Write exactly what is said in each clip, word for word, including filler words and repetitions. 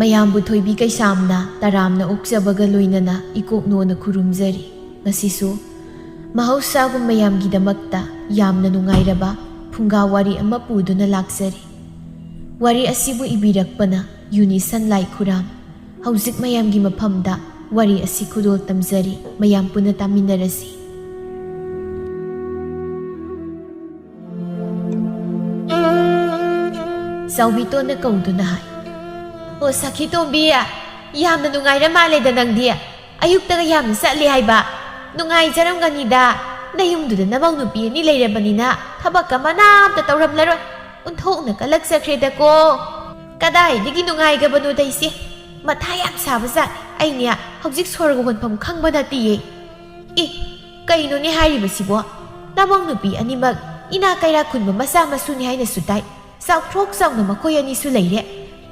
ꯃꯌꯥꯝꯕꯨ ꯊꯣꯏꯕꯤ ꯀꯩꯁꯥꯝꯅ ꯇꯔꯥꯝꯅ ꯑꯣꯛꯆꯕꯒ ꯂꯣꯏꯅꯅ ꯏꯀꯣꯛꯅꯣꯅ ꯈꯨꯔꯨꯝꯖꯔꯤ꯫ ꯉꯁꯤꯁꯨ ꯃꯍꯧꯁꯥꯒꯨꯝ ꯃꯌꯥꯝꯒꯤꯗꯃꯛꯇ ꯌꯥꯝꯅ ꯅꯨꯡꯉꯥꯏꯔꯕ ꯐꯨꯡꯒꯥ ꯋꯥꯔꯤ ꯑꯃ ꯄꯨꯗꯨꯅ ꯂꯥꯛꯆꯔꯤ꯫ ꯋꯥꯔꯤ ꯑꯁꯤꯕꯨ ꯏꯕꯤꯔꯛꯄꯅ ꯌꯨꯅꯤꯁꯟ ꯂꯥꯏꯈꯨꯔꯥꯝ꯫ ꯍꯧꯖꯤꯛ ꯃꯌꯥꯝꯒꯤ ꯃꯐꯝꯗ ꯋꯥꯔꯤ ꯑꯁꯤ ꯈꯨꯗꯣꯜ ꯇꯝꯖꯔꯤ꯫ ꯃꯌꯥꯝ ꯄꯨꯟꯅ ꯇꯥꯃꯤꯟꯅꯔꯁꯤ꯫ ꯆꯥꯎꯕꯤꯇꯣꯟꯅ ꯀꯧꯗꯨꯅ ꯍꯥꯏ, "ꯑꯣ, ꯁꯈꯤ ꯇꯣꯝꯕꯤ, ꯌꯥꯝꯅ ꯅꯨꯡꯉꯥꯏꯔ ꯃꯥꯜꯂꯦꯗ ꯅꯪꯗꯤ꯫ ꯑꯌꯨꯛꯇꯒ ꯌꯥꯝꯅ ꯆꯠꯂꯦ ꯍꯥꯏꯕ꯫ ꯅꯨꯡꯉꯥꯏꯖꯔꯝꯒꯅꯤꯗ꯫ ꯅꯌꯨꯝꯗꯨꯗ ꯅꯃꯧ ꯅꯨꯄꯤ ꯑꯅꯤ ꯂꯩꯔꯕꯅꯤꯅ ꯊꯕꯛꯀ ꯃꯅꯥ ꯑꯝꯇ ꯇꯧꯔꯝꯂꯔꯣꯏ꯫ ꯑꯣꯟꯊꯣꯛꯅ ꯀꯜꯂꯛꯆꯈ꯭ꯔꯦꯗꯀꯣ꯫ ꯀꯗꯥꯏꯗꯒꯤ ꯅꯨꯡꯉꯥꯏꯒꯕꯅꯣꯗ ꯏꯆꯦ꯫ ꯃꯊꯥ ꯌꯥꯝ ꯁꯥꯕ ꯖꯥꯠ꯫ ꯑꯩꯅꯦ ꯍꯧꯖꯤꯛ ꯁꯣꯔꯒ ꯍꯣꯟꯐꯝ ꯈꯪꯕ ꯅꯠꯇꯤꯌꯦ꯫ ꯑꯦ, ꯀꯩꯅꯣꯅꯦ ꯍꯥꯏꯔꯤꯕꯁꯤꯕꯣ? ꯅꯃꯧ ꯅꯨꯄꯤ ꯑꯅꯤꯃꯛ ꯏꯅꯥ ꯀꯩꯔꯥ ꯈꯨꯟꯕ ꯃꯆꯥ ꯃꯁꯨꯅꯤ ꯍꯥꯏꯅꯁꯨ ꯇꯥꯏ꯫ ꯆꯥꯎꯊ꯭ꯔꯣꯛ ꯆꯥꯎꯅ ꯃꯈꯣꯏ ꯑꯅꯤꯁꯨ ꯂꯩꯔꯦ꯫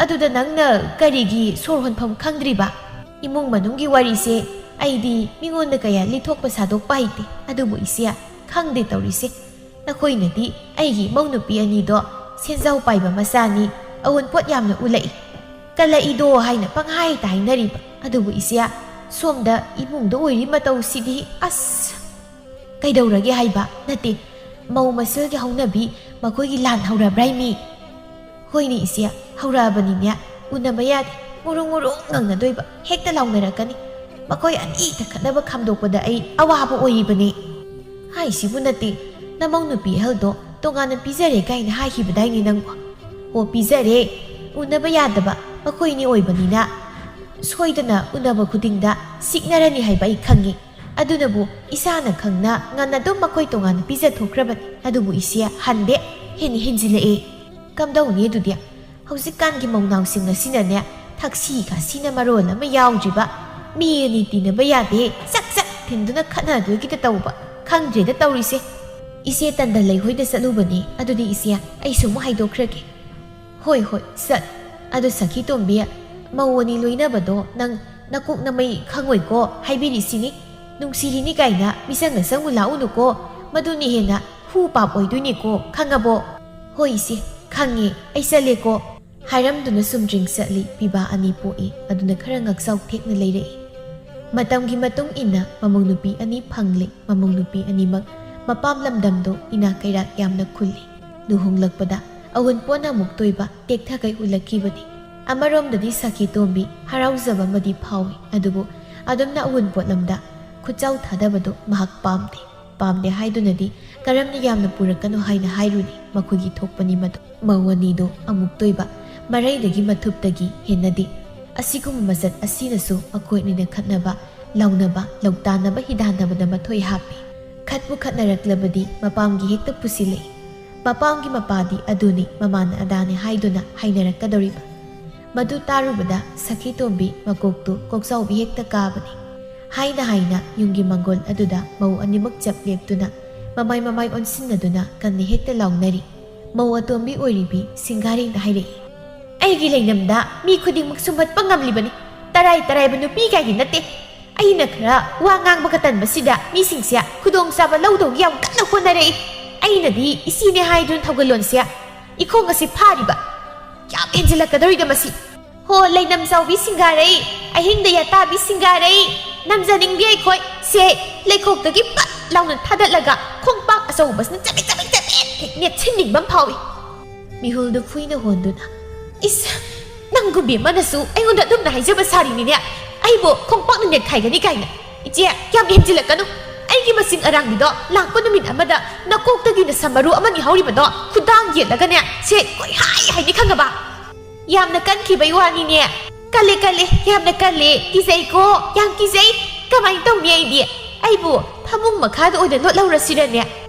ꯑꯗꯨꯗ ꯅꯪꯅ ꯀꯔꯤꯒꯤ ꯁꯣꯔ ꯍꯣꯟꯐꯝ ꯈꯪꯗ꯭ꯔꯤꯕ? ꯏꯃꯨꯡ ꯃꯅꯨꯡꯒꯤ ꯋꯥꯔꯤꯁꯦ ꯑꯩꯗꯤ ꯃꯤꯉꯣꯟꯗ ꯀꯌꯥ ꯂꯤꯊꯣꯛꯄ ꯁꯥꯗꯣꯛꯄ ꯍꯩꯇꯦ꯫ ꯑꯗꯨꯕꯨ ꯏꯆꯦ, ꯈꯪꯗꯦ ꯇꯧꯔꯤꯁꯦ꯫ ꯅꯈꯣꯏꯅꯗꯤ ꯑꯩꯒꯤ ꯏꯃꯧ ꯅꯨꯄꯤ ꯑꯅꯤꯗꯣ ꯁꯦꯟꯖꯥꯎ ꯄꯥꯏꯕ ꯃꯆꯥꯅꯤ, ꯑꯋꯨꯟꯄꯣꯠ ꯌꯥꯝꯅ ꯎꯠꯂꯛꯏ, ꯀꯜꯂꯛꯏꯗꯣ ꯍꯥꯏꯅ ꯄꯪꯍꯥꯏꯇ ꯍꯥꯏꯅꯔꯤꯕ꯫ ꯑꯗꯨꯕꯨ ꯏꯆꯦ, ꯁꯣꯝꯗ ꯏꯃꯨꯡꯗ ꯑꯣꯏꯔꯤ ꯃꯇꯧꯁꯤꯗꯤ, ꯑꯁ!" "ꯀꯩꯗꯧꯔꯒꯦ ꯍꯥꯏꯕ? ꯅꯠꯇꯦ, ꯃꯧ ꯃꯁꯦꯜꯒꯤ ꯍꯧꯅꯕꯤ ꯃꯈꯣꯏꯒꯤ ꯂꯥꯟ ꯍꯧꯔꯕ꯭ꯔꯥ ꯃꯤ?" "ꯍꯣꯏꯅꯦ ꯏꯆꯦ, ꯍꯧꯔꯛꯑꯕꯅꯤꯅꯦ꯫ ꯎꯅꯕ ꯌꯥꯗꯦ꯫ ꯉꯨꯔꯨꯡ ꯉꯨꯔꯨꯡ ꯉꯪꯅꯗꯣꯏꯕ꯫ ꯍꯦꯛꯇ ꯂꯥꯎꯅꯔꯛꯀꯅꯤ꯫ ꯃꯈꯣꯏ ꯑꯅꯤꯗ ꯈꯠꯅꯕ ꯈꯥꯝꯗꯣꯛꯄꯗ ꯑꯩ ꯑꯋꯥꯕ ꯑꯣꯏꯔꯤꯕꯅꯦ꯫" "ꯍꯥꯏꯁꯤꯕꯨ ꯅꯠꯇꯦ, ꯅꯃꯧ ꯅꯨꯄꯤ ꯑꯍꯜꯗꯣ ꯇꯣꯉꯥꯟꯅ ꯄꯤꯖꯔꯦ ꯀꯥꯏꯅ ꯍꯥꯏꯈꯤꯕꯗꯥꯏꯅꯦ ꯅꯪꯕꯣ?" "ꯑꯣ, ꯄꯤꯖꯔꯦ꯫ ꯎꯅꯕ ꯌꯥꯗꯕ ꯃꯈꯣꯏꯅꯤ ꯑꯣꯏꯕꯅꯤꯅ ꯁꯣꯏꯗꯅ ꯎꯅꯕ ꯈꯨꯗꯤꯡꯗ ꯁꯤꯛꯅꯔꯅꯤ ꯍꯥꯏꯕ ꯑꯩ ꯈꯪꯉꯤ꯫ ꯑꯗꯨꯅꯕꯨ ꯏꯁꯥꯅ ꯈꯪꯅ ꯉꯟꯅ ꯑꯗꯨꯝ ꯃꯈꯣꯏ ꯇꯣꯉꯥꯟꯅ ꯄꯤꯖꯊꯣꯛꯈ꯭ꯔꯕꯅꯤ꯫ ꯑꯗꯨꯕꯨ ꯏꯆꯦ, ꯍꯟꯗꯦ, ꯍꯦꯟꯅ ꯍꯦꯟꯖꯤꯜꯂꯛꯑꯦ꯫ ꯀꯝꯗꯧꯅꯤ ꯑꯗꯨꯗꯤ? ꯍꯧꯖꯤꯛꯀꯥꯟꯒꯤ ꯃꯧꯅꯥꯎꯁꯤꯡ ꯑꯁꯤꯅꯅꯦ, ꯊꯛꯁꯤ ꯈꯥꯁꯤꯅ ꯃꯔꯣꯜ ꯑꯃ ꯌꯥꯎꯗ꯭ꯔꯤꯕ꯫ ꯃꯤ ꯑꯅꯤ ꯇꯤꯟꯅꯕ ꯌꯥꯗꯦ, ꯆꯛ ꯆꯛ ꯊꯤꯟꯗꯨꯅ ꯈꯠꯅꯗꯣꯏꯒꯤꯗ ꯇꯧꯕ꯫ ꯈꯪꯗ꯭ꯔꯦꯗ ꯇꯧꯔꯤꯁꯦ꯫ ꯏꯆꯦ ꯇꯟꯗ ꯂꯩꯍꯣꯏꯗ ꯆꯠꯂꯨꯕꯅꯤ꯫ ꯑꯗꯨꯗꯤ ꯏꯆꯦ, ꯑꯩꯁꯨ ꯑꯃꯨꯛ ꯍꯥꯏꯗꯣꯛꯈ꯭ꯔꯒꯦ꯫" "ꯍꯣꯏ, ꯍꯣꯏ, ꯆꯠ꯫ ꯑꯗꯨ ꯁꯈꯤ ꯇꯣꯝꯕꯤ, ꯃꯧ ꯑꯅꯤ ꯂꯣꯏꯅꯕꯗꯣ ꯅꯪ ꯅꯀꯣꯛ ꯅꯃꯩ ꯈꯪꯉꯣꯏꯀꯣ, ꯍꯥꯏꯕꯤꯔꯤꯁꯤꯅꯤ꯫ ꯅꯨꯡꯁꯤꯔꯤꯅꯤ ꯀꯥꯏꯅ ꯃꯤꯆꯪꯗ ꯆꯪꯉꯨ ꯂꯥꯛꯎꯅꯨꯀꯣ꯫ ꯃꯗꯨꯅ ꯍꯦꯟꯅ ꯍꯨ ꯄꯥꯞ ꯑꯣꯏꯗꯣꯏꯅꯤꯀꯣ, ꯈꯪꯉꯕꯣ?" "ꯍꯣꯏ ꯏꯆꯦ, ꯈꯪꯉꯦ꯫ ꯑꯩ ꯆꯠꯂꯦꯀꯣ꯫" ꯍꯥꯏꯔꯝꯗꯨꯅ ꯁꯨꯝꯗ꯭ꯔꯤꯡ ꯆꯠꯂꯤ꯫ ꯄꯤꯕꯥ ꯑꯅꯤ ꯄꯣꯛꯏ꯫ ꯑꯗꯨꯅ ꯈꯔ ꯉꯥꯛꯆꯥꯎ ꯊꯦꯛꯅ ꯂꯩꯔꯛꯏ꯫ ꯃꯇꯝꯒꯤ ꯃꯇꯨꯡ ꯏꯟꯅ ꯃꯃꯧ ꯅꯨꯄꯤ ꯑꯅꯤ ꯐꯪꯂꯦ꯫ ꯃꯃꯧ ꯅꯨꯄꯤ ꯑꯅꯤꯃꯛ ꯃꯄꯥꯝ ꯂꯝꯗꯝꯗꯣ ꯏꯅꯥꯛ ꯀꯩꯔꯥꯛ ꯌꯥꯝꯅ ꯈꯨꯜꯂꯤ꯫ ꯂꯨꯍꯣꯡꯂꯛꯄꯗ ꯑꯋꯨꯟꯄꯣꯠꯅ ꯑꯃꯨꯛꯇꯣꯏꯕ ꯇꯦꯛꯊꯒꯩ ꯎꯠꯂꯛꯈꯤꯕꯅꯤ꯫ ꯑꯃꯔꯣꯝꯗꯗꯤ ꯁꯈꯤ ꯇꯣꯝꯕꯤ ꯍꯔꯥꯎꯖꯕ ꯑꯃꯗꯤ ꯐꯥꯎꯏ, ꯑꯗꯨꯕꯨ ꯑꯗꯨꯝꯅ ꯑꯋꯨꯟꯄꯣꯠ ꯂꯝꯗ ꯈꯨꯠꯆꯥꯎ ꯊꯥꯗꯕꯗꯨ ꯃꯍꯥꯛ ꯄꯥꯝꯗꯦ꯫ ꯄꯥꯝꯗꯦ ꯍꯥꯏꯗꯨꯅꯗꯤ ꯀꯔꯝꯅ ꯌꯥꯝꯅ ꯄꯨꯔꯛꯀꯅꯨ ꯍꯥꯏꯅ ꯍꯥꯏꯔꯨꯅꯤ? ꯃꯈꯣꯏꯒꯤ ꯊꯣꯛꯄꯅꯤ ꯃꯗꯨ꯫ ꯃꯧ ꯑꯅꯤꯗꯨ ꯑꯃꯨꯛꯇꯣꯏꯕ ꯃꯔꯩꯗꯒꯤ ꯃꯊꯨꯞꯇꯒꯤ ꯍꯦꯟꯅꯗꯦ꯫ ꯑꯁꯤꯒꯨꯝꯕ ꯃꯆꯠ ꯑꯁꯤꯅꯁꯨ ꯃꯈꯣꯏ ꯑꯅꯤꯅ ꯈꯠꯅꯕ, ꯂꯥꯎꯅꯕ, ꯂꯧꯇꯥꯟꯅꯕ, ꯍꯤꯗꯥꯟꯅꯕꯗ ꯃꯊꯣꯏ ꯍꯥꯞꯄꯤ꯫ ꯈꯠꯄꯨ ꯈꯠꯅꯔꯛꯂꯕꯗꯤ ꯃꯄꯥꯝꯒꯤ ꯍꯦꯛꯇ ꯄꯨꯁꯤꯜꯂꯛꯏ꯫ ꯃꯄꯥꯝꯒꯤ ꯃꯄꯥꯗꯤ ꯑꯗꯨꯅꯤ, ꯃꯃꯥꯅ ꯑꯗꯥꯅꯤ ꯍꯥꯏꯗꯨꯅ ꯍꯥꯏꯅꯔꯛꯀꯗꯧꯔꯤꯕ꯫ ꯃꯗꯨ ꯇꯥꯔꯨꯕꯗ ꯁꯈꯤ ꯇꯣꯝꯕꯤ ꯃꯀꯣꯛꯇꯨ ꯀꯣꯛꯆꯥꯎꯕꯤ ꯍꯦꯛꯇ ꯀꯥꯕꯅꯤ꯫ ꯍꯥꯏꯅ ꯍꯥꯏꯅ ꯌꯨꯝꯒꯤ ꯃꯪꯒꯣꯜ ꯑꯗꯨꯗ ꯃꯧ ꯑꯅꯤꯃꯛ ꯆꯞ ꯂꯦꯞꯇꯨꯅ ꯃꯃꯥꯏ ꯃꯃꯥꯏ ꯑꯣꯟꯁꯤꯟꯅꯗꯨꯅ ꯀꯟꯅ ꯍꯦꯛꯇ ꯂꯥꯎꯅꯔꯤ꯫ ꯃꯧ ꯑꯇꯣꯝꯕꯤ ꯑꯣꯏꯔꯤꯕꯤ ꯁꯤꯡꯒꯥꯔꯦꯡꯅ ꯍꯥꯏꯔꯛꯏ, "ꯑꯩꯒꯤ ꯂꯩꯅꯝꯗ ꯃꯤ ꯈꯨꯗꯤꯡꯃꯛ ꯁꯨꯝꯍꯠꯄ ꯉꯝꯂꯤꯕꯅꯤ꯫ ꯇꯔꯥꯏ ꯇꯔꯥꯏꯕ ꯅꯨꯄꯤ ꯀꯥꯏꯒꯤ ꯅꯠꯇꯦ꯫ ꯑꯩꯅ ꯈꯔ ꯋꯥ ꯉꯥꯡꯕꯒ ꯇꯟꯕꯁꯤꯗ ꯃꯤꯁꯤꯡꯁꯦ ꯈꯨꯗꯣꯡꯆꯥꯕ ꯂꯧꯗꯧꯒꯤ ꯌꯥꯝ ꯀꯟꯅ ꯍꯣꯠꯅꯔꯛꯏ꯫ ꯑꯩꯅꯗꯤ ꯏꯆꯦꯅꯦ ꯍꯥꯏꯗꯨꯅ ꯊꯧꯒꯜꯂꯣꯟꯁꯦ ꯏꯈꯣꯡ ꯑꯁꯤ ꯐꯥꯔꯤꯕ꯫ ꯌꯥꯝ ꯍꯦꯟꯖꯤꯜꯂꯛꯀꯗꯧꯔꯤꯗ ꯃꯁꯤ꯫ ꯍꯣ, ꯂꯩꯅꯝ ꯆꯥꯎꯕꯤ ꯁꯤꯡꯒꯥꯔꯩ, ꯑꯍꯤꯡꯗ ꯌꯥꯇꯥꯕꯤ ꯁꯤꯡꯒꯥꯔꯩ, ꯅꯝꯖꯅꯤꯡꯕꯤ ꯑꯩꯈꯣꯏ꯫ ꯁꯦ, ꯂꯩꯈꯣꯛꯇꯒꯤ ꯄꯠ ꯂꯥꯎꯅ ꯊꯥꯗꯠꯂꯒ ꯈꯣꯡꯄꯥꯛ ꯑꯆꯧꯕꯁꯤꯅ ꯆꯕꯦꯠ ꯆꯕꯦꯠ ꯆꯕꯦꯠ ꯍꯦꯛ ꯅꯦꯠꯁꯤꯟꯅꯤꯡꯕ ꯑꯃ ꯐꯥꯎꯏ꯫" ꯃꯤꯍꯨꯜꯗꯨ ꯈꯨꯏꯅ ꯍꯣꯟꯗꯨꯅ, "ꯏꯁ, ꯅꯪꯒꯨꯝꯕꯤ ꯑꯃꯅꯁꯨ ꯑꯩꯉꯣꯟꯗ ꯑꯗꯨꯝꯅ ꯍꯥꯏꯖꯕ ꯁꯥꯔꯤꯅꯤꯅꯦ, ꯑꯩꯕꯨ ꯈꯣꯡꯄꯥꯛꯅ ꯅꯦꯠꯈꯥꯏꯒꯅꯤ ꯀꯥꯏꯅ꯫ ꯏꯆꯦ, ꯌꯥꯝ ꯍꯦꯟꯖꯤꯜꯂꯛꯀꯅꯨ꯫ ꯑꯩꯒꯤ ꯃꯁꯤꯡ ꯑꯔꯥꯡꯕꯤꯗꯣ ꯂꯥꯛꯄ ꯅꯨꯃꯤꯠ ꯑꯃꯗ ꯅꯀꯣꯛꯇꯒꯤ ꯅꯁꯝ ꯃꯔꯨ ꯑꯃꯅꯤ ꯍꯧꯔꯤꯕꯗꯣ ꯈꯨꯗꯥꯡ ꯌꯦꯠꯂꯒꯅꯦ, ꯁꯦ, ꯀꯣꯏꯍꯥꯏ ꯍꯥꯏꯅꯤ ꯈꯪꯉꯕ?" "ꯌꯥꯝꯅ ꯀꯟꯈꯤꯕꯩ ꯋꯥꯅꯤꯅꯦ꯫" "ꯀꯜꯂꯦ, ꯀꯜꯂꯦ, ꯌꯥꯝꯅ ꯀꯜꯂꯦ꯫ ꯀꯤꯖꯩꯀꯣ, ꯌꯥꯝ ꯀꯤꯖꯩ꯫ ꯀꯃꯥꯏꯅ ꯇꯧꯅꯤ ꯑꯩꯗꯤ? ꯑꯩꯕꯨ ꯐꯃꯨꯡ ꯃꯈꯥꯗ ꯑꯣꯏꯅ ꯂꯣꯠꯍꯧꯔꯁꯤꯔꯅꯦ?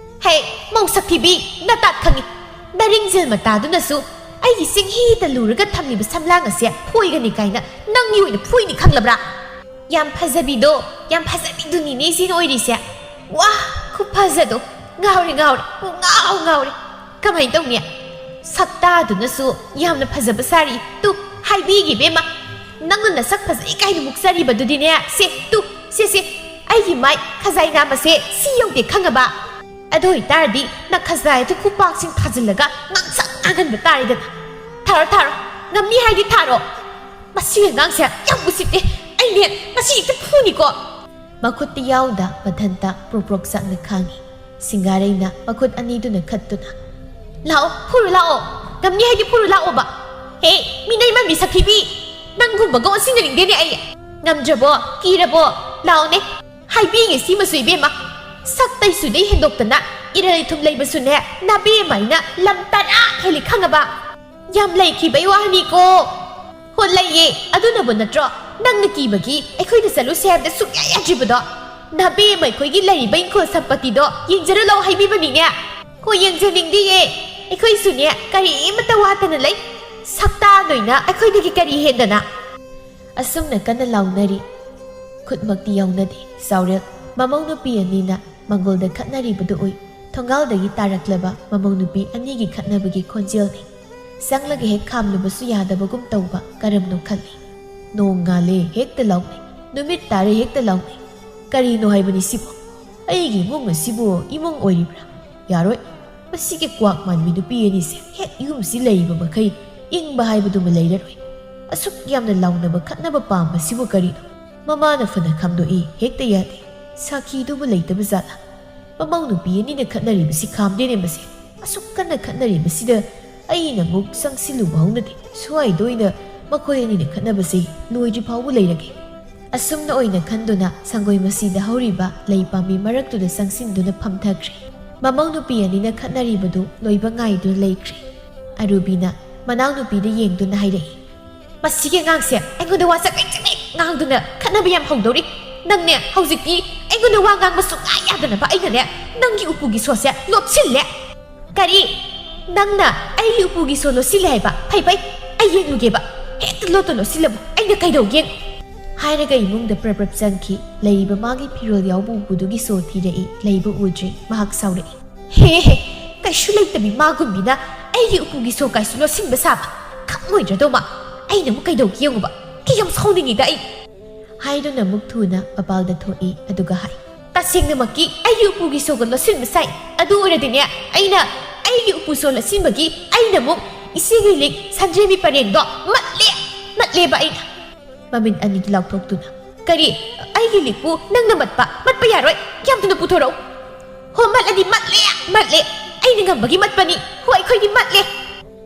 ꯍꯦ, ꯃꯧ ꯁꯛꯊꯤꯕꯤ, ꯅꯇꯥꯠ ꯈꯪꯉꯤ꯫ ꯅꯔꯤꯡꯖꯦꯜ ꯃꯇꯥꯗꯨꯅꯁꯨ ꯑꯩꯒꯤ ꯆꯤꯡꯍꯤꯗ ꯂꯨꯔꯒ ꯊꯝꯂꯤꯕ ꯁꯝꯂꯥꯡ ꯑꯁꯦ ꯐꯣꯏꯒꯅꯤ ꯀꯥꯏꯅ ꯅꯪꯒꯤ ꯑꯣꯏꯅ ꯐꯣꯏꯅꯤ ꯈꯪꯂꯕ꯭ꯔꯥ?" "ꯌꯥꯝ ꯐꯖꯕꯤꯗꯣ, ꯌꯥꯝ ꯐꯖꯕꯤꯗꯨꯅꯤꯅꯦ ꯏꯆꯦꯅ ꯑꯣꯏꯔꯤꯁꯦ꯫ ꯋꯥ, ꯈꯨꯐꯖꯗꯣ, ꯉꯥꯎꯔꯦ, ꯉꯥꯎꯔꯦ, ꯄꯨꯡꯉꯥꯎ ꯉꯥꯎꯔꯦ꯫ ꯀꯃꯥꯏꯅ ꯇꯧꯅꯤ? ꯁꯛꯇꯥꯗꯨꯅꯁꯨ ꯌꯥꯝꯅ ꯐꯖꯕ ꯁꯥꯔꯤ꯫ ꯇꯨ, ꯍꯥꯏꯕꯤꯒꯦ ꯏꯕꯦꯝꯃ, ꯅꯪꯅ ꯅꯁꯛ ꯐꯖꯩ ꯀꯥꯏꯅ ꯃꯨꯛꯆꯔꯤꯕꯗꯨꯗꯤꯅꯦ, ꯁꯦ, ꯇꯨ, ꯁꯦ, ꯁꯦ, ꯑꯩꯒꯤ ꯃꯥꯏ ꯈꯖꯥꯏ ꯅꯥꯝꯃꯁꯦ ꯁꯤ ꯌꯧꯗꯦ ꯈꯪꯉꯕ? ꯑꯗꯨ ꯑꯣꯏꯇꯥꯔꯗꯤ ꯅꯈꯖꯥꯏꯗꯨ ꯈꯨꯄꯥꯛꯁꯤꯡ ꯊꯥꯖꯤꯜꯂꯒ ꯉꯥꯡꯁꯪ ꯉꯥꯡꯍꯟꯕ ꯇꯥꯔꯦꯗꯅ꯫ ꯊꯥꯔꯣ, ꯊꯥꯔꯣ꯫ ꯉꯝꯅꯤ ꯍꯥꯏꯗꯤ ꯊꯥꯔꯣ꯫ ꯃꯁꯤ ꯑꯉꯥꯡꯁꯦ ꯌꯥꯝ ꯎꯁꯤꯠꯇꯦ꯫ ꯑꯩꯅꯦ ꯃꯁꯤ ꯍꯦꯛꯇ ꯐꯨꯅꯤꯀꯣ꯫ ꯃꯈꯨꯠꯇ ꯌꯥꯎꯗ ꯃꯊꯟꯇ ꯄ꯭ꯔꯣꯛ ꯄ꯭ꯔꯣꯛ ꯆꯥꯛꯅ ꯈꯥꯡꯉꯤ꯫ ꯁꯤꯡꯒꯥꯔꯩꯅ ꯃꯈꯨꯠ ꯑꯅꯤꯗꯨꯅ ꯈꯠꯇꯨꯅ, "ꯂꯥꯛꯑꯣ, ꯐꯨꯔꯨ ꯂꯥꯛꯑꯣ꯫ ꯉꯝꯅꯤ ꯍꯥꯏꯗꯤ ꯐꯨꯔꯨ ꯂꯥꯛꯑꯣꯕ꯫ ꯍꯦ, ꯃꯤꯅꯩ ꯃꯥꯟꯕꯤ ꯁꯛꯊꯤꯕꯤ꯫ ꯅꯪꯒꯨꯝꯕꯒ ꯑꯣꯟꯁꯤꯟꯅꯅꯤꯡꯗꯦꯅꯦ ꯑꯩ꯫ ꯉꯝꯗ꯭ꯔꯕꯣ? ꯀꯤꯔꯕꯣ? ꯂꯥꯛꯑꯣꯅꯦ꯫ ꯍꯥꯏꯕꯤꯒꯦ ꯁꯤꯃꯁꯨ ꯏꯕꯦꯝꯃ꯫ ꯁꯛ ꯇꯩꯁꯨꯗꯩ ꯍꯦꯟꯗꯣꯛꯇꯅ ꯏꯔꯩ ꯂꯩꯊꯨꯝ ꯂꯩꯕꯁꯨꯅꯦ ꯅꯥꯕꯦꯝꯃ ꯍꯥꯏꯅ ꯂꯝ ꯇꯔꯥ ꯍꯦꯜꯂꯤ ꯈꯪꯉꯕ?" "ꯌꯥꯝ ꯂꯩꯈꯤꯕꯩ ꯋꯥꯅꯤꯀꯣ꯫" "ꯍꯣ, ꯂꯩꯌꯦ꯫ ꯑꯗꯨꯅꯕꯨ ꯅꯠꯇ꯭ꯔꯣ ꯅꯪꯅ ꯀꯤꯕꯒꯤ ꯑꯩꯈꯣꯏꯅ ꯆꯠꯂꯨꯁꯦ ꯍꯥꯏꯕꯗ ꯁꯨꯡꯌꯥ ꯌꯥꯗ꯭ꯔꯤꯕꯗꯣ? ꯅꯥꯕꯦꯝꯃ ꯑꯩꯈꯣꯏꯒꯤ ꯂꯩꯔꯤꯕ ꯏꯪꯈꯣꯜ ꯁꯝꯄꯇꯤꯗꯣ ꯌꯦꯡꯖꯔꯨ ꯂꯥꯎ ꯍꯥꯏꯕꯤꯕꯅꯤꯅꯦ꯫" "ꯍꯣ, ꯌꯦꯡꯖꯅꯤꯡꯗꯤꯌꯦ꯫ ꯑꯩꯈꯣꯏꯁꯨꯅꯦ ꯀꯔꯤꯃꯠꯇ ꯋꯥꯠꯇꯅ ꯂꯩ꯫ ꯁꯛꯇꯥ ꯅꯣꯏꯅ ꯑꯩꯈꯣꯏꯗꯒꯤ ꯀꯔꯤ ꯍꯦꯟꯗꯅ?" ꯑꯁꯨꯝꯅ ꯀꯟꯅ ꯂꯥꯎꯅꯔꯤ꯫ ꯈꯨꯠꯃꯛꯇꯤ ꯌꯥꯎꯅꯗꯦ꯫ ꯆꯥꯎꯔꯦꯜ ꯃꯃꯧ ꯅꯨꯄꯤ ꯑꯅꯤꯅ ꯃꯪꯒꯣꯜꯗ ꯈꯠꯅꯔꯤꯕꯗꯨ ꯎꯏ꯫ ꯊꯣꯡꯒꯥꯜꯗꯒꯤ ꯇꯥꯔꯛꯂꯕ ꯃꯃꯧ ꯅꯨꯄꯤ ꯑꯅꯤꯒꯤ ꯈꯠꯅꯕꯒꯤ ꯈꯣꯟꯖꯦꯜꯅꯤ꯫ ꯆꯪꯂꯒ ꯍꯦꯛ ꯈꯥꯝꯂꯨꯕꯁꯨ ꯌꯥꯗꯕꯒꯨꯝ ꯇꯧꯕ ꯀꯔꯝꯅꯣ ꯈꯜꯂꯤ꯫ ꯅꯣꯡ ꯉꯥꯜꯂꯦ ꯍꯦꯛꯇ ꯂꯥꯎꯅꯩ, ꯅꯨꯃꯤꯠ ꯇꯥꯔꯦ ꯍꯦꯛꯇ ꯂꯥꯎꯅꯩ꯫ ꯀꯔꯤꯅꯣ ꯍꯥꯏꯕꯅꯤ ꯁꯤꯕꯨ? ꯑꯩꯒꯤ ꯏꯃꯨꯡ ꯑꯁꯤꯕꯨ ꯏꯃꯨꯡ ꯑꯣꯏꯔꯤꯕ꯭ꯔꯥ? ꯌꯥꯔꯣꯏ꯫ ꯃꯁꯤꯒꯤ ꯀ꯭ꯋꯥꯛ ꯃꯥꯟꯕꯤ ꯅꯨꯄꯤ ꯑꯅꯤꯁꯦ ꯍꯦꯛ ꯌꯨꯝꯁꯤ ꯂꯩꯔꯤꯕ ꯃꯈꯩ ꯏꯪꯕ ꯍꯥꯏꯕꯗꯨꯃ ꯂꯩꯔꯔꯣꯏ꯫ ꯑꯁꯨꯛ ꯌꯥꯝꯅ ꯂꯥꯎꯅꯕ ꯈꯠꯅꯕ ꯄꯥꯝꯕꯁꯤꯕꯨ ꯀꯔꯤꯅꯣ? ꯃꯃꯥꯅ ꯐꯅ ꯈꯥꯝꯗꯣꯛꯏ, ꯍꯦꯛꯇ ꯌꯥꯗꯦ꯫ ꯁꯥꯈꯤꯗꯨꯕꯨ ꯂꯩꯇꯕ ꯖꯥꯠꯂꯥ? ꯃꯃꯧ ꯅꯨꯄꯤ ꯑꯅꯤꯅ ꯈꯠꯅꯔꯤꯕꯁꯤ ꯈꯥꯝꯗꯦꯅꯦ ꯃꯁꯦ꯫ ꯑꯁꯨꯛ ꯀꯟꯅ ꯈꯠꯅꯔꯤꯕꯁꯤꯗ ꯑꯩꯅ ꯑꯃꯨꯛ ꯆꯪꯁꯤꯜꯂꯨꯕ ꯍꯧꯅꯗꯦ꯫ ꯁ꯭ꯋꯥꯏꯗ ꯑꯣꯏꯅ ꯃꯈꯣꯏ ꯑꯅꯤꯅ ꯈꯠꯅꯕꯁꯤ ꯂꯣꯏꯗ꯭ꯔꯤ ꯐꯥꯎꯕ ꯂꯩꯔꯒꯦ꯫ ꯑꯁꯨꯝꯅ ꯑꯣꯏꯅ ꯈꯟꯗꯨꯅ ꯁꯪꯒꯣꯏ ꯃꯁꯤꯗ ꯍꯧꯔꯤꯕ ꯂꯩ ꯄꯥꯝꯕꯤ ꯃꯔꯛꯇꯨꯗ ꯆꯪꯁꯤꯟꯗꯨꯅ ꯐꯝꯊꯈ꯭ꯔꯦ꯫ ꯃꯃꯧ ꯅꯨꯄꯤ ꯑꯅꯤꯅ ꯈꯠꯅꯔꯤꯕꯗꯨ ꯂꯣꯏꯕ ꯉꯥꯏꯗꯨꯅ ꯂꯩꯈ꯭ꯔꯦ꯫ ꯑꯔꯨꯕꯤꯅ ꯃꯅꯥꯎꯅꯨꯄꯤꯗ ꯌꯦꯡꯗꯨꯅ ꯍꯥꯏꯔꯛꯏ, "ꯃꯁꯤꯒꯤ ꯑꯉꯥꯡꯁꯦ ꯑꯩꯉꯣꯟꯗ ꯋꯥ ꯆꯕꯦꯠ ꯆꯕꯦꯠ ꯉꯥꯡꯗꯨꯅ ꯈꯠꯅꯕ ꯌꯥꯝ ꯍꯧꯗꯧꯔꯤ꯫ ꯅꯪꯅꯦ ꯍꯧꯖꯤꯛꯇꯤ ꯑꯩꯉꯣꯟꯗ ꯋꯥ ꯉꯥꯡꯕ ꯁꯨꯡꯌꯥ ꯌꯥꯗꯅꯕ ꯑꯩꯅꯅꯦ ꯅꯪꯒꯤ ꯎꯄꯨꯒꯤ ꯁꯣꯁꯦ ꯂꯣꯠꯁꯤꯜꯂꯦ꯫" "ꯀꯔꯤ? ꯅꯪꯅ ꯑꯩꯒꯤ ꯎꯄꯨꯒꯤ ꯁꯣ ꯂꯣꯠꯁꯤꯜꯂꯦ ꯍꯥꯏꯕ? ꯐꯩ ꯐꯩ, ꯑꯩ ꯌꯦꯡꯂꯨꯒꯦꯕ꯫ ꯍꯦꯛꯇ ꯂꯣꯠꯇ ꯂꯣꯠꯁꯤꯜꯂꯕꯨ ꯑꯩꯅ ꯀꯩꯗꯧꯒꯦ?" ꯍꯥꯏꯔꯒ ꯏꯃꯨꯡꯗ ꯄ꯭ꯔꯞ ꯄ꯭ꯔꯞ ꯆꯪꯈꯤ꯫ ꯂꯩꯔꯤꯕ ꯃꯥꯒꯤ ꯐꯤꯔꯣꯜ ꯌꯥꯎꯕ ꯎꯄꯨꯗꯨꯒꯤ ꯁꯣ ꯊꯤꯔꯛꯏ꯫ ꯂꯩꯕ ꯎꯗ꯭ꯔꯦ꯫ ꯃꯍꯥꯛ ꯁꯥꯎꯔꯛꯏ꯫ "ꯍꯦ ꯍꯦ, ꯀꯩꯁꯨ ꯂꯩꯇꯕꯤ ꯃꯥꯒꯨꯝꯕꯤꯅ ꯑꯩꯒꯤ ꯎꯄꯨꯒꯤ ꯁꯣ ꯀꯥꯏꯁꯨ ꯂꯣꯠꯁꯤꯟꯕ ꯁꯥꯕ꯫ ꯈꯪꯉꯣꯏꯗ꯭ꯔꯗꯣ ꯃꯥ? ꯑꯩꯅ ꯑꯃꯨꯛ ꯀꯩꯗꯧꯒꯦ ꯌꯦꯡꯉꯨꯕ꯫ ꯀꯌꯥꯝ ꯁꯥꯎꯅꯤꯡꯉꯤꯗ ꯑꯩ!" ꯍꯥꯏꯗꯨꯅ ꯑꯃꯨꯛ ꯊꯨꯅ ꯃꯄꯥꯜꯗ ꯊꯣꯛꯏ꯫ ꯑꯗꯨꯒ ꯍꯥꯏ, "ꯇꯁꯦꯡꯅꯃꯛꯀꯤ ꯑꯩꯒꯤ ꯎꯄꯨꯒꯤ ꯁꯣꯒ ꯂꯣꯠꯁꯤꯟꯕ ꯁꯥꯏ꯫ ꯑꯗꯨ ꯑꯣꯏꯔꯗꯤꯅꯦ, ꯑꯩꯅ ꯑꯩꯒꯤ ꯎꯄꯨ ꯁꯣ ꯂꯣꯠꯁꯤꯟꯕꯒꯤ ꯑꯩꯅ ꯑꯃꯨꯛ "ꯏꯆꯦꯒꯤ ꯂꯤꯛ ꯁꯟꯗ꯭ꯔꯦꯝꯕꯤ ꯄꯔꯦꯡꯗꯣ ꯃꯠꯂꯦ, ꯃꯠꯂꯦꯕ ꯑꯩꯅ!" ꯃꯃꯤꯠ ꯑꯅꯤꯗꯨ ꯂꯥꯎꯊꯣꯛꯇꯨꯅ, "ꯀꯔꯤ? ꯑꯩꯒꯤ ꯂꯤꯛꯄꯨ ꯅꯪꯅ ꯃꯠꯄ? ꯃꯠꯄ ꯌꯥꯔꯣꯏ! ꯌꯥꯝ ꯊꯨꯅ ꯄꯨꯊꯣꯔꯛꯎ!" "ꯍꯣ, ꯃꯠꯂꯗꯤ ꯃꯠꯂꯦ, ꯃꯠꯂꯦ! ꯑꯩꯅ ꯉꯝꯕꯒꯤ ꯃꯠꯄꯅꯤ꯫ ꯍꯣ, ꯑꯩꯈꯣꯏꯗꯤ ꯃꯠꯂꯦ꯫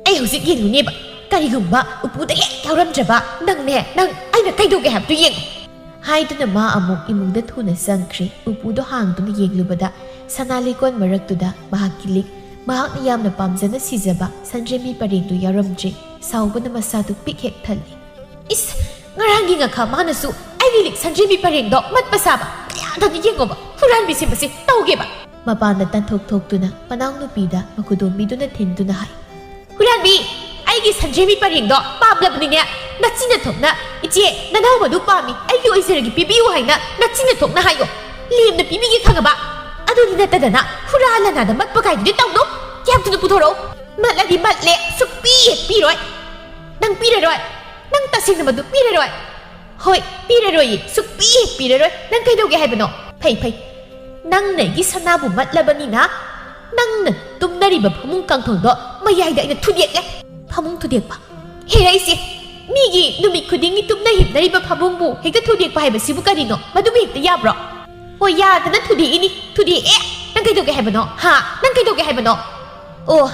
ꯑꯩ ꯍꯧꯖꯤꯛ ꯌꯦꯡꯂꯨꯅꯦꯕ꯫ ꯀꯔꯤꯒꯨꯝꯕ ꯎꯄꯨꯗ ꯍꯦꯛ ꯌꯥꯎꯔꯝꯗ꯭ꯔꯕ ꯅꯪꯅꯦ, ꯅꯪ ꯑꯩꯅ ꯀꯩꯗꯧꯒꯦ ꯍꯥꯏꯕꯗꯨ ꯌꯦꯡꯉꯨ!" ꯍꯥꯏꯗꯨꯅ ꯃꯥ ꯑꯃꯨꯛ ꯏꯃꯨꯡꯗ ꯊꯨꯅ ꯆꯪꯈ꯭ꯔꯦ꯫ ꯎꯄꯨꯗꯣ ꯍꯥꯡꯗꯨꯅ ꯌꯦꯡꯂꯨꯕꯗ ꯁꯅꯥ ꯂꯤꯛꯀꯣꯟ ꯃꯔꯛꯇꯨꯗ ꯃꯍꯥꯛꯀꯤ ꯂꯤꯛ, ꯃꯍꯥꯛꯅ ꯌꯥꯝꯅ ꯄꯥꯝꯖꯅ ꯁꯤꯖꯕ ꯁꯟꯗ꯭ꯔꯦꯝꯕꯤ ꯄꯔꯦꯡꯗꯨ ꯌꯥꯎꯔꯝꯗ꯭ꯔꯦ꯫ ꯁꯥꯎꯕꯅ ꯃꯁꯥꯗꯨ ꯄꯤꯛ ꯍꯦꯛ ꯊꯜꯂꯤ꯫ "ꯏꯁ! ꯉꯔꯥꯡꯒꯤ ꯉꯈꯥ ꯃꯥꯅꯁꯨ ꯑꯩꯒꯤ ꯂꯤꯛ ꯁꯟꯗ꯭ꯔꯦꯝꯕꯤ ꯄꯔꯦꯡꯗꯣ ꯃꯠꯄ ꯁꯥꯕ! ꯀꯌꯥꯗꯅꯤ ꯌꯦꯡꯉꯣꯕ! ꯍꯨꯔꯥꯟꯕꯤꯁꯦ ꯃꯁꯤ ꯇꯧꯒꯦꯕ!" ꯃꯄꯥꯟꯗ ꯇꯟꯊꯣꯛ ꯊꯣꯛꯇꯨꯅ ꯃꯅꯥꯎꯅꯨꯄꯤꯗ ꯃꯈꯨꯗꯣꯝꯕꯤꯗꯨꯅ ꯊꯤꯟꯗꯨꯅ ꯍꯥꯏ, "ꯍꯨꯔꯥꯟꯕꯤ! ꯑꯩꯒꯤ ꯁꯟꯗ꯭ꯔꯦꯝꯕꯤ ꯄꯔꯦꯡꯗꯣ ꯄꯥꯝꯂꯕꯅꯤꯅꯦ! ꯅꯆꯤꯟꯅ ꯊꯣꯛꯅ ꯏꯆꯦ ꯅꯅꯥꯎꯕꯗꯨ ꯄꯥꯝꯃꯤ, ꯑꯩꯒꯤ ꯑꯣꯏꯖꯔꯒꯦ, ꯄꯤꯕꯤꯌꯨ ꯍꯥꯏꯅ ꯅꯆꯤꯟꯅ ꯊꯣꯛꯅ ꯍꯥꯏꯌꯣ꯫ ꯂꯦꯝꯅ ꯄꯤꯕꯤꯒꯦ ꯈꯪꯉꯕ? ꯑꯗꯨꯗꯤ ꯅꯠꯇꯗꯅ ꯍꯨꯔꯥ ꯂꯅꯥꯗ ꯃꯠꯄ ꯀꯥꯏꯗꯨꯗꯤ ꯇꯧꯅꯨ꯫ ꯌꯥꯝ ꯊꯨꯅ ꯄꯨꯊꯣꯔꯛꯎ꯫ ꯃꯠꯂꯗꯤ ꯃꯠꯂꯦ, ꯁꯨꯛꯄꯤ ꯍꯦꯛ ꯄꯤꯔꯣꯏ꯫ ꯅꯪ ꯄꯤꯔꯔꯣꯏ꯫ ꯅꯪ ꯇꯁꯦꯡꯅ ꯃꯗꯨ ꯄꯤꯔꯔꯣꯏ꯫ ꯍꯣꯏ, ꯄꯤꯔꯔꯣꯏꯌꯦ, ꯁꯨꯛꯄꯤ ꯍꯦꯛ ꯄꯤꯔꯔꯣꯏ꯫ ꯅꯪ ꯀꯩꯗꯧꯒꯦ ꯍꯥꯏꯕꯅꯣ? ꯐꯩ, ꯐꯩ꯫ ꯅꯪꯅ ꯑꯩꯒꯤ ꯁꯅꯥꯕꯨ ꯃꯠꯂꯕꯅꯤꯅ, ꯅꯪꯅ ꯇꯨꯝꯅꯔꯤꯕ ꯐꯃꯨꯡ ꯀꯥꯡꯊꯣꯜꯗꯣ ꯃꯌꯥꯏꯗ ꯑꯩꯅ ꯊꯨꯗꯦꯛꯂꯦ꯫" ꯐꯃꯨꯡ ꯊꯨꯗꯦꯛꯄ? ꯍꯦꯔꯥ ꯏꯆꯦ, ꯃꯤꯒꯤ ꯅꯨꯃꯤꯠ ꯈꯨꯗꯤꯡꯒꯤ ꯇꯨꯝꯅ ꯍꯤꯞꯅꯔꯤꯕ ꯐꯃꯨꯡꯕꯨ ꯍꯦꯛꯇ ꯊꯨꯗꯦꯛꯄ ꯍꯥꯏꯕꯁꯤꯕꯨ ꯀꯔꯤꯅꯣ? ꯃꯗꯨꯕꯨ ꯍꯦꯛꯇ ꯌꯥꯕ꯭ꯔꯣ? ꯍꯣꯏ, ꯌꯥꯗꯅ ꯊꯨꯗꯦꯛꯏꯅꯤ꯫ ꯊꯨꯗꯦꯛꯑꯦ꯫ ꯅꯪ ꯀꯩꯗꯧꯒꯦ ꯍꯥꯏꯕꯅꯣ? ꯍꯥ? ꯅꯪ ꯀꯩꯗꯧꯒꯦ ꯍꯥꯏꯕꯅꯣ? ꯑꯣ,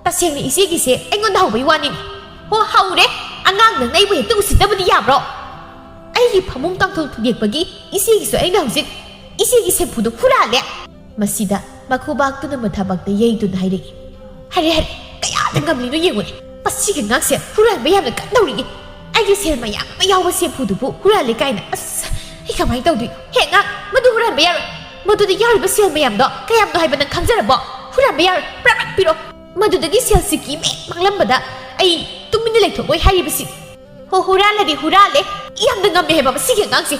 ꯇꯁꯦꯡꯅ ꯏꯆꯦꯒꯤꯁꯦ ꯑꯩꯉꯣꯟꯗ ꯍꯧꯕꯩ ꯋꯥꯅꯤꯅꯦ꯫ ꯍꯣ, ꯍꯧꯔꯦ꯫ ꯑꯉꯥꯡ ꯅꯪꯅ ꯑꯩꯕꯨ ꯍꯦꯛꯇ ꯎꯁꯤꯠꯇꯕꯗꯤ ꯌꯥꯕ꯭ꯔꯣ? ꯑꯩꯒꯤ ꯐꯃꯨꯡ ꯀꯥꯡꯊꯣꯜ ꯊꯨꯗꯦꯛꯄꯒꯤ ꯏꯆꯦꯒꯤꯁꯨ ꯑꯩꯅ ꯍꯧꯖꯤꯛ ꯏꯆꯦꯒꯤ ꯁꯦꯝꯐꯨꯗꯣ ꯍꯨꯔꯥꯜꯂꯦ꯫ ꯃꯁꯤꯗ ꯃꯈꯨꯕꯥꯛꯇꯨꯅ ꯃꯊꯕꯥꯛꯇ ꯌꯩꯗꯨꯅ ꯍꯥꯏꯔꯛꯏ, "ꯍꯥꯏꯔꯦ, ꯍꯥꯏꯔꯦ, ꯀꯌꯥꯗ ꯉꯝꯂꯤꯅꯣ ꯌꯦꯡꯉꯨꯅꯦ꯫ ꯃꯁꯤꯒꯤ ꯑꯉꯥꯡꯁꯦ ꯍꯨꯔꯥꯟꯕ ꯌꯥꯝꯅ ꯀꯟꯗꯧꯔꯤꯌꯦ꯫ ꯑꯩꯒꯤ ꯁꯦꯜ ꯃꯌꯥꯝ ꯑꯃ ꯌꯥꯎꯕ ꯁꯦꯝꯐꯨꯗꯨꯕꯨ ꯍꯨꯔꯥꯜꯂꯦ ꯀꯥꯏꯅ꯫ ꯑꯁ, ꯑꯩ ꯀꯃꯥꯏꯅ ꯇꯧꯗꯣꯏꯅꯣ? ꯍꯦ ꯑꯉꯥꯡ, ꯃꯗꯨ ꯍꯨꯔꯥꯟꯕ ꯌꯥꯔꯣꯏ꯫ ꯃꯗꯨꯗ ꯌꯥꯎꯔꯤꯕ ꯁꯦꯜ ꯃꯌꯥꯝꯗꯣ ꯀꯌꯥꯝꯅꯣ ꯍꯥꯏꯕ ꯅꯪ ꯈꯪꯖꯔꯕꯣ? ꯍꯨꯔꯥꯟꯕ ꯌꯥꯔꯣꯏ꯫ ꯄ꯭ꯔꯞ ꯄ꯭ꯔꯞ ꯄꯤꯔꯣ꯫ ꯃꯗꯨꯗꯒꯤ ꯁꯦꯜ ꯁꯤꯀꯤ ꯃꯦꯛ ꯃꯥꯡꯂꯝꯕꯗ ꯑꯩ ꯇꯨꯃꯤꯟꯅ ꯂꯩꯊꯣꯛꯂꯣꯏ ꯍꯥꯏꯔꯤꯕꯁꯤ꯫ ꯍꯣ, ꯍꯨꯔꯥꯜꯂꯗꯤ ꯍꯨꯔꯥꯜꯂꯦ꯫ ꯌꯥꯝꯅ ꯉꯝꯃꯦ ꯍꯥꯏꯕ ꯃꯁꯤꯒꯤ ꯑꯉꯥꯡꯁꯦ꯫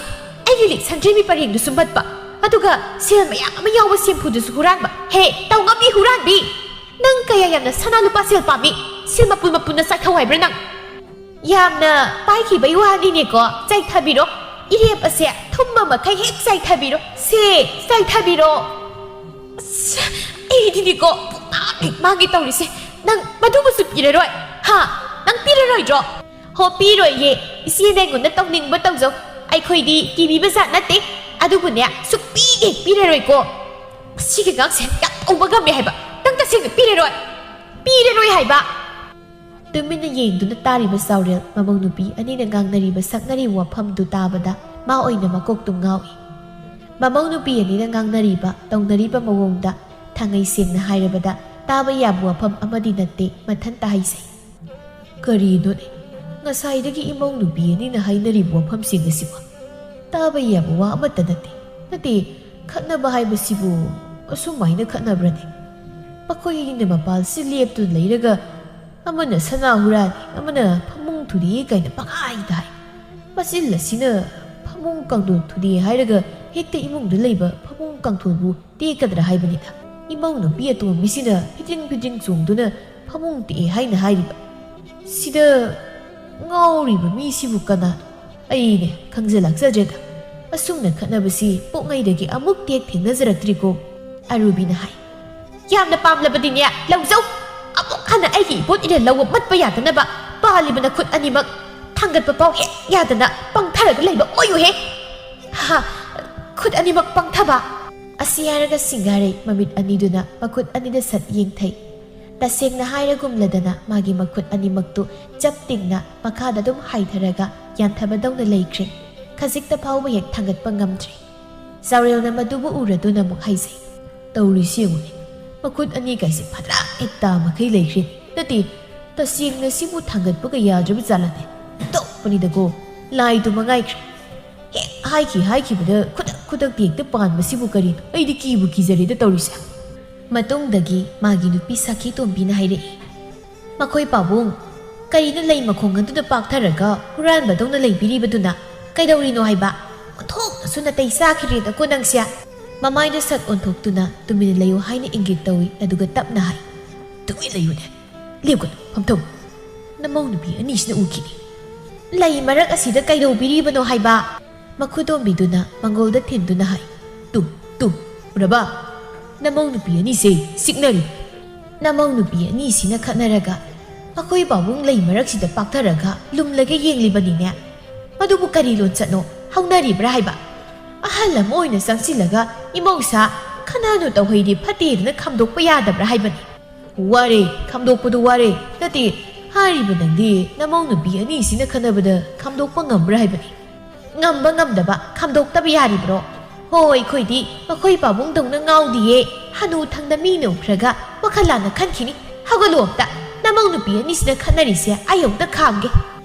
ꯑꯩꯒꯤ ꯂꯤꯛ ꯁꯟꯗ꯭ꯔꯦꯝꯕꯤ ꯄꯔꯦꯡꯗꯨꯁꯨ ꯃꯠꯄ, ꯑꯗꯨꯒ ꯁꯦꯜ ꯃꯌꯥꯝ ꯑꯃ ꯌꯥꯎꯕ ꯁꯦꯝꯐꯨꯗꯨꯁꯨ ꯍꯨꯔꯥꯟꯕ꯫ ꯍꯦ, ꯇꯧꯉꯝꯕꯤ ꯍꯨꯔꯥꯟꯕꯤ! ꯅꯪ ꯀꯌꯥ ꯌꯥꯝꯅ ꯁꯅꯥ ꯂꯨꯄꯥ ꯁꯦꯜ ꯄꯥꯝꯃꯤ? ꯁꯦꯜ ꯃꯄꯨꯟ ꯃꯄꯨꯟꯅ ꯆꯥꯏꯊꯧ ꯍꯥꯏꯕ꯭ꯔꯥ ꯅꯪ? ꯌꯥꯝꯅ ꯄꯥꯏꯈꯤꯕꯩ ꯋꯥꯅꯤꯅꯦꯀꯣ, ꯆꯥꯏꯊꯕꯤꯔꯣ꯫ ꯏꯔꯦꯞ ꯑꯁꯦ ꯊꯨꯝꯕ ꯃꯈꯩ ꯍꯦꯛ ꯆꯥꯏꯊꯕꯤꯔꯣ꯫ ꯁꯦ, ꯆꯥꯏꯊꯕꯤꯔꯣ꯫ ꯑꯁ, ꯑꯩꯗꯤꯅꯦꯀꯣ, ꯄꯨꯡꯃꯥꯡ ꯍꯦꯛ ꯃꯥꯡꯒꯦ ꯇꯧꯔꯤꯁꯦ꯫ ꯅꯪ ꯃꯗꯨꯕꯨꯁꯨ ꯄꯤꯔꯔꯣꯏ? ꯍꯥ? ꯅꯪ ꯄꯤꯔꯔꯣꯏꯗ꯭ꯔꯣ? ꯍꯣ, ꯄꯤꯔꯣꯏꯌꯦ꯫ ꯏꯆꯦ ꯅꯪꯉꯣꯟꯗ ꯇꯧꯅꯤꯡꯕ ꯇꯧꯖꯧ꯫ ꯑꯩꯈꯣꯏꯗꯤ ꯀꯤꯕꯤꯕ ꯖꯥꯠ ꯅꯠꯇꯦ꯫ ꯑꯗꯨꯕꯨꯅꯦ, ꯁꯨꯛꯄꯤ ꯍꯦꯛ ꯄꯤꯔꯔꯣꯏꯀꯣ꯫ ꯃꯁꯤꯒꯤ ꯑꯉꯥꯡꯁꯦ ꯌꯥꯝ ꯇꯧꯕ ꯉꯝꯃꯦ ꯍꯥꯏꯕ꯫ ꯅꯪ ꯇꯁꯦꯡꯅ ꯄꯤꯔꯔꯣꯏ꯫ ꯄꯤꯔꯔꯣꯏ ꯍꯥꯏꯕ꯫ ꯇꯨꯃꯤꯟꯅ ꯌꯦꯡꯗꯨꯅ ꯇꯥꯔꯤꯕ ꯆꯥꯎꯔꯦꯜ, ꯃꯃꯧ ꯅꯨꯄꯤ ꯑꯅꯤꯅ ꯉꯥꯡꯅꯔꯤꯕ ꯁꯛꯅꯔꯤꯕ ꯋꯥꯐꯝꯗꯨ ꯇꯥꯕꯗ ꯃꯥ ꯑꯣꯏꯅ ꯃꯀꯣꯛꯇꯨ ꯉꯥꯎꯏ꯫ ꯃꯃꯧ ꯅꯨꯄꯤ ꯑꯅꯤꯅ ꯉꯥꯡꯅꯔꯤꯕ, ꯇꯧꯅꯔꯤꯕ ꯃꯑꯣꯡꯗ ꯊꯥꯡꯉꯩ ꯁꯦꯡꯅ ꯍꯥꯏꯔꯕꯗ ꯇꯥꯕ ꯌꯥꯕ ꯋꯥꯐꯝ ꯑꯃꯗꯤ ꯅꯠꯇꯦ ꯃꯊꯟꯇ ꯍꯥꯏꯖꯩ꯫ ꯀꯔꯤꯅꯣꯅꯦ? ꯉꯁꯥꯏꯗꯒꯤ ꯏꯃꯧ ꯅꯨꯄꯤ ꯑꯅꯤꯅ ꯍꯥꯏꯅꯔꯤꯕ ꯋꯥꯐꯝꯁꯤꯡ ꯑꯁꯤꯕꯨ ꯇꯥꯕ ꯌꯥꯕ ꯋꯥ ꯑꯃꯠꯇ ꯅꯠꯇꯦ꯫ ꯅꯠꯇꯦ, ꯈꯠꯅꯕ ꯍꯥꯏꯕꯁꯤꯕꯨ ꯑꯁꯨꯃꯥꯏꯅ ꯈꯠꯅꯕ꯭ꯔꯅꯦ? ꯃꯈꯣꯏ ꯑꯅꯤꯅ ꯃꯄꯥꯜꯁꯤ ꯂꯦꯞꯇꯨꯅ ꯂꯩꯔꯒ ꯑꯃꯅ ꯁꯅꯥ ꯍꯨꯔꯥꯜꯂꯤ, ꯑꯃꯅ ꯐꯃꯨꯡ ꯊꯨꯗꯦꯛꯏ ꯀꯥꯏꯅ ꯄꯪꯍꯥꯏꯗ ꯍꯥꯏ꯫ ꯃꯆꯤꯜ ꯑꯁꯤꯅ ꯐꯃꯨꯡ ꯀꯥꯡꯊꯣꯜ ꯊꯨꯗꯦꯛꯏ ꯍꯥꯏꯔꯒ ꯍꯦꯛꯇ ꯏꯃꯨꯡꯗ ꯂꯩꯕ ꯐꯃꯨꯡ ꯀꯥꯡꯊꯣꯜꯕꯨ ꯇꯦꯛꯀꯗ꯭ꯔꯥ ꯍꯥꯏꯕꯅꯤꯗ꯫ ꯏꯃꯧ ꯅꯨꯄꯤ ꯑꯇꯣꯝꯕꯤꯁꯤꯅ ꯐꯤꯗ꯭ꯔꯤꯡ ꯐꯤꯗ꯭ꯔꯤꯡ ꯆꯣꯡꯗꯨꯅ ꯐꯃꯨꯡ ꯇꯦꯛꯑꯦ ꯍꯥꯏꯅ ꯍꯥꯏꯔꯤꯕ꯫ ꯁꯤꯗ ꯉꯥꯎꯔꯤꯕ ꯃꯤꯁꯤꯕꯨ ꯀꯅꯥꯅꯣ? ꯑꯩꯅꯦ ꯈꯪꯖ ꯂꯥꯛꯆꯗ꯭ꯔꯦꯗ꯫ ꯑꯁꯨꯝꯅ ꯈꯠꯅꯕꯁꯤ ꯄꯣꯛꯉꯩꯗꯒꯤ ꯑꯃꯨꯛ ꯇꯦꯛ ꯊꯦꯡꯅꯖꯔꯛꯇ꯭ꯔꯤꯀꯣ꯫ ꯑꯔꯨꯕꯤꯅ ꯍꯥꯏ꯫ ꯌꯥꯝꯅ ꯄꯥꯝꯂꯕꯗꯤꯅꯦ, ꯂꯧꯖꯧ꯫ ꯑꯃꯨꯛ ꯍꯟꯅ ꯑꯩꯒꯤ ꯏꯄꯣꯠ ꯏꯔꯦꯜ ꯂꯧꯕ ꯃꯠꯄ ꯌꯥꯗꯅꯕ ꯄꯥꯜꯂꯤꯕ ꯅꯈꯨꯠ ꯑꯅꯤꯃꯛ ꯊꯥꯡꯒꯠꯄ ꯐꯥꯎ ꯍꯦꯛ ꯌꯥꯗꯅ ꯄꯪꯊꯔꯒ ꯂꯩꯕ ꯑꯣꯏꯌꯨꯍꯦ꯫ ꯍꯥ, ꯈꯨꯠ ꯑꯅꯤꯃꯛ ꯄꯪꯊꯕ꯫ ꯑꯁꯤ ꯍꯥꯏꯔꯒ ꯁꯤꯡꯒꯥꯔꯩ ꯃꯃꯤꯠ ꯑꯅꯤꯗꯨꯅ ꯃꯈꯨꯠ ꯑꯅꯤꯗ ꯁꯠ ꯌꯦꯡꯊꯩ꯫ ꯇꯁꯦꯡꯅ ꯍꯥꯏꯔꯒꯨꯝꯂꯗꯅ ꯃꯥꯒꯤ ꯃꯈꯨꯠ ꯑꯅꯤꯃꯛꯇꯨ ꯆꯞ ꯇꯤꯡꯅ ꯃꯈꯥꯗ ꯑꯗꯨꯝ ꯍꯥꯏꯊꯔꯒ ꯌꯥꯟꯊꯕꯗꯧꯅ ꯂꯩꯈ꯭ꯔꯦ꯫ ꯈꯖꯤꯛꯇ ꯐꯥꯎꯕ ꯍꯦꯛ ꯊꯥꯡꯒꯠꯄ ꯉꯝꯗ꯭ꯔꯦ꯫ ꯆꯥꯎꯔꯦꯜꯅ ꯃꯗꯨꯕꯨ ꯎꯔꯗꯨꯅ ꯑꯃꯨꯛ ꯍꯥꯏꯖꯩ꯫ ꯇꯧꯔꯤꯁꯤ ꯌꯦꯡꯉꯨꯅꯦ, ꯃꯈꯨꯠ ꯑꯅꯤ ꯀꯥꯏꯁꯦ ꯐꯗ꯭ꯔꯥꯛ ꯍꯦꯛ ꯇꯥ ꯃꯈꯩ ꯂꯩꯈ꯭ꯔꯦ꯫ ꯅꯠꯇꯦ, ꯇꯁꯦꯡꯅ ꯁꯤꯕꯨ ꯊꯥꯡꯒꯠꯄꯒ ꯌꯥꯗ꯭ꯔꯕ ꯖꯥꯠꯂꯅꯦ? ꯇꯣꯛꯄꯅꯤꯗꯀꯣ, ꯂꯥꯏꯗꯨ ꯃꯉꯥꯏꯈ꯭ꯔꯦ꯫ ꯍꯦꯛ ꯍꯥꯏꯈꯤ ꯍꯥꯏꯈꯤꯕꯗ ꯈꯨꯗꯛ ꯈꯨꯗꯛꯇ ꯍꯦꯛꯇ ꯄꯥꯟꯕꯁꯤꯕꯨ ꯀꯔꯤꯅꯣ? ꯑꯩꯗꯤ ꯀꯤꯕꯨ ꯀꯤꯖꯔꯦꯗ ꯇꯧꯔꯤꯁꯦ꯫ ꯃꯇꯨꯡꯗꯒꯤ ꯃꯥꯒꯤ ꯅꯨꯄꯤ ꯁꯥꯈꯤ ꯇꯣꯝꯕꯤꯅ ꯍꯥꯏꯔꯛꯏ꯫ ꯃꯈꯣꯏ ꯄꯥꯕꯨꯡ, ꯀꯔꯤꯅꯣ ꯂꯩ ꯃꯈꯣꯡ ꯑꯗꯨꯗ ꯄꯥꯛꯊꯔꯒ ꯍꯨꯔꯥꯟꯕꯗꯧꯅ ꯂꯩꯕꯤꯔꯤꯕꯗꯨꯅ? ꯀꯩꯗꯧꯔꯤꯅꯣ ꯍꯥꯏꯕ? ꯑꯣꯟꯊꯣꯛꯅꯁꯨ ꯅꯥꯇꯩ ꯆꯥꯈꯤꯗ꯭ꯔꯦꯗꯀꯣ ꯅꯪꯁꯦ꯫ ꯃꯃꯥꯏꯗ ꯁꯠ ꯑꯣꯟꯊꯣꯛꯇꯨꯅ ꯇꯨꯃꯤꯟꯅ ꯂꯩꯌꯨ ꯍꯥꯏꯅ ꯏꯪꯒꯤꯠ ꯇꯧꯏ, ꯑꯗꯨꯒ ꯇꯞꯅ ꯍꯥꯏ, ꯇꯨꯃꯤꯟ ꯂꯩꯌꯨꯅꯦ, ꯂꯦꯞꯀꯅꯨ, ꯐꯝꯊꯧ꯫ ꯅꯃꯧ ꯅꯨꯄꯤ ꯑꯅꯤꯁꯤꯅ ꯎꯈꯤꯅꯤ꯫ ꯂꯩ ꯃꯔꯛ ꯑꯁꯤꯗ ꯀꯩꯗꯧꯕꯤꯔꯤꯕꯅꯣ ꯍꯥꯏꯕ? ꯃꯈꯨꯗꯣꯝꯕꯤꯗꯨꯅ ꯃꯉꯣꯜꯗ ꯊꯤꯟꯗꯨꯅ ꯍꯥꯏ, ꯇꯨ, ꯇꯨ, ꯎꯔꯕ? ꯅꯃꯧ ꯅꯨꯄꯤ ꯑꯅꯤꯁꯦ ꯆꯤꯛꯅꯔꯤ꯫ "ꯅꯃꯧ ꯅꯨꯄꯤ ꯑꯅꯤꯁꯤꯅ ꯈꯠꯅꯔꯒ ꯑꯩꯈꯣꯏ ꯄꯥꯕꯨꯡ ꯂꯩ ꯃꯔꯛꯁꯤꯗ ꯄꯥꯛꯊꯔꯒ ꯂꯨꯝꯂꯒ ꯌꯦꯡꯂꯤꯕꯅꯤꯅꯦ꯫ ꯃꯗꯨꯕꯨ ꯀꯔꯤ ꯂꯣꯟꯆꯠꯅꯣ ꯍꯧꯅꯔꯤꯕ꯭ꯔꯥ ꯍꯥꯏꯕ? ꯑꯍꯜ ꯑꯃ ꯑꯣꯏꯅ ꯆꯪꯁꯤꯜꯂꯒ ꯏꯃꯧꯁꯥ ꯈꯠꯅꯅꯨ ꯇꯧꯍꯩꯗꯦ ꯐꯠꯇꯦꯗꯅ ꯈꯥꯝꯗꯣꯛꯄ ꯌꯥꯗꯕ꯭ꯔꯥ ꯍꯥꯏꯕꯅꯤ?" "ꯋꯥꯔꯦ, ꯈꯥꯝꯗꯣꯛꯄꯗꯨ ꯋꯥꯔꯦ꯫ ꯅꯠꯇꯦ, ꯍꯥꯏꯔꯤꯕ ꯅꯪꯗꯤ ꯅꯃꯧ ꯅꯨꯄꯤ ꯑꯅꯤꯁꯤꯅ ꯈꯠꯅꯕꯗ ꯈꯥꯝꯗꯣꯛꯄ ꯉꯝꯕ꯭ꯔꯥ ꯍꯥꯏꯕꯅꯤ?" "ꯉꯝꯕ ꯉꯝꯗꯕ ꯈꯥꯝꯗꯣꯛꯇꯕ ꯌꯥꯔꯤꯕ꯭ꯔꯣ? ꯍꯣ, ꯑꯩꯈꯣꯏꯗꯤ ꯃꯈꯣꯏ ꯄꯥꯕꯨꯡꯗꯧꯅ ꯉꯥꯎꯗꯤꯌꯦ꯫ ꯍꯅꯨ ꯊꯪꯗ ꯃꯤꯅ ꯎꯈ꯭ꯔꯒ ꯋꯥꯈꯜ ꯂꯥꯟꯅ ꯈꯟꯈꯤꯅꯤ꯫ ꯍꯧꯒꯠꯂꯨ ꯑꯝꯇ꯫ ꯅꯃꯧ ꯅꯨꯄꯤ ꯑꯅꯤꯁꯤꯅ ꯈꯠꯅꯔꯤꯁꯦ ꯑꯩ ꯑꯝꯇ ꯈꯥꯝꯒꯦ꯫"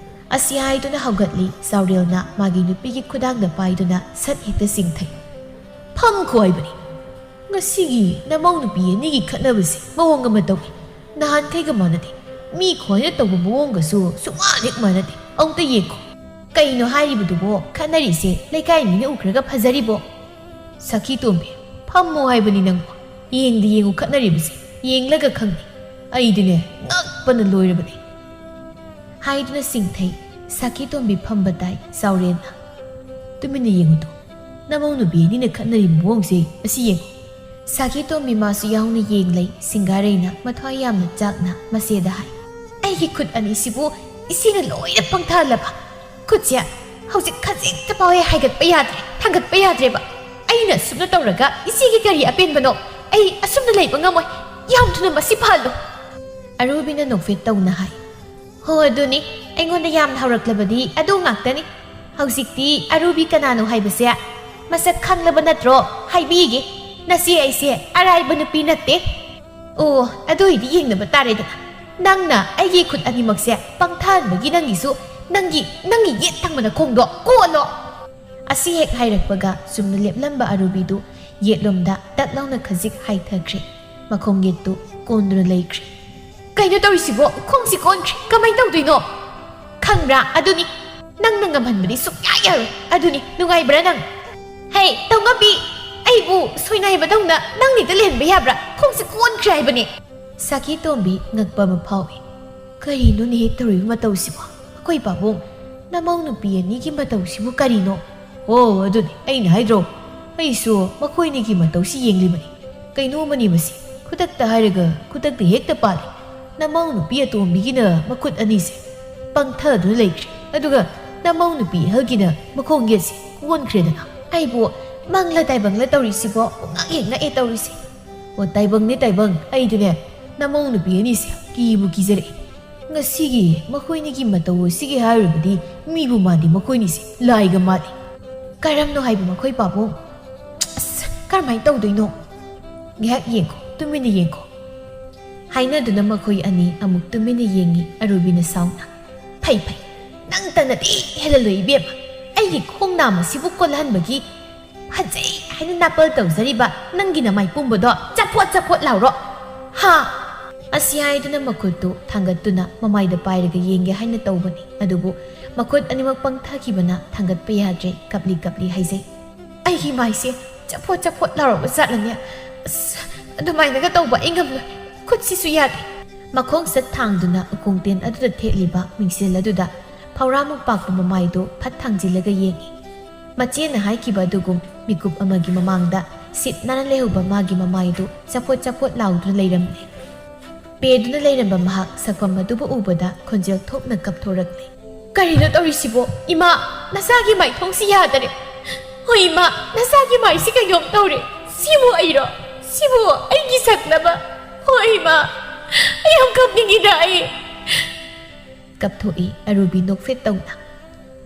ꯑꯁꯤ ꯍꯥꯏꯗꯨꯅ ꯍꯧꯒꯠꯂꯤ ꯆꯥꯎꯔꯦꯜꯅ ꯃꯥꯒꯤ ꯅꯨꯄꯤꯒꯤ ꯈꯨꯗꯥꯡꯗ ꯄꯥꯏꯗꯨꯅ ꯁꯠ ꯍꯦꯛꯇ ꯆꯤꯡꯊꯩ꯫ "ꯐꯝꯈꯣ ꯍꯥꯏꯕꯅꯤ꯫ ꯉꯁꯤꯒꯤ ꯅꯃꯧ ꯅꯨꯄꯤ ꯑꯅꯤꯒꯤ ꯈꯠꯅꯕꯁꯦ ꯃꯑꯣꯡ ꯑꯃ ꯇꯧꯏ꯫ ꯅꯍꯥꯟꯈꯩꯒ ꯃꯥꯟꯅꯗꯦ꯫ ꯃꯤ ꯈ꯭ꯋꯥꯏꯅ ꯇꯧꯕ ꯃꯑꯣꯡꯒꯁꯨ ꯁꯨꯛꯃꯥꯟ ꯍꯦꯛ ꯃꯥꯟꯅꯗꯦ꯫ ꯑꯃꯨꯛꯇ ꯌꯦꯡꯈꯣ꯫ ꯀꯩꯅꯣ ꯍꯥꯏꯔꯤꯕꯗꯨꯕꯣ? ꯈꯠꯅꯔꯤꯁꯦ ꯂꯩꯀꯥꯏ ꯃꯤꯅ ꯎꯈ꯭ꯔꯒ ꯐꯖꯔꯤꯕꯣ?" "ꯁꯈꯤ ꯇꯣꯝꯕꯤ, ꯐꯝꯃꯣ ꯍꯥꯏꯕꯅꯤ ꯅꯪꯕꯨ꯫ ꯌꯦꯡꯗꯤ ꯌꯦꯡꯉꯨ ꯈꯠꯅꯔꯤꯕꯁꯦ, ꯌꯦꯡꯂꯒ ꯈꯪꯅꯤ꯫ ꯑꯩꯗꯤꯅꯦ, ꯉꯛꯄꯅ ꯂꯣꯏꯔꯕꯅꯤ꯫" ꯍꯥꯏꯗꯨꯅ ꯆꯤꯡꯊꯩ꯫ ꯁꯈꯤ ꯇꯣꯝꯕꯤ ꯐꯝꯕ ꯇꯥꯏ ꯆꯥꯎꯔꯦꯜꯅ꯫ "ꯇꯨꯃꯤꯟꯅ ꯌꯦꯡꯉꯨꯗꯣ, ꯅꯃꯧ ꯅꯨꯄꯤ ꯑꯅꯤꯅ ꯈꯠꯅꯔꯤꯕ ꯃꯑꯣꯡꯁꯦ ꯑꯁꯤ ꯌꯦꯡꯉꯨ꯫" ꯁꯈꯤ ꯇꯣꯝꯕꯤ ꯃꯥꯁꯨ ꯌꯥꯎꯅ ꯌꯦꯡꯂꯩ꯫ ꯁꯤꯡꯒꯥꯔꯩꯅ ꯃꯊ꯭ꯋꯥꯏ ꯌꯥꯝꯅ ꯆꯥꯛꯅ ꯃꯆꯦꯗ ꯍꯥꯏ, "ꯑꯩꯒꯤ ꯈꯨꯠ ꯑꯅꯤꯁꯤꯕꯨ ꯏꯆꯦꯅ ꯂꯣꯏꯅ ꯄꯪꯊꯍꯜꯂꯕ꯫ ꯈꯨꯠꯁꯦ ꯍꯧꯖꯤꯛ ꯈꯖꯤꯛꯇ ꯐꯥꯎꯍꯦ ꯍꯥꯏꯒꯠꯄ ꯌꯥꯗ꯭ꯔꯦ, ꯊꯥꯡꯒꯠꯄ ꯌꯥꯗ꯭ꯔꯦꯕ꯫ ꯑꯩꯅ ꯑꯁꯨꯝꯅ ꯇꯧꯔꯒ ꯏꯆꯦꯒꯤ ꯀꯔꯤ ꯑꯄꯦꯟꯕꯅꯣ? ꯑꯩ ꯑꯁꯨꯝꯅ ꯂꯩꯕ ꯉꯝꯃꯣꯏ꯫ ꯌꯥꯝ ꯊꯨꯅ ꯃꯁꯤ ꯐꯍꯜꯂꯨ꯫" ꯑꯔꯨꯕꯤꯅ ꯅꯣꯛꯐꯦꯠ ꯇꯧꯅ ꯍꯥꯏ, "ꯍꯣ, ꯑꯗꯨꯅꯤ꯫ ꯑꯩꯉꯣꯟꯗ ꯌꯥꯝꯅ ꯍꯧꯔꯛꯂꯕꯗꯤ ꯑꯗꯨ ꯉꯥꯛꯇꯅꯤ꯫ ꯍꯧꯖꯤꯛꯇꯤ ꯑꯔꯨꯕꯤ ꯀꯅꯥꯅꯣ ꯍꯥꯏꯕꯁꯦ ꯃꯁꯛ ꯈꯪꯂꯕ ꯅꯠꯇ꯭ꯔꯣ? ꯍꯥꯏꯕꯤꯒꯦ, ꯅꯆꯦ ꯑꯩꯁꯦ ꯑꯔꯥꯏꯕ ꯅꯨꯄꯤ ꯅꯠꯇꯦ꯫" "ꯑꯣ, ꯑꯗꯨ ꯑꯣꯏꯗꯤ ꯌꯦꯡꯅꯕ ꯇꯥꯔꯦꯗꯅ꯫ ꯅꯪꯅ ꯑꯩꯒꯤ ꯈꯨꯠ ꯑꯅꯤꯃꯛꯁꯦ ꯄꯪꯊꯍꯟꯕꯒꯤ ꯅꯪꯒꯤꯁꯨ, ꯅꯪꯒꯤ, ꯅꯪꯒꯤ ꯌꯦꯠ ꯊꯪꯕ ꯅꯈꯣꯡꯗꯣ ꯀꯣꯜꯂꯣ꯫" ꯑꯁꯤ ꯍꯦꯛ ꯍꯥꯏꯔꯛꯄꯒ ꯆꯨꯝꯅ ꯂꯦꯞꯂꯝꯕ ꯑꯔꯨꯕꯤꯗꯨ ꯌꯦꯠꯂꯣꯝꯗ ꯇꯛ ꯂꯥꯎꯅ ꯈꯖꯤꯛ ꯍꯥꯏꯊꯈ꯭ꯔꯦ꯫ ꯃꯈꯣꯡ ꯌꯦꯠꯇꯨ ꯀꯣꯟꯗꯨꯅ ꯂꯩꯈ꯭ꯔꯦ꯫ "ꯀꯩꯅꯣ ꯇꯧꯔꯤꯁꯤꯕꯣ? ꯈꯣꯡꯁꯤ ꯀꯣꯟꯈ꯭ꯔꯦ꯫ ꯀꯃꯥꯏꯅ ꯇꯧꯗꯣꯏꯅꯣ?" "ꯈꯪꯕ꯭ꯔꯥ? ꯑꯗꯨꯅꯤ꯫ ꯅꯪꯅ ꯉꯝꯍꯟꯕꯗꯤ ꯁꯨꯡꯌꯥ ꯌꯥꯔꯣꯏ꯫ ꯑꯗꯨꯅꯤ꯫ ꯅꯨꯡꯉꯥꯏꯕ꯭ꯔꯥ ꯅꯪ?" "ꯍꯦ, ꯇꯧꯉꯝꯕꯤ! ꯑꯩꯕꯨ ꯁꯣꯏꯅꯥꯏꯕꯗꯧꯅ ꯅꯪꯅ ꯍꯦꯛꯇ ꯂꯦꯟꯕ ꯌꯥꯕ꯭ꯔꯥ? ꯈꯣꯡꯁꯤ ꯀꯣꯟꯈ꯭ꯔꯦ ꯍꯥꯏꯕꯅꯤ꯫" ꯁꯈꯤ ꯇꯣꯝꯕꯤ ꯉꯛꯄ ꯑꯃ ꯐꯥꯎꯏ꯫ "ꯀꯔꯤꯅꯣꯅꯦꯍꯦ ꯇꯧꯔꯤꯕ ꯃꯇꯧꯁꯤꯕꯣ? ꯑꯩꯈꯣꯏ ꯄꯥꯕꯨꯡ, ꯅꯃꯧ ꯅꯨꯄꯤ ꯑꯅꯤꯒꯤ ꯃꯇꯧꯁꯤꯕꯨ ꯀꯔꯤꯅꯣ?" "ꯑꯣ, ꯑꯗꯨꯅꯤ ꯑꯩꯅ ꯍꯥꯏꯗ꯭ꯔꯣ? ꯑꯩꯁꯨ ꯃꯈꯣꯏꯅꯤꯒꯤ ꯃꯇꯧꯁꯤ ꯌꯦꯡꯂꯤꯕꯅꯤ꯫ ꯀꯩꯅꯣ ꯑꯃꯅꯤ ꯃꯁꯤ꯫ ꯈꯨꯗꯛꯇ ꯍꯥꯏꯔꯒ ꯈꯨꯗꯛꯇ ꯍꯦꯛꯇ ꯄꯥꯜꯂꯦ꯫ ꯅꯃꯧ ꯅꯨꯄꯤ ꯑꯇꯣꯝꯕꯤꯒꯤꯅ ꯃꯈꯨꯠ ꯑꯅꯤꯁꯦ ꯄꯪꯊꯗꯨꯅ ꯂꯩꯈ꯭ꯔꯦ, ꯑꯗꯨꯒ ꯅꯃꯧ ꯅꯨꯄꯤ ꯑꯍꯜꯒꯤꯅ ꯃꯈꯣꯡ ꯌꯦꯠꯁꯦ ꯀꯣꯟꯈ꯭ꯔꯦꯗꯅ꯫ ꯑꯩꯕꯨ ꯃꯪꯂ ꯇꯥꯏꯕꯪꯂ ꯇꯧꯔꯤꯁꯤꯕꯣ? ꯄꯨꯡꯉꯛ ꯍꯦꯛ ꯉꯛꯑꯦ ꯇꯧꯔꯤꯁꯦ꯫ ꯑꯣ, ꯇꯥꯏꯕꯪꯅꯦ ꯇꯥꯏꯕꯪ, ꯑꯩꯗꯤꯅꯦ ꯅꯃꯧ ꯅꯨꯄꯤ ꯑꯅꯤꯁꯦ ꯀꯤꯕꯨ ꯀꯤꯖꯔꯛꯑꯦ꯫ ꯉꯁꯤꯒꯤ ꯃꯈꯣꯏꯅꯤꯒꯤ ꯃꯇꯧ ꯑꯁꯤꯒꯤ ꯍꯥꯏꯔꯨꯕꯗꯤ ꯃꯤꯕꯨ ꯃꯥꯟꯗꯦ, ꯃꯈꯣꯏꯅꯤꯁꯦ ꯂꯥꯏꯒ ꯃꯥꯜꯂꯤ꯫ ꯀꯔꯝꯅꯣ ꯍꯥꯏꯕ ꯃꯈꯣꯏ ꯄꯥꯕꯨꯡ? ꯑꯁ, ꯀꯔꯝꯍꯥꯏꯅ ꯇꯧꯗꯣꯏꯅꯣ? ꯉꯥꯏꯍꯥꯛ ꯌꯦꯡꯈꯣ, ꯇꯨꯃꯤꯟꯅ ꯌꯦꯡꯈꯣ꯫ ꯍꯥꯏꯅꯗꯨꯅ ꯃꯈꯣꯏ ꯑꯅꯤ ꯑꯃꯨꯛ ꯇꯨꯃꯤꯟꯅ ꯌꯦꯡꯉꯤ ꯑꯔꯨꯕꯤꯅ ꯁꯥꯎꯅ꯫ ꯐꯩ ꯐꯩ, ꯅꯪꯇꯅꯗꯤ ꯍꯦꯜꯍꯜꯂꯣꯏ ꯏꯕꯦꯝꯃ꯫ ꯑꯩꯒꯤ ꯈꯣꯡ ꯅꯥꯝ ꯑꯁꯤꯕꯨ ꯀꯣꯜꯍꯟꯕꯒꯤ ꯐꯖꯩ ꯍꯥꯏꯅ ꯅꯥꯄꯜ ꯇꯧꯖꯔꯤꯕ ꯅꯪꯒꯤ ꯅꯃꯥꯏ ꯄꯨꯝꯕꯗꯣ ꯆꯐꯣꯠ ꯆꯐꯣꯠ ꯂꯥꯎꯔꯣ꯫ ꯍꯥ? ꯑꯁꯤ ꯍꯥꯏꯗꯨꯅ ꯃꯈꯨꯠꯇꯨ ꯊꯥꯡꯒꯠꯇꯨꯅ ꯃꯃꯥꯏꯗ ꯄꯥꯏꯔꯒ ꯌꯦꯡꯒꯦ ꯍꯥꯏꯅ ꯇꯧꯕꯅꯤ꯫ ꯑꯗꯨꯕꯨ ꯃꯈꯨꯠ ꯑꯅꯤꯃꯛ ꯄꯪꯊꯈꯤꯕꯅ ꯊꯥꯡꯒꯠꯄ ꯌꯥꯗ꯭ꯔꯦ꯫ ꯀꯞꯂꯤ ꯀꯞꯂꯤ ꯍꯥꯏꯖꯩ꯫ ꯑꯩꯒꯤ ꯃꯥꯏꯁꯦ ꯆꯐꯣꯠ ꯆꯐꯣꯠ ꯂꯥꯎꯔꯕ ꯖꯥꯠꯂꯅꯦ? ꯑꯁ, ꯑꯗꯨꯃꯥꯏꯅꯒ ꯇꯧꯕ ꯑꯩ ꯉꯝꯂꯣꯏ꯫ ꯈꯨꯠꯁꯤꯁꯨ ꯌꯥꯗꯦ꯫ ꯃꯈꯣꯡ ꯁꯠ ꯊꯥꯡꯗꯨꯅ ꯎꯈꯣꯡꯇꯦꯟ ꯑꯗꯨꯗ ꯊꯦꯠꯂꯤꯕ ꯃꯤꯡꯁꯦꯜ ꯑꯗꯨꯗ ꯐꯧꯔꯥꯃꯨꯛ ꯄꯥꯛꯄ ꯃꯃꯥꯏꯗꯨ ꯐꯠ ꯊꯥꯡꯖꯤꯜꯂꯒ ꯌꯦꯡꯉꯤ꯫ ꯃꯆꯦꯅ ꯍꯥꯏꯈꯤꯕ ꯑꯗꯨꯒꯨꯝ ꯃꯤꯀꯨꯞ ꯑꯃꯒꯤ ꯃꯃꯥꯡꯗ ꯁꯤꯠ ꯅꯥꯟꯅ ꯂꯩꯍꯧꯕ ꯃꯥꯒꯤ ꯃꯃꯥꯏꯗꯨ ꯆꯐꯣꯠ ꯆꯐꯣꯠ ꯂꯥꯎꯗꯨꯅ ꯂꯩꯔꯝꯂꯦ꯫ ꯄꯦꯗꯨꯅ ꯂꯩꯔꯝꯕ ꯃꯍꯥꯛ ꯁꯛꯐꯝ ꯑꯗꯨꯕꯨ ꯎꯕꯗ ꯈꯣꯟꯖꯦꯜ ꯊꯣꯛꯅ ꯀꯞꯊꯣꯔꯛꯂꯦ꯫ ꯀꯔꯤꯅꯣ ꯇꯧꯔꯤꯁꯤꯕꯣ? ꯏꯃꯥ, ꯅꯆꯥꯒꯤ ꯃꯥꯏꯊꯣꯡꯁꯤ ꯌꯥꯗꯔꯦ꯫ ꯍꯣꯏ ꯏꯃꯥ, ꯅꯆꯥꯒꯤ ꯃꯥꯏꯁꯤ ꯀꯩꯅꯣꯝ ꯇꯧꯔꯦ꯫ ꯁꯤꯕꯨ ꯑꯩꯔꯣ? ꯁꯤꯕꯨ ꯑꯩꯒꯤ ꯁꯛꯂꯕ? ꯍꯣꯏ ꯏꯃꯥ, ꯑꯩ ꯌꯥꯝ ꯀꯞꯅꯤꯡꯉꯤꯗ ꯑꯩ꯫ ꯀꯞꯊꯣꯛꯏ ꯑꯔꯨꯕꯤ ꯅꯣꯛꯐꯦꯠ ꯇꯧꯅ꯫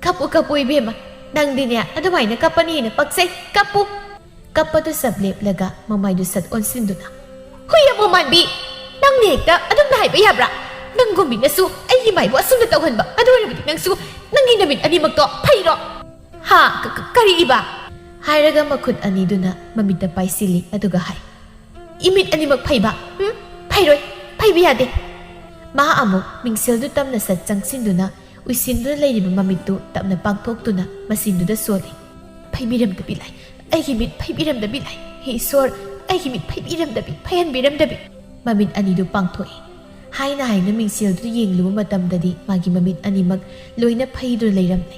ꯀꯞꯄꯨ ꯀꯞꯄꯨ ꯏꯕꯦꯝꯃ, ꯅꯪꯗꯤꯅꯦ ꯑꯗꯨꯃꯥꯏꯅ ꯀꯞꯄꯅ ꯍꯦꯟꯅ ꯄꯛꯆꯩ, ꯀꯞꯄꯨ꯫ ꯀꯞꯄꯗꯨ ꯁꯠ ꯂꯦꯞꯂꯒ ꯃꯃꯥꯏꯗꯨ ꯁꯠ ꯑꯣꯟꯁꯤꯟꯗꯨꯅ꯫ ꯍꯨꯏ ꯑꯃꯣꯃꯥꯟꯕꯤ, ꯅꯪꯅ ꯍꯦꯛꯇ ꯑꯗꯨꯝꯅ ꯍꯥꯏꯕ ꯌꯥꯕ꯭ꯔꯥ? ꯅꯪꯒꯨꯝꯕꯤꯅꯁꯨ ꯑꯩꯒꯤ ꯃꯥꯏꯕꯨ ꯑꯁꯨꯝꯅ ꯇꯧꯍꯟꯕ, ꯑꯗꯨ ꯑꯣꯏꯔꯕꯗꯤ ꯅꯪꯁꯨ ꯅꯪꯒꯤ ꯅꯃꯤꯠ ꯑꯅꯤꯃꯛꯇꯣ ꯐꯩꯔꯣ? ꯍꯥ? ꯀ-, ꯀ-, ꯀꯔꯤ ꯏꯕ? ꯍꯥꯏꯔꯒ ꯃꯈꯨꯠ ꯑꯅꯤꯗꯨꯅ ꯃꯃꯤꯠꯇ ꯄꯥꯏꯁꯤꯜꯂꯤ, ꯑꯗꯨꯒ ꯍꯥꯏ, ꯏꯃꯤꯠ ꯑꯅꯤꯃꯛ ꯐꯩꯕ? ꯎꯝ? ꯐꯩꯔꯣꯏ, ꯐꯩꯕ ꯌꯥꯗꯦ꯫ ꯃꯥ ꯑꯃꯨꯛ ꯃꯤꯡꯁꯦꯜꯗꯨ ꯇꯞꯅ ꯁꯠ ꯆꯪꯁꯤꯟꯗꯨꯅ ꯎꯏꯁꯤꯟꯗꯨꯅ ꯂꯩꯔꯤꯕ ꯃꯃꯤꯠꯇꯨ ꯇꯞꯅ ꯄꯥꯡꯊꯣꯛꯇꯨꯅ ꯃꯆꯤꯟꯗꯨꯗ ꯁꯣꯜꯂꯤ꯫ ꯐꯩꯕꯤꯔꯝꯗꯕꯤ ꯂꯥꯏ, ꯑꯩꯒꯤ ꯃꯤꯠ ꯐꯩꯕꯤꯔꯝꯗꯕꯤ ꯂꯥꯏ, ꯍꯦ ꯏꯁꯣꯔ, ꯑꯩꯒꯤ ꯃꯤꯠ ꯐꯩꯕꯤꯔꯝꯗꯕꯤ, ꯐꯩꯍꯟꯕꯤꯔꯝꯗꯕꯤ꯫ ꯃꯃꯤꯠ ꯑꯅꯤꯗꯨ ꯄꯥꯡꯊꯣꯛꯏ꯫ ꯍꯥꯏꯅ ꯍꯥꯏꯅ ꯃꯤꯡꯁꯦꯜꯗꯨ ꯌꯦꯡꯂꯨꯕ ꯃꯇꯝꯗꯗꯤ ꯃꯥꯒꯤ ꯃꯃꯤꯠ ꯑꯅꯤꯃꯛ ꯂꯣꯏꯅ ꯐꯩꯗꯨꯅ ꯂꯩꯔꯝꯂꯦ꯫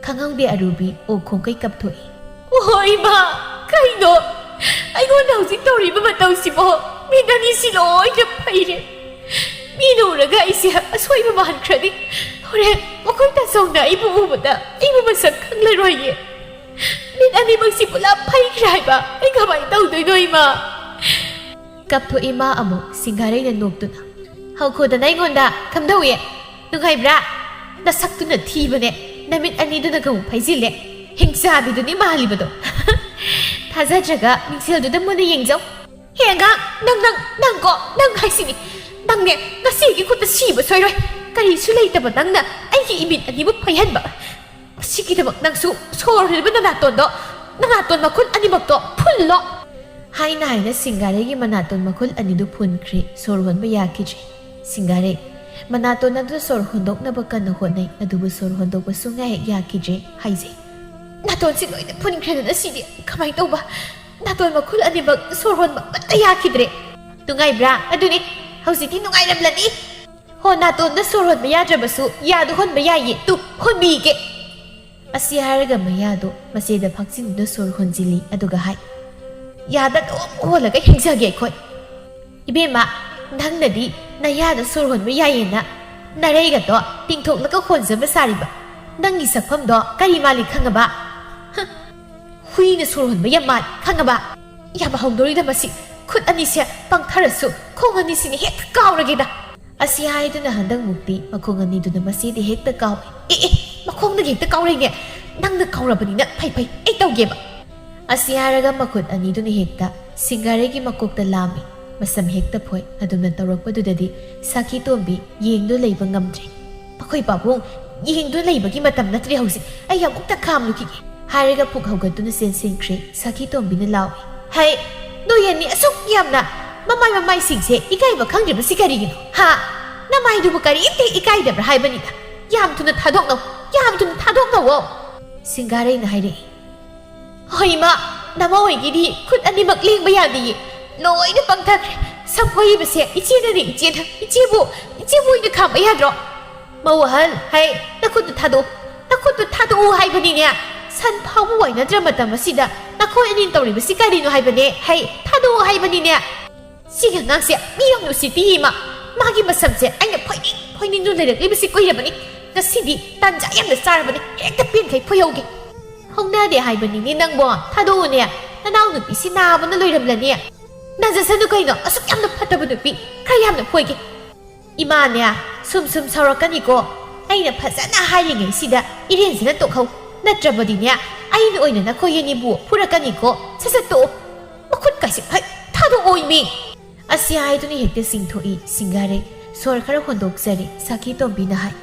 ꯈꯪꯍꯧꯗꯦ ꯑꯔꯨꯕꯤ ꯑꯣꯛ ꯈꯣꯡꯀꯩ ꯀꯞꯊꯣꯛꯏ꯫ ꯑꯣ ꯏꯃꯥ, ꯀꯩꯅꯣ ꯑꯩꯉꯣꯟꯗ ꯍꯧꯖꯤꯛ ꯇꯧꯔꯤꯕ ꯃꯇꯧꯁꯤꯕꯣ? ꯃꯤꯠ ꯑꯅꯤꯁꯤ ꯂꯣꯏꯅ ꯐꯩꯔꯦ꯫ ꯃꯤꯅ ꯎꯔꯒ ꯑꯩꯁꯦ ꯑꯁꯣꯏꯕ ꯃꯥꯟꯈ꯭ꯔꯅꯤ꯫ ꯍꯣꯔꯦꯟ ꯃꯈꯣꯏ ꯇꯥꯆꯧꯅ ꯑꯩꯕꯨ ꯎꯕꯗ ꯑꯩꯕꯨ ꯃꯁꯛ ꯈꯪꯂꯔꯣꯏꯌꯦ꯫ ꯃꯤꯠ ꯑꯅꯤꯃꯛꯁꯤ ꯄꯨꯂꯞ ꯐꯩꯈ꯭ꯔꯦ ꯍꯥꯏꯕ꯫ ꯑꯩ ꯀꯃꯥꯏꯅ ꯇꯧꯗꯣꯏꯅꯣ, ꯏꯃꯥ? ꯀꯞꯊꯣꯛꯏ ꯃꯥ ꯑꯃꯨꯛ ꯁꯤꯡꯒꯥꯔꯩꯅ ꯅꯣꯛꯇꯨꯅ꯫ "ꯍꯧꯈꯣꯗꯅ ꯑꯩꯉꯣꯟꯗ ꯀꯝꯗꯧꯏ? ꯅꯨꯡꯉꯥꯏꯕ꯭ꯔꯥ? ꯅꯁꯛꯇꯨꯅ ꯊꯤꯕꯅꯦ, ꯅꯃꯤꯠ ꯑꯅꯤꯗꯨꯅꯒ ꯑꯃꯨꯛ ꯐꯩꯖꯤꯜꯂꯦ꯫ ꯍꯤꯡꯆꯥꯕꯤꯗꯨꯅꯤ ꯃꯥꯜꯂꯤꯕꯗꯣ꯫ ꯊꯥꯖꯗ꯭ꯔꯒ ꯃꯤꯡꯁꯦꯜꯗꯨꯗ ꯃꯨꯟꯅ ꯌꯦꯡꯖꯧ꯫ ꯍꯦ ꯑꯉꯥꯡ, ꯅꯪ, ꯅꯪ, ꯅꯪꯀꯣ, ꯅꯪ ꯍꯥꯏꯁꯤꯅꯤ꯫ ꯅꯪꯅꯦ, ꯉꯁꯤꯒꯤ ꯈꯨꯠꯇ ꯁꯤꯕ ꯁꯣꯏꯔꯣꯏ꯫ ꯀꯔꯤꯁꯨ ꯂꯩꯇꯕ ꯅꯪꯅ ꯑꯩꯒꯤ ꯏꯃꯤꯠ ꯑꯅꯤꯕꯨ ꯐꯩꯍꯟꯕ꯫ ꯃꯁꯤꯒꯤꯗꯃꯛ ꯅꯪꯁꯨ ꯁꯣꯔ ꯍꯣꯜꯂꯤꯕ ꯅꯅꯥꯇꯣꯟꯗꯣ, ꯅꯅꯥꯇꯣꯟ ꯃꯈꯨꯜ ꯑꯅꯤꯃꯛꯇꯣ ꯐꯨꯜꯂꯣ꯫" ꯍꯥꯏꯅ ꯍꯥꯏꯅ ꯁꯤꯡꯒꯥꯔꯩꯒꯤ ꯃꯅꯥꯇꯣꯟ ꯃꯈꯨꯜ ꯑꯅꯤꯗꯨ ꯐꯨꯟꯈ꯭ꯔꯦ, ꯁꯣꯔ ꯍꯣꯟꯕ ꯌꯥꯈꯤꯗ꯭ꯔꯦ꯫ ꯁꯤꯡꯒꯥꯔꯩ, ꯃꯅꯥꯇꯣꯟ ꯑꯗꯨ ꯁꯣꯔ ꯍꯣꯟꯗꯣꯛꯅꯕ ꯀꯟꯅ ꯍꯣꯠꯅꯩ, ꯑꯗꯨꯕꯨ ꯁꯣꯔ ꯍꯣꯟꯗꯣꯛꯄ ꯁꯨꯡꯌꯥ ꯍꯦꯛ ꯌꯥꯈꯤꯗ꯭ꯔꯦ꯫ ꯍꯥꯏꯖꯩ, "ꯅꯥꯇꯣꯟꯁꯤ ꯂꯣꯏꯅ ꯐꯨꯟꯈ꯭ꯔꯦꯗꯅ ꯁꯤꯗꯤ ꯀꯃꯥꯏꯅ ꯇꯧꯕ? ꯅꯥꯇꯣꯟ ꯃꯈꯨꯜ ꯑꯅꯤꯃꯛ ꯁꯣꯔ ꯍꯣꯟꯕ ꯑꯃꯠꯇ ꯌꯥꯈꯤꯗ꯭ꯔꯦ꯫" "ꯅꯨꯡꯉꯥꯏꯕ꯭ꯔꯥ? ꯑꯗꯨꯅꯤ, ꯍꯧꯖꯤꯛꯇꯤ ꯅꯨꯡꯉꯥꯏꯔꯝꯂꯅꯤ꯫ ꯍꯣ, ꯅꯥꯇꯣꯟꯗ ꯁꯣꯔ ꯍꯣꯟꯕ ꯌꯥꯗ꯭ꯔꯕꯁꯨ ꯌꯥꯗ ꯍꯣꯟꯕ ꯌꯥꯏꯌꯦ꯫ ꯇꯨ, ꯍꯣꯟꯕꯤꯒꯦ꯫" ꯑꯁꯤ ꯍꯥꯏꯔꯒ ꯃꯌꯥꯗꯣ ꯃꯆꯦꯗ ꯐꯥꯛꯆꯤꯟꯗꯨꯅ ꯁꯣꯔ ꯍꯣꯟꯖꯤꯜꯂꯤ, ꯑꯗꯨꯒ ꯍꯥꯏ, "ꯌꯥꯗ ꯑꯗꯨꯝ ꯍꯣꯜꯂꯒ ꯍꯤꯡꯖꯒꯦ ꯑꯩꯈꯣꯏ꯫ ꯏꯕꯦꯝꯃ, ꯅꯪꯅꯗꯤ ꯅꯌꯥꯗ ꯁꯣꯔ ꯍꯣꯟꯕ ꯌꯥꯏꯌꯦꯅ ꯅꯔꯩꯒꯗꯣ ꯇꯤꯡꯊꯣꯛꯂꯒ ꯍꯣꯟꯖꯕ ꯁꯥꯔꯤꯕ꯫ ꯅꯪꯒꯤ ꯁꯛꯐꯝꯗꯣ ꯀꯔꯤ ꯃꯥꯜꯂꯤ ꯈꯪꯉꯕ? ꯍ, ꯍꯨꯏꯅ ꯁꯣꯔ ꯍꯣꯟꯕ ꯌꯥꯝ ꯃꯥꯜꯂꯤ ꯈꯪꯉꯕ? ꯌꯥꯕ ꯍꯧꯗꯣꯔꯤꯗ ꯃꯁꯤ꯫ ꯈꯨꯠ ꯑꯅꯤꯁꯦ ꯄꯪꯊꯔꯁꯨ ꯈꯣꯡ ꯑꯅꯤꯁꯤꯅ ꯍꯦꯛꯇ ꯀꯥꯎꯔꯒꯦꯗ꯫" ꯑꯁꯤ ꯍꯥꯏꯗꯨꯅ ꯍꯟꯗꯛꯃꯨꯛꯇꯤ ꯃꯈꯣꯡ ꯑꯅꯤꯗꯨꯅ ꯃꯆꯦꯗ ꯍꯦꯛꯇ ꯀꯥꯎꯏ꯫ "ꯑꯦ, ꯑꯦ, ꯃꯈꯣꯡꯗꯒꯤ ꯍꯦꯛꯇ ꯀꯥꯎꯔꯛꯏꯅꯦ꯫ ꯅꯪꯅ ꯀꯥꯎꯔꯕꯅꯤꯅ ꯐꯩ, ꯐꯩ, ꯑꯩ ꯇꯧꯒꯦꯕ꯫" ꯑꯁꯤ ꯍꯥꯏꯔꯒ ꯃꯈꯨꯠ ꯑꯅꯤꯗꯨꯅ ꯍꯦꯛꯇ ꯁꯤꯡꯒꯥꯔꯩꯒꯤ ꯃꯀꯣꯛꯇ ꯂꯥꯝꯃꯤ꯫ ꯃꯁꯝ ꯍꯦꯛꯇ ꯐꯣꯏ꯫ ꯑꯗꯨꯝꯅ ꯇꯧꯔꯛꯄꯗꯨꯗꯗꯤ ꯁꯥꯈꯤ ꯇꯣꯝꯕꯤ ꯌꯦꯡꯗꯨꯅ ꯂꯩꯕ ꯉꯝꯗ꯭ꯔꯦ꯫ "ꯃꯈꯣꯏ ꯄꯥꯕꯨꯡ, ꯌꯦꯡꯗꯨꯅ ꯂꯩꯕꯒꯤ ꯃꯇꯝ ꯅꯠꯇ꯭ꯔꯦ ꯍꯧꯖꯤꯛ꯫ ꯑꯩ ꯑꯃꯨꯛꯇ ꯈꯥꯝꯂꯨꯈꯤꯒꯦ꯫" ꯍꯥꯏꯔꯒ ꯄꯨꯛ ꯍꯧꯒꯠꯇꯨꯅ ꯆꯦꯟꯁꯤꯟꯈ꯭ꯔꯦ꯫ ꯁꯥꯈꯤ ꯇꯣꯝꯕꯤꯅ ꯂꯥꯎꯏ, "ꯍꯩ, ꯅꯣꯏ ꯑꯅꯤ ꯑꯁꯨꯛ ꯌꯥꯝꯅ ꯃꯃꯥꯏ ꯃꯃꯥꯏꯁꯤꯡꯁꯦ ꯏꯀꯥꯏꯕ ꯈꯪꯗ꯭ꯔꯤꯕꯁꯤ ꯀꯔꯤꯒꯤꯅꯣ? ꯍꯥ? ꯅꯃꯥꯏꯗꯨꯕꯨ ꯀꯔꯤꯝꯇ ꯏꯀꯥꯏꯗꯕ꯭ꯔꯥ ꯍꯥꯏꯕꯅꯤꯗ? ꯌꯥꯝ ꯊꯨꯅ ꯊꯥꯗꯣꯛꯅꯧ, ꯌꯥꯝ ꯊꯨꯅ ꯊꯥꯗꯣꯛꯅꯧꯑꯣ꯫" ꯁꯤꯡꯒꯥꯔꯩꯅ ꯍꯥꯏꯔꯛꯏ꯫ "ꯍꯣꯏ ꯏꯃꯥ, ꯅꯃꯥ ꯍꯣꯏꯒꯤꯗꯤ ꯈꯨꯠ ꯑꯅꯤꯃꯛ ꯂꯦꯡꯕ ꯌꯥꯗꯦꯌꯦ꯫ ꯂꯣꯏꯅ ꯄꯪꯊꯈ꯭ꯔꯦ꯫ ꯁꯝ ꯐꯣꯏꯔꯤꯕꯁꯦ ꯏꯆꯦꯅꯅꯦ, ꯏꯆꯦꯅ꯫ ꯏꯆꯦꯕꯨ, ꯏꯆꯦꯕꯨ ꯑꯣꯏꯅ ꯈꯥꯝꯕ ꯌꯥꯗ꯭ꯔꯣ?" "ꯃꯧ ꯑꯍꯜ, ꯍꯩ, ꯅꯈꯨꯠꯇꯨ ꯊꯥꯗꯣꯛꯎ, ꯅꯈꯨꯠꯇꯨ ꯊꯥꯗꯣꯛꯎ ꯍꯥꯏꯕꯅꯤꯅꯦ꯫ ꯁꯟ ꯐꯥꯎꯕ ꯋꯥꯏꯅꯗ꯭ꯔ ꯃꯇꯝ ꯑꯁꯤꯗ ꯅꯈꯣꯏ ꯑꯅꯤꯅ ꯇꯧꯔꯤꯕꯁꯤ ꯀꯔꯤꯅꯣ ꯍꯥꯏꯕꯅꯦ? ꯍꯩ, ꯊꯥꯗꯣꯛꯎ ꯍꯥꯏꯕꯅꯤꯅꯦ꯫" ꯁꯤꯒꯤ ꯑꯉꯥꯡꯁꯦ ꯃꯤ ꯌꯥꯝ ꯅꯨꯡꯁꯤꯠ ꯄꯤꯌꯦ, ꯏꯃꯥ꯫ ꯃꯥꯒꯤ ꯃꯁꯝꯁꯦ ꯑꯩꯅ ꯐꯣꯏꯅꯤꯡ ꯐꯣꯏꯅꯤꯡꯗꯨꯅ ꯂꯩꯔꯛꯂꯤꯕꯁꯤ ꯀꯨꯏꯔꯕꯅꯤ꯫ ꯉꯁꯤꯗꯤ ꯇꯥꯟꯖꯥ ꯌꯥꯝꯅ ꯆꯥꯔꯕꯅꯤ, ꯍꯦꯛꯇ ꯄꯦꯟꯈꯩ ꯐꯣꯏꯍꯧꯒꯦ꯫ ꯍꯧꯅꯗꯦ ꯍꯥꯏꯕꯅꯤꯅꯦ ꯅꯪꯕꯣ꯫ ꯊꯥꯗꯣꯛꯎꯅꯦ, ꯅꯅꯥꯎ ꯅꯨꯄꯤꯁꯤ ꯅꯥꯕꯅ ꯂꯣꯏꯔꯝꯂꯅꯤ꯫ ꯅꯥꯖꯁꯅꯨ ꯀꯩꯅꯣ, ꯑꯁꯨꯛ ꯌꯥꯝꯅ ꯐꯠꯇꯕ ꯅꯨꯄꯤ꯫ ꯈꯔ ꯌꯥꯝꯅ ꯐꯣꯏꯒꯦ꯫ ꯏꯃꯥꯅꯦ, ꯁꯨꯝ ꯁꯨꯝ ꯁꯥꯎꯔꯛꯀꯅꯤꯀꯣ꯫ ꯑꯩꯅ ꯐꯖꯅ ꯍꯥꯏꯔꯤꯉꯩꯁꯤꯗ ꯏꯔꯦꯟꯁꯤꯅ ꯇꯣꯛꯍꯧ꯫ ꯅꯠꯇ꯭ꯔꯕꯗꯤꯅꯦ, ꯑꯩꯅ ꯑꯣꯏꯅ ꯅꯈꯣꯏ ꯑꯅꯤꯕꯨ ꯐꯨꯔꯛꯀꯅꯤꯀꯣ꯫ ꯁꯠ ꯁꯠ ꯇꯣꯛꯑꯣ꯫ ꯃꯈꯨꯠ ꯀꯥꯏꯁꯦ ꯍꯩ ꯊꯥꯗꯣꯛꯑꯣ ꯏꯃꯤ꯫ ꯑꯁꯤ ꯍꯥꯏꯗꯨꯅ ꯍꯦꯛꯇ ꯆꯤꯡꯊꯣꯛꯏ ꯁꯤꯡꯒꯥꯔꯩ꯫ ꯁꯣꯔ ꯈꯔ ꯍꯣꯟꯗꯣꯛꯆꯔꯦ ꯁꯥꯈꯤ ꯇꯣꯝꯕꯤꯅ ꯍꯥꯏ꯫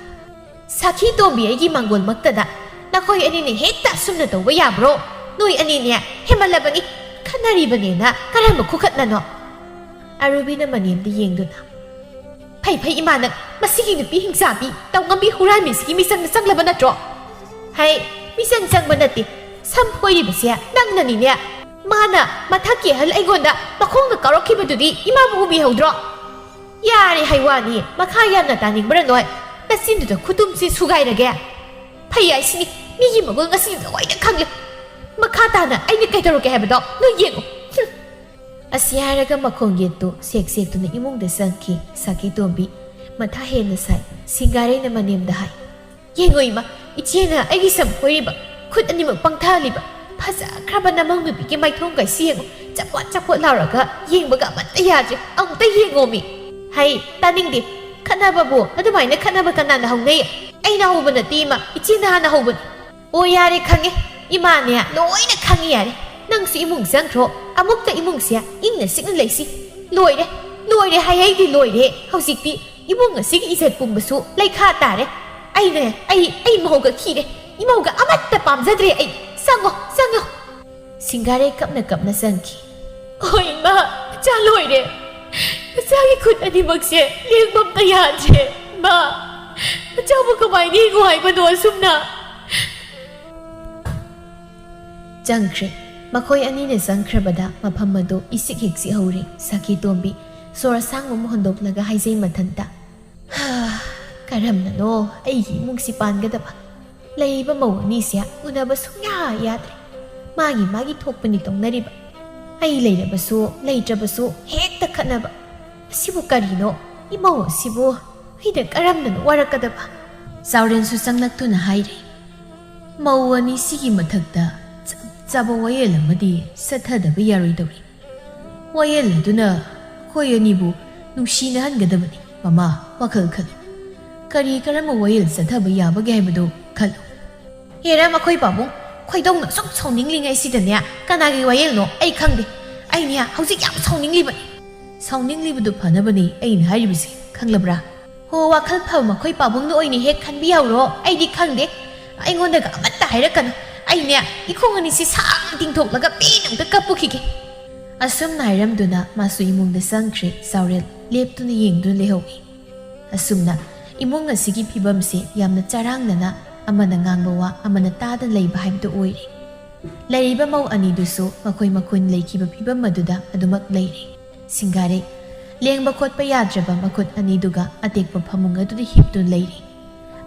ꯁꯥꯈꯤ ꯇꯣꯝꯕꯤ, ꯑꯩꯒꯤ ꯃꯥꯡꯒꯣꯜꯃꯛꯇꯗ ꯅꯈꯣꯏ ꯑꯅꯤꯅ ꯍꯦꯛꯇ ꯑꯁꯨꯝꯅ ꯇꯧꯕ ꯌꯥꯕ꯭ꯔꯣ? ꯅꯣꯏ ꯑꯅꯤꯅꯦ ꯍꯦꯃꯜꯂꯕꯅꯤ꯫ ꯈꯠꯅꯔꯤꯕꯅꯦꯅ ꯀꯔꯝꯕ ꯈꯨꯈꯠꯅꯅꯣ? ꯑꯔꯨꯕꯤꯅ ꯃꯅꯦꯝꯗ ꯌꯦꯡꯗꯨꯅ, ꯐꯩ ꯐꯩ ꯏꯃꯥ, ꯅꯪ ꯃꯁꯤꯒꯤ ꯅꯨꯄꯤ ꯍꯤꯡꯆꯥꯕꯤ ꯇꯧꯉꯝꯕꯤ ꯍꯨꯔꯥꯟꯕꯤꯁꯤꯒꯤ ꯃꯤꯆꯪꯗ ꯆꯪꯂꯕ ꯅꯠꯇ꯭ꯔꯣ? ꯍꯩ, ꯃꯤꯆꯪ ꯆꯪꯕ ꯅꯠꯇꯦ, ꯁꯝ ꯐꯣꯏꯔꯤꯕꯁꯦ ꯅꯪꯅꯅꯤꯅꯦ꯫ ꯃꯥꯅ ꯃꯊꯛꯀꯤ ꯑꯍꯜ ꯑꯩꯉꯣꯟꯗ ꯃꯈꯣꯡꯅ ꯀꯥꯎꯔꯛꯈꯤꯕꯗꯨꯗꯤ ꯏꯃꯥꯕꯨ ꯎꯕꯤꯍꯧꯗ꯭ꯔꯣ? ꯌꯥꯔꯦ ꯍꯥꯏꯋꯥꯅꯤ, ꯃꯈꯥ ꯌꯥꯝꯅ ꯇꯥꯅꯤꯡꯕ꯭ꯔꯥ ꯅꯣꯏ? ꯅꯆꯤꯟꯗꯨꯗ ꯈꯨꯇꯨꯝꯁꯤ ꯁꯨꯒꯥꯏꯔꯒꯦ꯫ ꯐꯩ ꯍꯥꯏꯁꯤꯅꯤ, ꯃꯤꯒꯤ ꯃꯒꯨꯟ ꯉꯁꯤ ꯂꯣꯏꯅ ꯈꯪꯂꯦ꯫ ꯃꯈꯥ ꯇꯥꯅ ꯑꯩꯅ ꯀꯩꯗꯧꯔꯛꯀꯦ ꯍꯥꯏꯕꯗꯣ ꯅꯣꯏ ꯌꯦꯡꯉꯨ꯫ ꯍꯨꯝ꯫ ꯑꯁꯤ ꯍꯥꯏꯔꯒ ꯃꯈꯣꯡ ꯌꯦꯠꯇꯨ ꯁꯦꯛ ꯁꯦꯛꯇꯨꯅ ꯏꯃꯨꯡꯗ ꯆꯪꯈꯤ ꯁꯥꯀꯤ ꯇꯣꯝꯕꯤ꯫ ꯃꯊꯥ ꯍꯦꯟꯅ ꯁꯥꯏ꯫ ꯁꯤꯡꯒꯥꯔꯩꯅ ꯃꯅꯦꯝꯗ ꯍꯥꯏ, ꯌꯦꯡꯉꯣ ꯏꯃꯥ, ꯏꯆꯦꯅ ꯑꯩꯒꯤ ꯁꯝ ꯐꯣꯏꯔꯤꯕ, ꯈꯨꯠ ꯑꯅꯤꯃꯛ ꯄꯪꯊꯍꯜꯂꯤꯕ꯫ ꯐꯖꯈ꯭ꯔꯕ ꯅꯃꯧ ꯅꯨꯄꯤꯒꯤ ꯃꯥꯏꯊꯣꯡ ꯀꯥꯏꯁꯤ ꯌꯦꯡꯉꯨ, ꯆꯄꯣꯠ ꯆꯄꯣꯠ ꯂꯥꯎꯔꯒ ꯌꯦꯡꯕꯒ ꯑꯃꯠꯇ ꯌꯥꯗ꯭ꯔꯦ꯫ ꯑꯃꯨꯛꯇ ꯌꯦꯡꯉꯣꯃꯤ꯫ ꯍꯩ, ꯇꯥꯅꯤꯡꯗꯦ꯫ ꯈꯠꯅꯕꯕꯨ ꯑꯗꯨꯃꯥꯏꯅ ꯈꯠꯅꯕ ꯀꯅꯥꯅ ꯍꯧꯅꯩ? ꯑꯩꯅ ꯍꯧꯕ ꯅꯠꯇꯦ ꯏꯃꯥ, ꯏꯆꯦꯅ ꯍꯥꯟꯅ ꯍꯧꯕꯅꯤ꯫ ꯑꯣ, ꯌꯥꯔꯦ, ꯈꯪꯉꯦ꯫ ꯏꯃꯥꯅꯦ, ꯂꯣꯏꯅ ꯈꯪꯉꯦ, ꯌꯥꯔꯦ꯫ ꯅꯪꯁꯨ ꯏꯃꯨꯡ ꯆꯪꯈ꯭ꯔꯣ꯫ ꯑꯃꯨꯛꯇ ꯏꯃꯨꯡꯁꯦ ꯏꯪꯅ ꯆꯤꯛꯅ ꯂꯩꯁꯤ꯫ ꯂꯣꯏꯔꯦ, ꯂꯣꯏꯔꯦ ꯍꯥꯏꯍꯩꯗꯤ ꯂꯣꯏꯔꯦ꯫ ꯍꯧꯖꯤꯛꯇꯤ ꯏꯃꯨꯡ ꯑꯁꯤꯒꯤ ꯏꯖꯠ ꯄꯨꯝꯕꯁꯨ ꯂꯩꯈꯥ ꯇꯥꯔꯦ꯫ ꯑꯩꯅꯦ, ꯑꯩ, ꯑꯩ ꯃꯧꯒ ꯈꯤꯔꯦ꯫ ꯏꯃꯧꯒ ꯑꯃꯠꯇ ꯄꯥꯝꯖꯗ꯭ꯔꯦ ꯑꯩ꯫ ꯆꯪꯉꯣ, ꯆꯪꯉꯣ꯫ ꯁꯤꯡꯒꯥꯔꯩ ꯀꯞꯅ ꯀꯞꯅ ꯆꯪꯈꯤ꯫ ꯍꯣꯏ, ꯏꯃꯥ, ꯏꯆꯥ ꯂꯣꯏꯔꯦ꯫ ꯏꯆꯥꯒꯤ ꯈꯨꯠ ꯑꯅꯤꯃꯛꯁꯦ ꯂꯦꯡꯕ ꯑꯝꯇ ꯌꯥꯗ꯭ꯔꯦ꯫ ꯏꯃꯥ, ꯏꯆꯥꯕꯨ ꯀꯃꯥꯏꯅ ꯌꯦꯡꯉꯨ ꯍꯥꯏꯕꯅꯣ ꯑꯁꯨꯝꯅ? ꯆꯪꯈ꯭ꯔꯦ꯫ ꯃꯈꯣꯏ ꯑꯅꯤꯅ ꯆꯪꯈ꯭ꯔꯕꯗ ꯃꯐꯝ ꯑꯗꯨ ꯏꯁꯤꯛ ꯍꯦꯛ ꯆꯤꯛꯍꯧꯔꯦ꯫ ꯁꯥꯈꯤ ꯇꯣꯝꯕꯤ ꯁꯣꯔ ꯑꯁꯥꯡꯕ ꯑꯃ ꯍꯣꯟꯗꯣꯛꯂꯒ ꯍꯥꯏꯖꯩ ꯃꯊꯟꯇ, "ꯍꯥ, ꯀꯔꯝꯅꯅꯣ ꯑꯩꯒꯤ ꯏꯃꯨꯡꯁꯤ ꯄꯥꯟꯒꯗꯕ? ꯂꯩꯔꯤꯕ ꯃꯧ ꯑꯅꯤꯁꯦ ꯎꯅꯕ ꯁꯨꯡꯌꯥ ꯌꯥꯗ꯭ꯔꯦ꯫ ꯃꯥꯒꯤ ꯃꯥꯒꯤ ꯊꯣꯛꯄꯅꯤ ꯇꯧꯅꯔꯤꯕ꯫ ꯑꯩ ꯂꯩꯔꯕꯁꯨ ꯂꯩꯇ꯭ꯔꯕꯁꯨ ꯍꯦꯛꯇ ꯈꯠꯅꯕ꯫ ꯑꯁꯤꯕꯨ ꯀꯔꯤꯅꯣ? ꯏꯃꯧ ꯑꯁꯤꯕꯨ ꯑꯩꯅ ꯀꯔꯝꯅ ꯋꯥꯔꯛꯀꯗꯕ? ꯆꯥꯎꯔꯦꯟꯁꯨ ꯆꯪꯂꯛꯇꯨꯅ ꯍꯥꯏꯔꯦ, "ꯃꯧ ꯑꯅꯤ ꯁꯤꯒꯤ ꯃꯊꯛꯇ ꯆꯞ ꯆꯥꯕ ꯋꯥꯌꯦꯜ ꯑꯃꯗꯤ ꯆꯠꯊꯗꯕ ꯌꯥꯔꯣꯏꯗꯧꯔꯤ꯫ ꯋꯥꯌꯦꯜ ꯑꯗꯨꯅ ꯑꯩꯈꯣꯏ ꯑꯅꯤꯕꯨ ꯅꯨꯡꯁꯤꯅꯍꯟꯒꯗꯕꯅꯤ꯫ ꯃꯃꯥ, ꯋꯥꯈꯜ ꯈꯜꯂꯨ꯫ ꯀꯔꯤ ꯀꯔꯝꯕ ꯋꯥꯌꯦꯜ ꯆꯠꯊꯕ ꯌꯥꯕꯒꯦ ꯍꯥꯏꯕꯗꯨ ꯈꯜꯂꯨ꯫" "ꯍꯦꯔꯥ, ꯃꯈꯣꯏ ꯄꯥꯕꯨꯡ, ꯈꯣꯏꯗꯧꯅ ꯑꯁꯨꯛ ꯁꯥꯎꯅꯤꯡꯂꯤꯉꯩꯁꯤꯗꯅꯦ, ꯀꯅꯥꯒꯤ ꯋꯥꯌꯦꯜꯅꯣ ꯑꯩ ꯈꯪꯗꯦ꯫ ꯑꯩꯅꯦ ꯍꯧꯖꯤꯛ ꯌꯥꯝ ꯁꯥꯎꯅꯤꯡꯂꯤꯕꯅꯤ꯫" "ꯁꯥꯎꯅꯤꯡꯂꯤꯕꯗꯨ ꯐꯅꯕꯅꯤ ꯑꯩꯅ ꯍꯥꯏꯔꯤꯕꯁꯦ, ꯈꯪꯂꯕ꯭ꯔꯥ?" "ꯍꯣ, ꯋꯥꯈꯜ ꯐꯕ ꯃꯈꯣꯏ ꯄꯥꯕꯨꯡꯅ ꯑꯣꯏꯅ ꯍꯦꯛ ꯈꯟꯕꯤꯍꯧꯔꯣ, ꯑꯩꯗꯤ ꯈꯪꯗꯦ꯫ ꯑꯩꯉꯣꯟꯗꯒ ꯑꯃꯠꯇ ꯍꯥꯏꯔꯛꯀꯅꯨ꯫ ꯑꯩꯅꯦ ꯏꯈꯣꯡ ꯑꯅꯤꯁꯤ ꯁꯥꯡꯅ ꯇꯤꯡꯊꯣꯛꯂꯒ ꯄꯦꯟꯅ ꯑꯝꯇ ꯀꯞꯄꯨꯈꯤꯒꯦ꯫" ꯑꯁꯨꯝꯅ ꯍꯥꯏꯔꯝꯗꯨꯅ ꯃꯥꯁꯨ ꯏꯃꯨꯡꯗ ꯆꯪꯈ꯭ꯔꯦ꯫ ꯆꯥꯎꯔꯦꯜ ꯂꯦꯞꯇꯨꯅ ꯌꯦꯡꯗꯨꯅ ꯂꯩꯍꯧꯏ꯫ ꯑꯁꯨꯝꯅ ꯏꯃꯨꯡ ꯑꯁꯤꯒꯤ ꯐꯤꯕꯝꯁꯦ ꯌꯥꯝꯅ ꯆꯔꯥꯡꯅꯅ, ꯑꯃꯅ ꯉꯥꯡꯕ ꯋꯥ ꯑꯃꯅ ꯇꯥꯗꯅ ꯂꯩꯕ ꯍꯥꯏꯕꯗꯨ ꯑꯣꯏꯔꯦ꯫ ꯂꯩꯔꯤꯕ ꯃꯧ ꯑꯅꯤꯗꯨꯁꯨ ꯃꯈꯣꯏ ꯃꯈꯣꯏꯅ ꯂꯩꯈꯤꯕ ꯐꯤꯕꯝ ꯑꯗꯨꯗ ꯑꯗꯨꯃꯛ ꯂꯩꯔꯦ꯫ ꯁꯤꯡꯒꯥꯔꯩ ꯂꯦꯡꯕ ꯈꯣꯠꯄ ꯌꯥꯗ꯭ꯔꯕ ꯃꯈꯨꯠ ꯑꯅꯤꯗꯨꯒ ꯑꯇꯦꯛꯄ ꯐꯃꯨꯡ ꯑꯗꯨꯗ ꯍꯤꯞꯇꯨꯅ ꯂꯩꯔꯦ꯫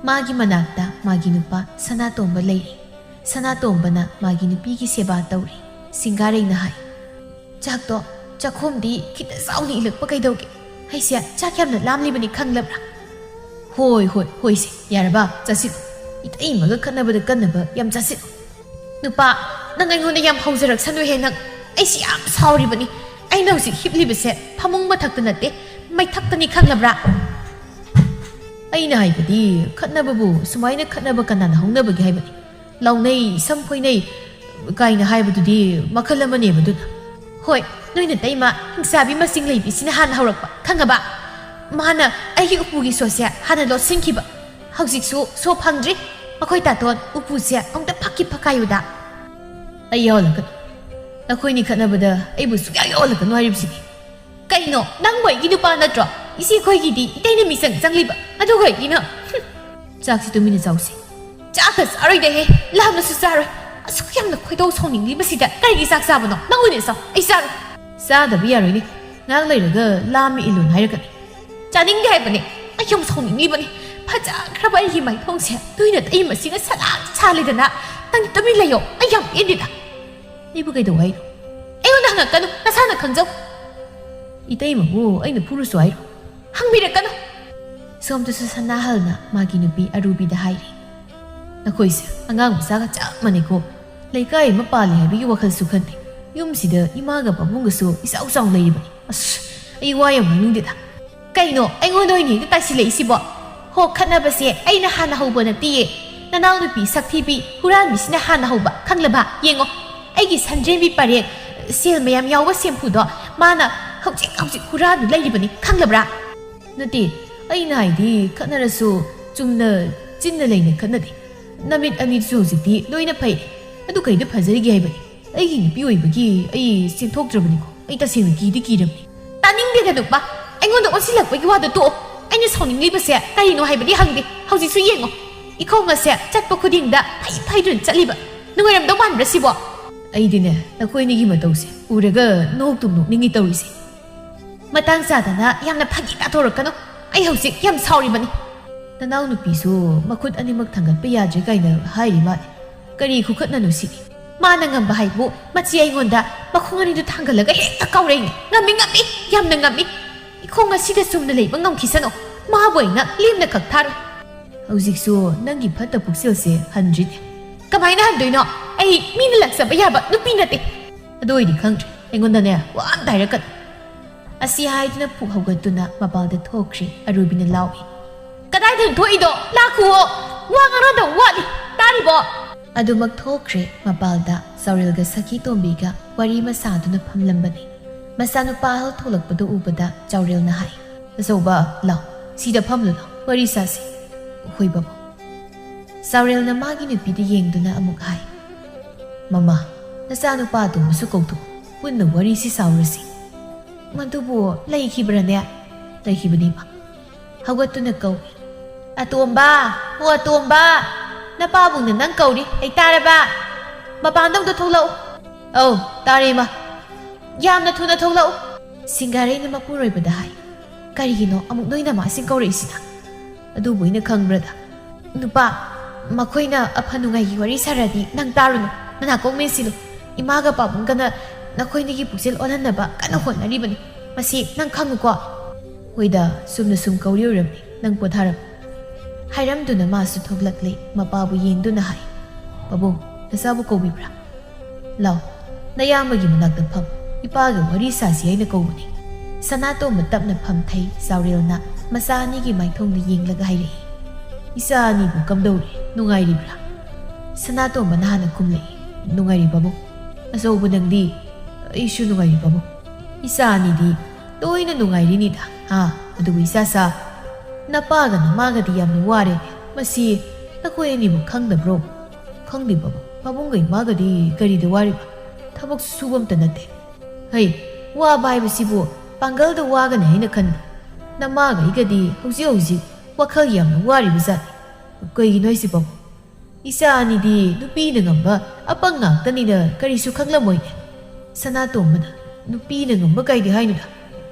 ꯃꯥꯒꯤ ꯃꯅꯥꯛꯇ ꯃꯥꯒꯤ ꯅꯨꯄꯥ ꯁꯅꯥꯇꯣꯝꯕ ꯂꯩꯔꯦ꯫ ꯁꯅꯥꯇꯣꯝꯕꯅ ꯃꯥꯒꯤ ꯅꯨꯄꯤꯒꯤ ꯁꯦꯕꯥ ꯇꯧꯔꯤ꯫ ꯁꯤꯡꯒꯥꯔꯩꯅ ꯍꯥꯏ, "ꯆꯥꯛꯇꯣ, ꯆꯥꯛꯈꯣꯝꯗꯤ ꯈꯤꯇ ꯆꯥꯎꯅ ꯏꯜꯂꯛꯄ ꯀꯩꯗꯧꯒꯦ? ꯑꯩꯁꯦ ꯆꯥꯛ ꯌꯥꯝꯅ ꯂꯥꯝꯂꯤꯕꯅꯤ, ꯈꯪꯂꯕ꯭ꯔꯥ?" "ꯍꯣꯏ, ꯍꯣꯏ, ꯍꯣꯏꯁꯦ, ꯌꯥꯔꯕ? ꯆꯥꯁꯤꯜꯂꯨ꯫ ꯏꯇꯩꯃꯒ ꯈꯠꯅꯕꯗ ꯀꯟꯅꯕ ꯌꯥꯝ ꯆꯥꯁꯤꯜꯂꯨ꯫" "ꯅꯨꯄꯥ, ꯅꯪ ꯑꯩꯉꯣꯟꯗ ꯌꯥꯝ ꯍꯧꯖꯔꯛꯁꯅꯨꯍꯦ ꯅꯪ꯫ ꯑꯩꯁꯤ ꯌꯥꯝ ꯁꯥꯎꯔꯤꯕꯅꯤ꯫ ꯑꯩꯅ ꯍꯧꯖꯤꯛ ꯍꯤꯞꯂꯤꯕꯁꯦ ꯐꯃꯨꯡ ꯃꯊꯛꯇ ꯅꯠꯇꯦ, ꯃꯩꯊꯛꯇꯅꯤ, ꯈꯪꯂꯕ꯭ꯔꯥ?" "ꯑꯩꯅ ꯍꯥꯏꯕꯗꯤ, ꯈꯠꯅꯕꯕꯨ ꯁꯨꯃꯥꯏꯅ ꯈꯠꯅꯕ ꯀꯅꯥꯅ ꯍꯧꯅꯕꯒꯦ ꯍꯥꯏꯕꯅꯤ? ꯂꯥꯎꯅꯩ, ꯁꯝ ꯐꯣꯏꯅꯩ ꯀꯥꯏꯅ ꯍꯥꯏꯕꯗꯨꯗꯤ ꯃꯈꯜ ꯑꯃꯅꯦꯕ ꯑꯗꯨꯅ꯫" "ꯍꯣꯏ, ꯅꯣꯏ ꯅꯇꯩꯃ ꯍꯤꯡꯆꯥꯕꯤ ꯃꯁꯤꯡ ꯂꯩꯕꯤꯁꯤꯅ ꯍꯥꯟꯅ ꯍꯧꯔꯛꯄ, ꯈꯪꯉꯕ? ꯃꯥꯅ ꯑꯩꯒꯤ ꯎꯄꯨꯒꯤ ꯁꯣꯁꯦ ꯍꯥꯟꯅ ꯂꯣꯠꯁꯤꯟꯈꯤꯕ꯫ ꯍꯧꯖꯤꯛꯁꯨ ꯁꯣ ꯐꯪꯗ꯭ꯔꯤ꯫ ꯑꯩꯈꯣꯏ ꯇꯥꯇꯣꯟ ꯎꯄꯨꯁꯦ ꯑꯃꯨꯛꯇ ꯐꯛꯀꯤ ꯐꯛꯀꯥꯏꯌꯨꯗ꯫" "ꯑꯩ ꯌꯥꯎꯍꯜꯂꯛꯀꯅꯨ꯫ ꯅꯈꯣꯏꯅꯤ ꯈꯠꯅꯕꯗ ꯑꯩꯕꯨ ꯁꯨꯡꯌꯥꯎ ꯌꯥꯎꯍꯜꯂꯛꯀꯅꯨ ꯍꯥꯏꯔꯤꯕꯁꯤꯗꯤ꯫" "ꯀꯩꯅꯣ, ꯅꯪꯕꯨ ꯑꯩꯒꯤ ꯅꯨꯄꯥ ꯅꯠꯇ꯭ꯔꯣ? ꯏꯆꯦ ꯑꯩꯈꯣꯏꯒꯤꯗꯤ ꯏꯇꯩꯅ ꯃꯤꯆꯪ ꯆꯪꯂꯤꯕ, ꯑꯗꯨꯒ ꯑꯩꯒꯤꯅ꯫" "ꯍꯨꯝ, ꯆꯥꯛꯁꯤ ꯇꯨꯃꯤꯟꯅ ꯆꯥꯎꯁꯤ꯫" "ꯆꯥꯛꯀ ꯆꯥꯔꯣꯏꯗꯍꯦ, ꯂꯥꯝꯅꯁꯨ ꯆꯥꯔꯣꯏ꯫ ꯑꯁꯨꯛ ꯌꯥꯝꯅ ꯈꯣꯏꯗꯧ ꯁꯥꯎꯅꯤꯡꯂꯤꯕꯁꯤꯗ ꯀꯔꯤꯒꯤ ꯆꯥꯛ ꯆꯥꯕꯅꯣ? ꯅꯪ ꯑꯣꯏꯅ ꯆꯥꯎ, ꯑꯩ ꯆꯥꯔꯣꯏ꯫" "ꯆꯥꯗꯕ ꯌꯥꯔꯣꯏꯅꯦ, ꯉꯥꯏꯍꯥꯛ ꯂꯩꯔꯒ ꯂꯥꯝꯃꯤ ꯏꯜꯂꯨꯅ ꯍꯥꯏꯔꯛꯀꯅꯤ꯫" "ꯆꯥꯅꯤꯡꯗꯦ ꯍꯥꯏꯕꯅꯦ, ꯑꯩ ꯌꯥꯝ ꯁꯥꯎꯅꯤꯡꯂꯤꯕꯅꯤ꯫ ꯐꯖꯈ꯭ꯔꯕ ꯑꯩꯒꯤ ꯃꯥꯏꯊꯣꯡꯁꯦ ꯅꯣꯏ ꯅꯇꯩꯃꯁꯤꯅ ꯁꯂꯥꯛ ꯁꯥꯜꯂꯦꯗꯅ꯫ ꯅꯪ ꯇꯨꯃꯤꯟ ꯂꯩꯌꯣ, ꯑꯩ ꯌꯥꯝ ꯄꯦꯟꯗꯦꯗ꯫" "ꯑꯩꯕꯨ ꯀꯩꯗꯧ ꯍꯥꯏꯅꯣ?" "ꯑꯩꯉꯣꯟꯗ ꯍꯪꯉꯛꯀꯅꯨ, ꯅꯁꯥꯅ ꯈꯪꯖꯧ꯫ ꯏꯇꯩꯃꯕꯨ ꯑꯩꯅ ꯐꯨꯔꯨꯁꯨ ꯍꯥꯏꯔꯣ? ꯍꯪꯕꯤꯔꯛꯀꯅꯨ꯫ ꯁꯣꯝꯗꯁꯨ ꯁꯅꯥꯍꯜꯅ ꯃꯥꯒꯤ ꯅꯨꯄꯤ ꯑꯔꯨꯕꯤꯗ ꯍꯥꯏꯔꯤ, "ꯅꯈꯣꯏꯁꯦ ꯑꯉꯥꯡ ꯃꯆꯥꯒ ꯆꯞ ꯃꯥꯟꯅꯩꯀꯣ꯫ ꯂꯩꯀꯥꯏ ꯑꯃ ꯄꯥꯜꯂꯤ ꯍꯥꯏꯕꯒꯤ ꯋꯥꯈꯜꯁꯨ ꯈꯟꯗꯦ꯫ ꯌꯨꯝꯁꯤꯗ ꯏꯃꯥꯒ ꯄꯥꯕꯨꯡꯒꯁꯨ ꯏꯆꯥꯎ ꯆꯥꯎꯅ ꯂꯩꯔꯤꯕꯅꯤ꯫ ꯑꯁ, ꯑꯩ ꯋꯥ ꯌꯥꯝ ꯉꯥꯡꯅꯤꯡꯗꯦꯗ꯫ ꯀꯩꯅꯣ, ꯑꯩꯉꯣꯟꯗ ꯑꯣꯏꯅ ꯍꯦꯛꯇ ꯇꯥꯏꯁꯤꯜꯂꯛꯏꯁꯤꯕꯣ? ꯍꯣ, ꯈꯠꯅꯕꯁꯦ ꯑꯩꯅ ꯍꯥꯟꯅ ꯍꯧꯕ ꯅꯠꯇꯤꯌꯦ꯫ ꯅꯅꯥꯎꯅꯨꯄꯤ ꯁꯛꯊꯤꯕꯤ ꯍꯨꯔꯥꯟꯕꯤꯁꯤꯅ ꯍꯥꯟꯅ ꯍꯧꯕ, ꯈꯪꯂꯕ? ꯌꯦꯡꯉꯣ, ꯑꯩꯒꯤ ꯁꯟꯗ꯭ꯔꯦꯝꯕꯤ ꯄꯔꯦꯡ, ꯁꯦꯜ ꯃꯌꯥꯝ ꯌꯥꯎꯕ ꯁꯦꯝꯐꯨꯗꯣ ꯃꯥꯅ ꯍꯧꯖꯤꯛ ꯍꯧꯖꯤꯛ ꯍꯨꯔꯥꯟꯗꯨ ꯂꯩꯔꯤꯕꯅꯤ, ꯈꯪꯂꯕ꯭ꯔꯥ?" "ꯅꯠꯇꯦ, ꯑꯩꯅ ꯍꯥꯏꯗꯤ ꯈꯠꯅꯔꯁꯨ ꯆꯨꯝꯅ ꯆꯤꯟꯅ ꯂꯩꯅ ꯈꯠꯅꯗꯦ꯫ ꯅꯃꯤꯠ ꯑꯅꯤꯗꯨꯁꯨ ꯍꯧꯖꯤꯛꯇꯤ ꯂꯣꯏꯅ ꯐꯩ꯫ ꯑꯗꯨ ꯀꯩꯗ ꯐꯖꯔꯤꯒꯦ ꯍꯥꯏꯕꯅꯤ? ꯑꯩꯒꯤ ꯅꯨꯄꯤ ꯑꯣꯏꯕꯒꯤ ꯑꯩ ꯆꯦꯟꯊꯣꯛꯇ꯭ꯔꯕꯅꯤꯀꯣ꯫ ꯑꯩ ꯇꯁꯦꯡꯅ ꯀꯤꯗꯤ ꯀꯤꯔꯕꯅꯤ꯫" "ꯇꯥꯅꯤꯡꯗꯦꯗ ꯅꯨꯄꯥ, ꯑꯩꯉꯣꯟꯗ ꯑꯣꯟꯁꯤꯜꯂꯛꯄꯒꯤ ꯋꯥꯗꯣ ꯇꯣꯛꯑꯣ꯫ ꯑꯩꯅ ꯁꯥꯎꯅꯤꯡꯂꯤꯕꯁꯦ ꯀꯔꯤꯅꯣ ꯍꯥꯏꯕꯗꯤ ꯍꯪꯗꯦ꯫ ꯍꯧꯖꯤꯛꯁꯨ ꯌꯦꯡꯉꯣ, ꯏꯈꯣꯡ ꯑꯁꯦ ꯆꯠꯄ ꯈꯨꯗꯤꯡꯗ ꯐꯩ ꯐꯩꯗꯨꯅ ꯆꯠꯂꯤꯕ꯫ ꯅꯨꯡꯉꯥꯏꯔꯝꯗꯧ ꯃꯥꯟꯕ꯭ꯔꯥ ꯁꯤꯕꯣ?" "ꯑꯩꯗꯤꯅꯦ, ꯅꯈꯣꯏ ꯑꯅꯤꯒꯤ ꯃꯇꯧꯁꯦ ꯎꯔꯒ ꯅꯣꯛꯇꯨꯝ ꯅꯣꯛꯅꯤꯡꯉꯤ ꯇꯧꯔꯤꯁꯦ꯫ ꯃꯇꯥꯡ ꯆꯥꯗꯅ ꯌꯥꯝꯅ ꯐꯥꯒꯤ ꯇꯥꯊꯣꯔꯛꯀꯅꯨ꯫ ꯑꯩ ꯍꯧꯖꯤꯛ ꯌꯥꯝ ꯁꯥꯎꯔꯤꯕꯅꯤ꯫" "ꯅꯅꯥꯎꯅꯨꯄꯤꯁꯨ ꯃꯈꯨꯠ ꯑꯅꯤꯃꯛ ꯊꯥꯡꯒꯠꯄ ꯌꯥꯗ꯭ꯔꯦ ꯀꯥꯏꯅ ꯍꯥꯏꯔꯤ ꯃꯥꯜꯂꯦ꯫ ꯀꯔꯤ ꯈꯨꯈꯠꯅꯅꯣ ꯁꯤꯗꯤ? ꯃꯥꯅ ꯉꯝꯕ ꯍꯥꯏꯕꯨ ꯃꯆꯦ ꯑꯩꯉꯣꯟꯗ ꯃꯈꯣꯡ ꯑꯅꯤꯗꯨ ꯊꯥꯡꯒꯠꯂꯒ ꯍꯦꯛꯇ ꯀꯥꯎꯔꯛꯏꯅꯦ꯫ ꯉꯝꯃꯤ, ꯉꯝꯃꯤ, ꯌꯥꯝꯅ ꯉꯝꯃꯤ꯫ ꯏꯈꯣꯡ ꯑꯁꯤꯗ ꯆꯨꯝꯅ ꯂꯩꯕ ꯉꯝꯈꯤꯁꯅꯨ꯫ ꯃꯥꯕꯨ ꯑꯩꯅ ꯂꯦꯝꯅ ꯈꯛ ꯊꯥꯔꯣꯏ꯫" "ꯍꯧꯖꯤꯛꯁꯨ ꯅꯪꯒꯤ ꯐꯠꯇ ꯄꯨꯛꯆꯦꯜꯁꯦ ꯍꯟꯗ꯭ꯔꯤꯅꯦ꯫" "ꯀꯃꯥꯏꯅ ꯍꯟꯗꯣꯏꯅꯣ? ꯑꯩ ꯃꯤꯅ ꯂꯥꯛꯆꯕ ꯌꯥꯕ ꯅꯨꯄꯤ ꯅꯠꯇꯦ꯫" "ꯑꯗꯨ ꯑꯣꯏꯗꯤ ꯈꯪꯗ꯭ꯔꯦ, ꯑꯩꯉꯣꯟꯗꯅꯦ ꯋꯥ ꯑꯝꯇ ꯍꯥꯏꯔꯛꯀꯅꯨ꯫" ꯑꯁꯤ ꯍꯥꯏꯗꯨꯅ ꯐꯨꯛ ꯍꯧꯒꯠꯇꯨꯅ ꯃꯄꯥꯜꯗ ꯊꯣꯛꯈ꯭ꯔꯦ꯫ ꯑꯔꯨꯕꯤꯅ ꯂꯥꯎꯏ, "ꯀꯗꯥꯏꯗꯅꯣ ꯊꯣꯛꯏꯗꯣ? ꯂꯥꯛꯈꯨꯑꯣ! ꯋꯥ ꯉꯥꯡꯅꯗꯕ ꯋꯥꯠꯂꯤ꯫ ꯇꯥꯔꯤꯕꯣ?" ꯑꯗꯨꯃꯛ ꯊꯣꯛꯈ꯭ꯔꯦ꯫ ꯃꯄꯥꯜꯗ ꯆꯥꯎꯔꯦꯜꯒ ꯁꯈꯤ ꯇꯣꯝꯕꯤꯒ ꯋꯥꯔꯤ ꯑꯃ ꯁꯥꯗꯨꯅ ꯐꯝꯂꯝꯕꯅꯤ꯫ ꯃꯆꯥꯅꯨꯄꯥ ꯑꯍꯜ ꯊꯣꯛꯂꯛꯄꯗꯨ ꯎꯕꯗ ꯆꯥꯎꯔꯦꯜꯅ ꯍꯥꯏ, "ꯑꯆꯧꯕ, ꯂꯥꯎ, ꯁꯤꯗ ꯐꯝꯂꯨ ꯂꯥꯎ, ꯋꯥꯔꯤ ꯁꯥꯁꯤ꯫" "ꯍꯣꯏ ꯕꯥꯕꯨ꯫" ꯆꯥꯎꯔꯦꯜꯅ ꯃꯥꯒꯤ ꯅꯨꯄꯤꯗ ꯌꯦꯡꯗꯨꯅ ꯑꯃꯨꯛ ꯍꯥꯏ, "ꯃꯃꯥ, ꯅꯆꯥꯅꯨꯄꯥ ꯑꯇꯣꯝꯕꯁꯨ ꯀꯧꯊꯣꯛ, ꯄꯨꯟꯅ ꯋꯥꯔꯤꯁꯤ ꯁꯥꯎꯔꯁꯤ꯫" "ꯃꯗꯨꯕꯨ ꯂꯩꯈꯤꯕ꯭ꯔꯅꯦ?" "ꯂꯩꯈꯤꯕꯅꯤ, ꯏꯃꯥ꯫" ꯍꯧꯒꯠꯇꯨꯅ ꯀꯧꯏ, "ꯑꯇꯣꯝꯕ, ꯑꯣ ꯑꯇꯣꯝꯕ, ꯅꯄꯥꯕꯨꯡꯅ ꯅꯪ ꯀꯧꯔꯤ, ꯂꯩꯇꯥꯔꯕ? ꯃꯄꯥꯟꯗ ꯑꯝꯇ ꯊꯣꯛꯂꯛꯎ꯫" "ꯑꯧ, ꯇꯥꯔꯦ, ꯏꯃꯥ꯫" "ꯌꯥꯝꯅ ꯊꯨꯅ ꯊꯣꯛꯂꯛꯎ꯫" ꯁꯤꯡꯒꯥꯔꯩꯅ ꯃꯄꯨꯔꯣꯏꯕꯗ ꯍꯥꯏ, "ꯀꯔꯤꯒꯤꯅꯣ ꯑꯃꯨꯛ ꯅꯣꯏ ꯅꯃꯥꯁꯤꯡ ꯀꯧꯔꯛꯏꯁꯤꯅ?" "ꯑꯗꯨꯕꯨ ꯑꯩꯅ ꯈꯪꯕ꯭ꯔꯗ?" "ꯅꯨꯄꯥ, ꯃꯈꯣꯏꯅ ꯑꯐ ꯅꯨꯡꯉꯥꯏꯒꯤ ꯋꯥꯔꯤ ꯁꯥꯔꯗꯤ ꯅꯪ ꯇꯥꯔꯨꯅꯨ, ꯅꯅꯥꯀꯣꯡ ꯃꯦꯟꯁꯤꯜꯂꯨ꯫ ꯏꯃꯥꯒ ꯄꯥꯕꯨꯡꯒꯅ ꯅꯈꯣꯏꯅꯤꯒꯤ ꯄꯨꯛꯆꯦꯜ ꯑꯣꯜꯍꯟꯅꯕ ꯀꯟꯅ ꯍꯣꯠꯅꯔꯤꯕꯅꯤ꯫ ꯃꯁꯤ ꯅꯪ ꯈꯪꯉꯨꯀꯣ꯫ "ꯍꯣꯏꯗ, ꯁꯨꯝꯅ ꯁꯨꯝ ꯀꯧꯔꯤꯕꯅꯤ, ꯅꯪ ꯄꯣꯊꯥꯔꯝꯃꯨ" ꯍꯥꯏꯔꯝꯗꯨꯅ ꯃꯥꯁꯨ ꯊꯣꯛꯂꯛꯂꯦ, ꯃꯄꯥꯕꯨ ꯌꯦꯡꯗꯨꯅ ꯍꯥꯏ, "ꯄꯥꯕꯨꯡ, ꯅꯆꯥꯕꯨ ꯀꯧꯕꯤꯕ꯭ꯔꯥ? ꯂꯥꯎ, ꯅꯌꯥꯝꯕꯒꯤ ꯃꯅꯥꯛꯇ ꯐꯝ, ꯏꯄꯥꯒ ꯋꯥꯔꯤ ꯁꯥꯁꯤ ꯍꯥꯏꯅ ꯀꯧꯕꯅꯤ"꯫ ꯁꯅꯥꯇꯣꯝꯕ ꯇꯞꯅ ꯐꯝꯊꯩ, ꯆꯥꯎꯔꯦꯜꯅ ꯃꯆꯥ ꯑꯅꯤꯒꯤ ꯃꯥꯏꯊꯣꯡꯗ ꯌꯦꯡꯂꯒ ꯍꯥꯏꯔꯛꯏ, "ꯏꯆꯥ ꯑꯅꯤꯕꯨ ꯀꯝꯗꯧꯔꯤ, ꯅꯨꯡꯉꯥꯏꯔꯤꯕ꯭ꯔꯥ?" ꯁꯅꯥꯇꯣꯝꯕꯅ ꯍꯥꯟꯅ ꯈꯨꯝꯂꯛꯏ, "ꯅꯨꯡꯉꯥꯏꯔꯤ ꯄꯥꯕꯨꯡ꯫ ꯑꯆꯧꯕ ꯅꯪꯗꯤ?" "ꯑꯩꯁꯨ ꯅꯨꯡꯉꯥꯏꯔꯤ ꯄꯥꯕꯨꯡ꯫ ꯏꯆꯥ ꯑꯅꯤꯗꯤ ꯂꯣꯏꯅ ꯅꯨꯡꯉꯥꯏꯔꯤꯅꯤꯗ꯫ ꯑꯥ, ꯑꯗꯨꯕꯨ ꯏꯆꯥꯁꯥ, ꯅꯄꯥꯒ ꯅꯃꯥꯒꯗꯤ ꯌꯥꯝꯅ ꯋꯥꯔꯦ꯫ ꯃꯁꯤ ꯅꯈꯣꯏ ꯑꯅꯤꯕꯨ ꯈꯪꯗꯕ꯭ꯔꯣ?" "ꯈꯪꯗꯦ ꯄꯥꯕꯨꯡ, ꯄꯥꯕꯨꯡꯒ ꯏꯃꯥꯒꯗꯤ ꯀꯔꯤꯗ ꯋꯥꯔꯤꯕ? ꯊꯕꯛꯁꯨ ꯁꯨꯕ ꯑꯝꯇ ꯅꯠꯇꯦ"꯫ "ꯍꯩ, ꯋꯥꯕ ꯍꯥꯏꯕꯁꯤꯕꯨ ꯄꯥꯡꯒꯜꯗ ꯋꯥꯒꯅꯤ ꯍꯥꯏꯅ ꯈꯟꯕ꯭ꯔꯣ? ꯅꯃꯥꯒ ꯑꯩꯒꯗꯤ ꯍꯧꯖꯤꯛ ꯍꯧꯖꯤꯛ ꯋꯥꯈꯜ ꯌꯥꯝꯅ ꯋꯥꯔꯤꯕ ꯖꯥꯠꯅꯤ꯫ ꯀꯩꯒꯤꯅꯣ ꯍꯥꯏꯁꯤꯕꯣ? ꯏꯆꯥ ꯑꯅꯤꯗꯤ ꯅꯨꯄꯤꯅ ꯉꯝꯕ ꯑꯄꯪ ꯉꯥꯛꯇꯅꯤꯅ ꯀꯔꯤꯁꯨ ꯈꯪꯂꯝꯃꯣꯏꯅꯦ"꯫ ꯁꯅꯥꯇꯣꯝꯕꯅ, "ꯅꯨꯄꯤꯅ ꯉꯝꯕ ꯀꯥꯏꯗꯤ ꯍꯥꯏꯅꯨꯗ"꯫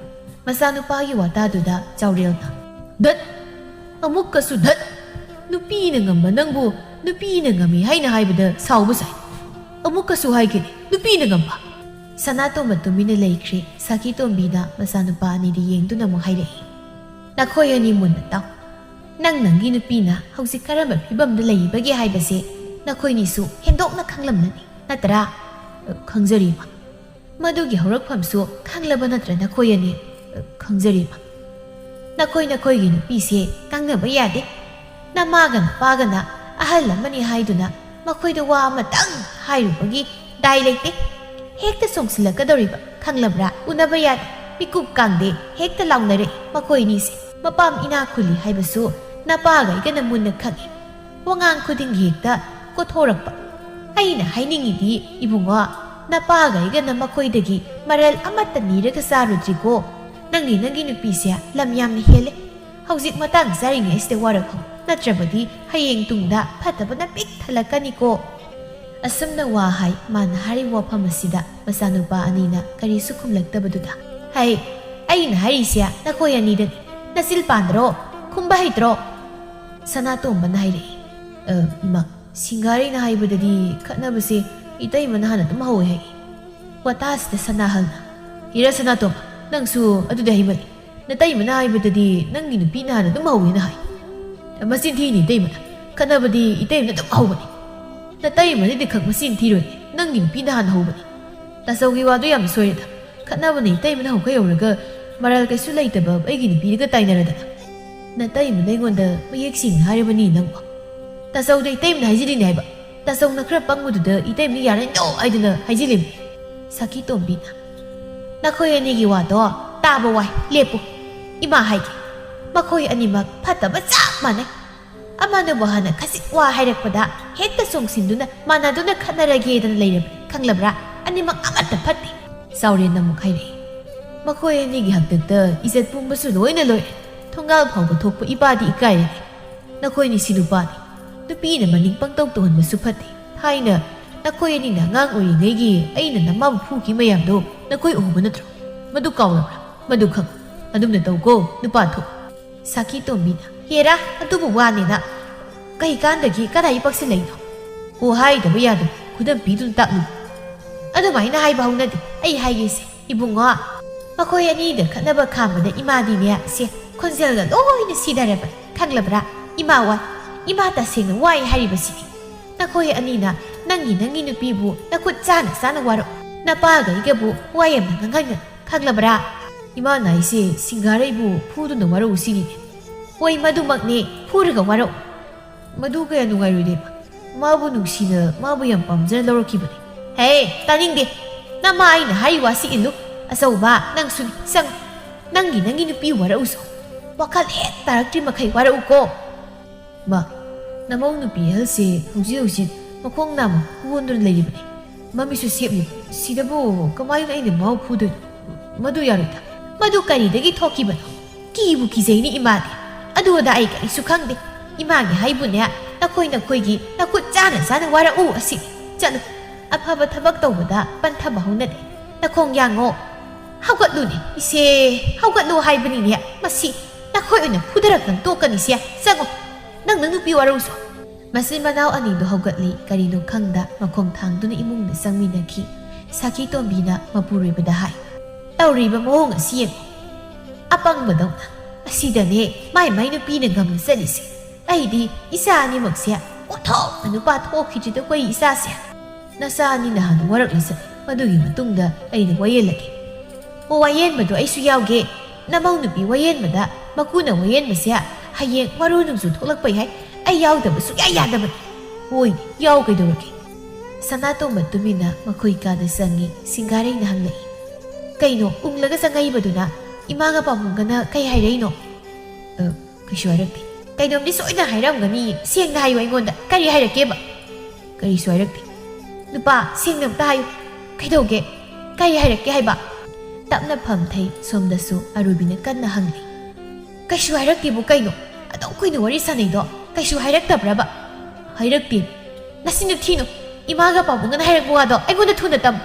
ꯃꯆꯥꯅꯨꯄꯥꯒꯤ ꯋꯥꯇꯥꯗꯨꯗ ꯆꯥꯎꯔꯦꯜꯅ, "ꯙꯠ! ꯑꯃꯨꯛꯀꯁꯨ ꯙꯠ! ꯅꯨꯄꯤꯅ ꯉꯝꯕ ꯅꯪꯕꯨ ꯅꯨꯄꯤꯅ ꯉꯝꯃꯤ ꯍꯥꯏꯅ ꯍꯥꯏꯕꯗ ꯁꯥꯎꯕ ꯁꯥꯏ꯫ ꯑꯃꯨꯛꯀꯁꯨ ꯍꯥꯏꯒꯦ, ꯅꯨꯄꯤꯅ ꯉꯝꯕ!" ꯁꯅꯥꯇꯣꯝꯕ ꯇꯨꯃꯤꯟꯅ ꯂꯩꯈ꯭ꯔꯦ꯫ ꯁꯈꯤꯇꯣꯝꯕꯤꯅ ꯃꯆꯥꯅꯨꯄꯥ ꯑꯅꯤꯗ ꯌꯦꯡꯗꯨꯅ ꯑꯃꯨꯛ ꯍꯥꯏꯔꯛꯏ, "ꯅꯈꯣꯏ ꯑꯅꯤ ꯃꯨꯟꯅ ꯇꯥꯎ꯫ ꯅꯪ ꯅꯪꯒꯤ ꯅꯨꯄꯤꯅ ꯍꯧꯖꯤꯛ ꯀꯔꯝꯕ ꯐꯤꯕꯝꯗ ꯂꯩꯔꯤꯕꯒꯦ ꯍꯥꯏꯕꯁꯦ ꯅꯈꯣꯏꯅꯤꯁꯨ ꯍꯦꯟꯗꯣꯛꯅ ꯈꯪꯂꯝꯂꯅꯤ, ꯅꯠꯇ꯭ꯔꯥ?" "ꯈꯪꯖꯔꯤ, ꯏꯃꯥ꯫ ꯃꯗꯨꯒꯤ ꯍꯧꯔꯛꯐꯝꯁꯨ ꯈꯪꯂꯕ ꯅꯠꯇ꯭ꯔꯥ ꯅꯈꯣꯏ ꯑꯅꯤ?" "ꯈꯪꯖꯔꯤ, ꯏꯃꯥ꯫ ꯅꯈꯣꯏ ꯅꯈꯣꯏꯒꯤ ꯅꯨꯄꯤꯁꯦ ꯉꯥꯡꯅꯕ ꯌꯥꯗꯦ꯫ ꯅꯃꯥꯒ ꯅꯄꯥꯒꯅ ꯑꯍꯜ ꯑꯃꯅꯤ ꯍꯥꯏꯗꯨꯅ ꯃꯈꯣꯏꯗ ꯋꯥ ꯑꯃꯇꯪ ꯍꯥꯏꯔꯨꯕꯒꯤ ꯗꯥꯏ ꯂꯩꯇꯦ꯫ ꯍꯦꯛꯇ ꯆꯣꯡꯁꯤꯜꯂꯛꯀꯗꯧꯔꯤꯕ, ꯈꯪꯂꯕ꯭ꯔꯥ? ꯎꯅꯕ ꯌꯥꯗꯦ, ꯃꯤꯀꯨꯞ ꯀꯥꯡꯗꯦ ꯍꯦꯛꯇ ꯂꯥꯎꯅꯔꯛꯏ ꯃꯈꯣꯏ ꯑꯅꯤꯁꯦ꯫ ꯃꯄꯥꯝ ꯏꯅꯥꯛ ꯈꯨꯜꯂꯤ ꯍꯥꯏꯕꯁꯨ ꯅꯄꯥꯒ ꯑꯩꯒꯅ ꯃꯨꯟꯅ ꯈꯪꯏ꯫ ꯋꯥꯉꯥꯡ ꯈꯨꯗꯤꯡꯒꯤ ꯍꯦꯛꯇ ꯀꯣꯊꯣꯔꯛꯄ꯫ ꯑꯩꯅ ꯍꯥꯏꯅꯤꯡꯉꯤꯗꯤ, ꯏꯕꯨꯡꯉꯣ, ꯅꯄꯥꯒ ꯑꯩꯒꯅ ꯃꯈꯣꯏꯗꯒꯤ ꯃꯔꯜ ꯑꯃꯠꯇ ꯅꯤꯔꯒ ꯆꯥꯔꯨꯗ꯭ꯔꯤꯀꯣ꯫ ꯅꯪꯗꯤ ꯅꯪꯒꯤ ꯅꯨꯄꯤꯁꯦ ꯂꯝ ꯌꯥꯝꯅ ꯍꯦꯜꯂꯦ꯫ ꯍꯧꯖꯤꯛ ꯃꯇꯥꯡ ꯆꯥꯔꯤꯉꯩꯁꯤꯗ ꯋꯥꯔꯛꯍꯧ, ꯅꯠꯇ꯭ꯔꯕꯗꯤ ꯍꯌꯦꯡ ꯇꯨꯡꯗ ꯐꯠꯇꯕꯅ ꯄꯤꯛ ꯊꯜꯂꯛꯀꯅꯤꯀꯣ"꯫ ꯑꯁꯨꯝꯅ ꯋꯥ ꯍꯥꯏ꯫ ꯃꯥꯅ ꯍꯥꯏꯔꯤꯕ ꯋꯥꯐꯝ ꯑꯁꯤꯗ ꯃꯆꯥꯅꯨꯄꯥ ꯑꯅꯤꯅ ꯀꯔꯤꯁꯨ ꯈꯨꯝꯂꯛꯇꯕꯗꯨꯗ, "ꯍꯩ, ꯑꯩꯅ ꯍꯥꯏꯔꯤꯁꯦ ꯅꯈꯣꯏ ꯑꯅꯤꯗꯅꯤ, ꯅꯆꯤꯜ ꯄꯥꯟꯗ꯭ꯔꯣ? ꯈꯨꯝꯕ ꯍꯩꯇ꯭ꯔꯣ?" ꯁꯅꯥꯇꯣꯝꯕꯅ ꯍꯥꯏꯔꯛꯏ, "ꯑ, ꯏꯃꯥ, ꯁꯤꯡꯒꯥꯔꯩꯅ ꯍꯥꯏꯕꯗꯗꯤ ꯈꯠꯅꯕꯁꯦ ꯏꯇꯩꯃꯅ ꯍꯥꯟꯅ ꯑꯗꯨꯝ ꯍꯧꯋꯦ ꯍꯥꯏ"꯫ ꯋꯥꯇꯥꯁꯤꯗ ꯁꯅꯥꯍꯜꯅ, "ꯍꯤꯔꯥ ꯁꯅꯥꯇꯣꯝ, ꯅꯪꯁꯨ ꯑꯗꯨꯗ ꯍꯩꯃꯜꯂꯤ꯫ ꯅꯇꯩꯃꯅ ꯍꯥꯏꯕꯗꯗꯤ ꯅꯪꯒꯤ ꯅꯨꯄꯤꯅ ꯍꯥꯟꯅ ꯑꯗꯨꯝ ꯍꯧꯋꯦꯅ ꯍꯥꯏ꯫ ꯃꯆꯤꯟ ꯊꯤꯅꯤ ꯏꯇꯩꯃꯅ꯫ ꯈꯠꯅꯕꯗꯤ ꯏꯇꯩꯃꯅ ꯑꯗꯨꯝ ꯍꯧꯕꯅꯤ꯫ ꯅꯇꯩꯃꯅꯗꯤ ꯈꯛ ꯃꯆꯤꯟ ꯊꯤꯔꯣꯏ, ꯅꯪꯒꯤ ꯅꯨꯄꯤꯅ ꯍꯥꯟꯅ ꯍꯧꯕꯅꯤ꯫ ꯇꯥꯆꯧꯒꯤ ꯋꯥꯗꯣ ꯌꯥꯝ ꯁꯣꯏꯔꯦꯗ꯫ ꯈꯠꯅꯕꯅ ꯏꯇꯩꯃꯅ ꯍꯧꯈꯩ ꯍꯧꯔꯒ ꯃꯔꯥꯜ ꯀꯩꯁꯨ ꯂꯩꯇꯕ ꯑꯩꯒꯤ ꯅꯨꯄꯤꯗꯒ ꯇꯥꯏꯅꯔꯗꯅ꯫ ꯅꯇꯩꯃꯅ ꯑꯩꯉꯣꯟꯗ ꯃꯌꯦꯛ ꯁꯦꯡꯅ ꯍꯥꯏꯔꯕꯅꯤ ꯅꯪꯕꯣ꯫ ꯇꯥꯆꯧꯗ ꯏꯇꯩꯃꯅ ꯍꯥꯏꯖꯤꯜꯂꯤꯅꯦ ꯍꯥꯏꯕ꯫ ꯇꯥꯆꯧꯅ ꯈꯔ ꯄꯪꯕꯗꯨꯗ ꯏꯇꯩꯃꯅ ꯌꯥꯔꯦ ꯅꯣ ꯍꯥꯏꯗꯨꯅ ꯍꯥꯏꯖꯤꯜꯂꯤꯕꯅꯤ꯫ ꯁꯥꯈꯤ ꯇꯣꯝꯕꯤꯅ, "ꯅꯈꯣꯏ ꯑꯅꯤꯒꯤ ꯋꯥꯗꯣ ꯇꯥꯕ ꯋꯥꯏ, ꯂꯦꯞꯄꯨ꯫ ꯏꯃꯥ ꯍꯥꯏꯒꯦ, ꯃꯈꯣꯏ ꯑꯅꯤꯃꯛ ꯐꯠꯇꯕ ꯆꯞ ꯃꯥꯟꯅꯩ꯫ ꯑꯃꯅꯕꯨ ꯍꯥꯟꯅ ꯈꯖꯤꯛ ꯋꯥ ꯍꯥꯏꯔꯛꯄꯗ ꯍꯦꯛꯇ ꯆꯣꯡꯁꯤꯟꯗꯨꯅ ꯃꯥꯟꯅꯗꯨꯅ ꯈꯠꯅꯔꯒꯦꯗꯅ ꯂꯩꯔꯕꯅꯤ, ꯈꯪꯂꯕ꯭ꯔꯥ? ꯑꯅꯤꯃꯛ ꯑꯃꯠꯇ ꯐꯠꯇꯦ꯫" ꯆꯥꯎꯔꯦꯟꯅ ꯑꯃꯨꯛ ꯍꯥꯏꯔꯛꯏ, "ꯃꯈꯣꯏ ꯑꯅꯤꯒꯤ ꯍꯥꯛꯇꯛꯇ ꯏꯖꯠ ꯄꯨꯝꯕꯁꯨ ꯂꯣꯏꯅ ꯂꯣꯏꯔꯦ꯫ ꯊꯣꯡꯒꯥꯜ ꯐꯥꯎꯕ ꯊꯣꯛꯄ ꯏꯄꯥꯗꯤ ꯏꯀꯥꯏꯔꯦ꯫ ꯅꯈꯣꯏꯅꯤꯁꯤ ꯅꯨꯄꯥꯅꯤ꯫ ꯅꯨꯄꯤꯅ ꯃꯅꯤꯡ ꯄꯪꯇꯧ ꯇꯧꯍꯟꯕꯁꯨ ꯐꯠꯇꯦ꯫ ꯊꯥꯏꯅ ꯅꯈꯣꯏ ꯑꯅꯤꯅ ꯑꯉꯥꯡ ꯑꯣꯏꯔꯤꯉꯩꯒꯤ ꯑꯩꯅ ꯅꯃꯥꯕꯨ ꯐꯨꯈꯤ ꯃꯌꯥꯝꯗꯣ ꯅꯈꯣꯏ ꯎꯍꯧꯕ ꯅꯠꯇ꯭ꯔꯣ? ꯃꯗꯨ ꯀꯥꯎꯔꯕ꯭ꯔꯥ? ꯃꯗꯨ ꯈꯪ꯫ ꯑꯗꯨꯝꯅ ꯇꯧꯀꯣ, ꯅꯨꯄꯥ ꯊꯣꯛ꯫" ꯁꯥꯈꯤ ꯇꯣꯝꯕꯤꯅ, "ꯍꯦꯔꯥ, ꯑꯗꯨꯕꯨ ꯋꯥꯅꯦꯅ꯫ ꯀꯩꯀꯥꯟꯗꯒꯤ ꯀꯗꯥꯏ ꯄꯛꯁꯤꯜꯂꯛꯏꯅꯣ? ꯍꯣ ꯍꯥꯏꯗꯕ ꯌꯥꯗꯕ ꯈꯨꯗꯝ ꯄꯤꯗꯨꯅ ꯇꯥꯛꯂꯨ꯫ ꯑꯗꯨꯃꯥꯏꯅ ꯍꯥꯏꯕ ꯍꯧꯅꯗꯦ꯫ ꯑꯩ ꯍꯥꯏꯒꯦꯁꯦ, ꯏꯕꯨꯡꯉꯣ, ꯃꯈꯣꯏ ꯑꯅꯤꯗ ꯈꯠꯅꯕ ꯈꯥꯝꯕꯗ ꯏꯃꯥꯗꯤꯅꯦ, ꯁꯦ, ꯈꯣꯟꯖꯦꯜꯒ ꯂꯣꯏꯅ ꯁꯤꯊꯔꯕꯅꯤ, ꯈꯪꯂꯕ꯭ꯔꯥ? ꯏꯃꯥ ꯋꯥꯏ, ꯏꯃꯥ ꯇꯁꯦꯡꯅ ꯋꯥꯏ ꯍꯥꯏꯔꯤꯕꯁꯤꯅꯤ꯫ ꯅꯈꯣꯏ ꯑꯅꯤꯅ ꯅꯪꯒꯤ, ꯅꯪꯒꯤ ꯅꯨꯄꯤꯕꯨ ꯅꯈꯨꯠ ꯆꯥꯅ ꯆꯥꯅ ꯋꯥꯔꯛꯎ꯫ ꯅꯄꯥꯒ ꯑꯩꯒꯕꯨ ꯋꯥ ꯌꯥꯝꯅ ꯉꯥꯡꯍꯟꯒꯅꯨ, ꯈꯪꯂꯕ꯭ꯔꯥ?" "ꯏꯃꯥꯅ ꯑꯩꯁꯦ ꯁꯤꯡꯒꯥꯔꯩꯕꯨ ꯐꯨꯗꯨꯅ ꯋꯥꯔꯛꯎ ꯁꯤꯅꯤꯅꯦ?" "ꯍꯣꯏ, ꯃꯗꯨꯃꯛꯅꯦ, ꯐꯨꯔꯒ ꯋꯥꯔꯛꯎ꯫ ꯃꯗꯨ ꯀꯌꯥ ꯅꯨꯡꯉꯥꯏꯔꯣꯏꯗꯦꯕ꯫ ꯃꯥꯕꯨ ꯅꯨꯡꯁꯤꯅ, ꯃꯥꯕꯨ ꯌꯥꯝ ꯄꯥꯝꯖꯅ ꯂꯧꯔꯛꯈꯤꯕꯅꯦ꯫" "ꯍꯦ, ꯇꯥꯅꯤꯡꯗꯦ꯫ ꯅꯃꯥ ꯑꯩꯅ ꯍꯥꯏꯔꯤ ꯋꯥꯁꯤ ꯏꯜꯂꯨ꯫ ꯑꯆꯧꯕ, ꯅꯪꯁꯨꯅꯤ, ꯆꯪꯉꯨ꯫ ꯅꯪꯒꯤ, ꯅꯪꯒꯤ ꯅꯨꯄꯤ ꯋꯥꯔꯛꯎꯁꯨ꯫ ꯋꯥꯈꯜ ꯍꯦꯛ ꯇꯥꯔꯛꯇ꯭ꯔꯤ ꯃꯈꯩ ꯋꯥꯔꯛꯎꯀꯣ꯫" "ꯃꯥ, ꯅꯃꯧ ꯅꯨꯄꯤ ꯑꯍꯜꯁꯦ ꯍꯧꯖꯤꯛ ꯍꯧꯖꯤꯛ ꯃꯈꯣꯡ ꯅꯥꯝꯃ ꯍꯨ ꯑꯣꯟꯗꯨꯅ ꯂꯩꯔꯤꯕꯅꯤ꯫ ꯃꯃꯤꯠꯁꯨ ꯁꯦꯞꯂꯤꯕ꯫ ꯁꯤꯗꯕꯨ ꯀꯃꯥꯏꯅ ꯑꯩꯅ ꯃꯥꯕꯨ ꯐꯨꯗꯣꯏꯅꯣ? ꯃꯗꯨ ꯌꯥꯔꯣꯏꯗ꯫" "ꯃꯗꯨ ꯀꯔꯤꯗꯒꯤ ꯊꯣꯛꯈꯤꯕꯅꯣ? ꯀꯤꯕꯨ ꯀꯤꯖꯩꯅꯤ ꯏꯃꯥꯗꯤ꯫ ꯑꯗꯨ ꯑꯗꯥ ꯑꯩ ꯀꯔꯤꯁꯨ ꯈꯪꯗꯦ꯫ ꯏꯃꯥꯒꯤ ꯍꯥꯏꯕꯨꯅꯦ, ꯅꯈꯣꯏ ꯅꯈꯣꯏꯒꯤ ꯅꯈꯨꯠ ꯆꯥꯅ ꯆꯥꯅ ꯋꯥꯔꯛꯎ ꯑꯁꯤ꯫ ꯆꯠꯂꯨ, ꯑꯐꯕ ꯊꯕꯛ ꯇꯧꯕꯗ ꯄꯟꯊꯕ ꯍꯧꯅꯗꯦ꯫ ꯅꯈꯣꯡ ꯌꯥꯡꯉꯣ꯫ ꯍꯧꯒꯠꯂꯨꯅꯦ, ꯏꯆꯦ, ꯍꯧꯒꯠꯂꯨ ꯍꯥꯏꯕꯅꯤꯅꯦ꯫ ꯃꯁꯤ ꯅꯈꯣꯏ ꯑꯣꯏꯅ ꯐꯨꯗꯔꯛꯇꯅ ꯇꯣꯛꯀꯅꯤꯁꯦ꯫ ꯆꯪꯉꯣ, ꯅꯪ ꯅꯪ ꯅꯨꯄꯤ ꯋꯥꯔꯧꯁꯨ꯫" ꯃꯆꯤꯟ ꯃꯅꯥꯎ ꯑꯅꯤꯗꯨ ꯍꯧꯒꯠꯂꯤ꯫ ꯀꯔꯤꯅꯣ ꯈꯪꯗ ꯃꯈꯣꯡ ꯊꯥꯡꯗꯨꯅ ꯏꯃꯨꯡꯗ ꯆꯪꯃꯤꯟꯅꯈꯤ꯫ ꯁꯈꯤ ꯇꯣꯝꯕꯤꯅ ꯃꯄꯨꯔꯣꯏꯕꯗ ꯍꯥꯏ꯫ "ꯇꯧꯔꯤꯕ ꯃꯑꯣꯡ ꯑꯁꯤ ꯌꯦꯡꯉꯨ꯫ ꯑꯄꯪꯕꯗꯧꯅ꯫ ꯑꯁꯤꯗꯅꯦ ꯃꯥꯏ ꯃꯥꯏ ꯅꯨꯄꯤꯅ ꯉꯝꯅ ꯆꯠꯂꯤꯁꯦ꯫ ꯑꯩꯗꯤ ꯏꯆꯥ ꯑꯅꯤꯃꯛꯁꯦ ꯑꯣꯟꯊꯣꯛꯅ ꯅꯨꯄꯥ ꯊꯣꯛꯈꯤꯗ꯭ꯔꯤꯗ ꯑꯩꯈꯣꯏ ꯏꯆꯥꯁꯦ꯫ ꯅꯆꯥ ꯑꯅꯤꯅ ꯍꯥꯟꯅ ꯋꯥꯔꯛꯂꯁꯅꯨ, ꯃꯗꯨꯒꯤ ꯃꯇꯨꯡꯗ ꯑꯩꯅ ꯋꯥꯌꯦꯜꯂꯒꯦ꯫ ꯑꯣ, ꯋꯥꯌꯦꯟꯕꯗꯣ ꯑꯩꯁꯨ ꯌꯥꯎꯒꯦ꯫ ꯅꯃꯧ ꯅꯨꯄꯤ ꯋꯥꯌꯦꯟꯕꯗ ꯃꯀꯨꯅ ꯋꯥꯌꯦꯟꯕꯁꯦ ꯍꯌꯦꯡ ꯃꯔꯨ ꯅꯨꯡꯁꯨ ꯊꯣꯛꯂꯛꯄ ꯌꯥꯏ꯫ ꯑꯩ ꯌꯥꯎꯗꯕ ꯁꯨꯛꯌꯥ ꯌꯥꯗꯕꯅꯤ꯫" "ꯍꯣꯏ, ꯌꯥꯎ ꯀꯩꯗꯧꯔꯒꯦ?" ꯁꯅꯥꯇꯣꯝꯕ ꯇꯨꯃꯤꯟꯅ ꯃꯈꯣꯏ ꯀꯥꯗ ꯆꯪꯉꯤ꯫ ꯁꯤꯡꯒꯥꯔꯩꯅ ꯍꯪꯂꯛꯏ꯫ "ꯀꯩꯅꯣ ꯎꯪꯂꯒ ꯆꯪꯉꯛꯏꯕꯗꯨꯅ? ꯏꯃꯥꯒ ꯄꯥꯕꯨꯡꯒꯅ ꯀꯩ ꯍꯥꯏꯔꯛꯏꯅꯣ?" "ꯑ, ꯀꯩꯁꯨ ꯍꯥꯏꯔꯛꯇꯦ꯫" "ꯀꯩꯅꯣꯝꯗꯤ ꯁꯣꯏꯗꯅ ꯍꯥꯏꯔꯝꯒꯅꯤ, ꯁꯦꯡꯅ ꯍꯥꯏꯌꯨ ꯑꯩꯉꯣꯟꯗ, ꯀꯔꯤ ꯍꯥꯏꯔꯛꯀꯦꯕ?" "ꯀꯔꯤꯁꯨ ꯍꯥꯏꯔꯛꯇꯦ꯫" "ꯅꯨꯄꯥ, ꯁꯦꯡꯅ ꯑꯝꯇ ꯍꯥꯏꯌꯨ, ꯀꯩꯗꯧꯒꯦ? ꯀꯔꯤ ꯍꯥꯏꯔꯛꯀꯦ ꯍꯥꯏꯕ?" ꯇꯞꯅ ꯐꯝꯊꯩ꯫ ꯁꯣꯝꯗꯁꯨ ꯑꯔꯨꯕꯤꯅ ꯀꯟꯅ ꯍꯪꯂꯤ꯫ "ꯀꯩꯁꯨ ꯍꯥꯏꯔꯛꯇꯦꯕꯨ ꯀꯩꯅꯣ? ꯑꯗꯨꯛ ꯀꯨꯏꯅ ꯋꯥꯔꯤ ꯁꯥꯟꯅꯩꯗꯣ ꯀꯩꯁꯨ ꯍꯥꯏꯔꯛꯇꯕ꯭ꯔꯕ?" "ꯍꯥꯏꯔꯛꯇꯦ꯫" "ꯅꯆꯤꯟ ꯊꯤꯅꯨ꯫ ꯏꯃꯥꯒ ꯄꯥꯕꯨꯡꯒꯅ ꯍꯥꯏꯔꯛꯄ ꯋꯥꯗꯣ ꯑꯩꯉꯣꯟꯗ ꯊꯨꯅ ꯇꯝ꯫"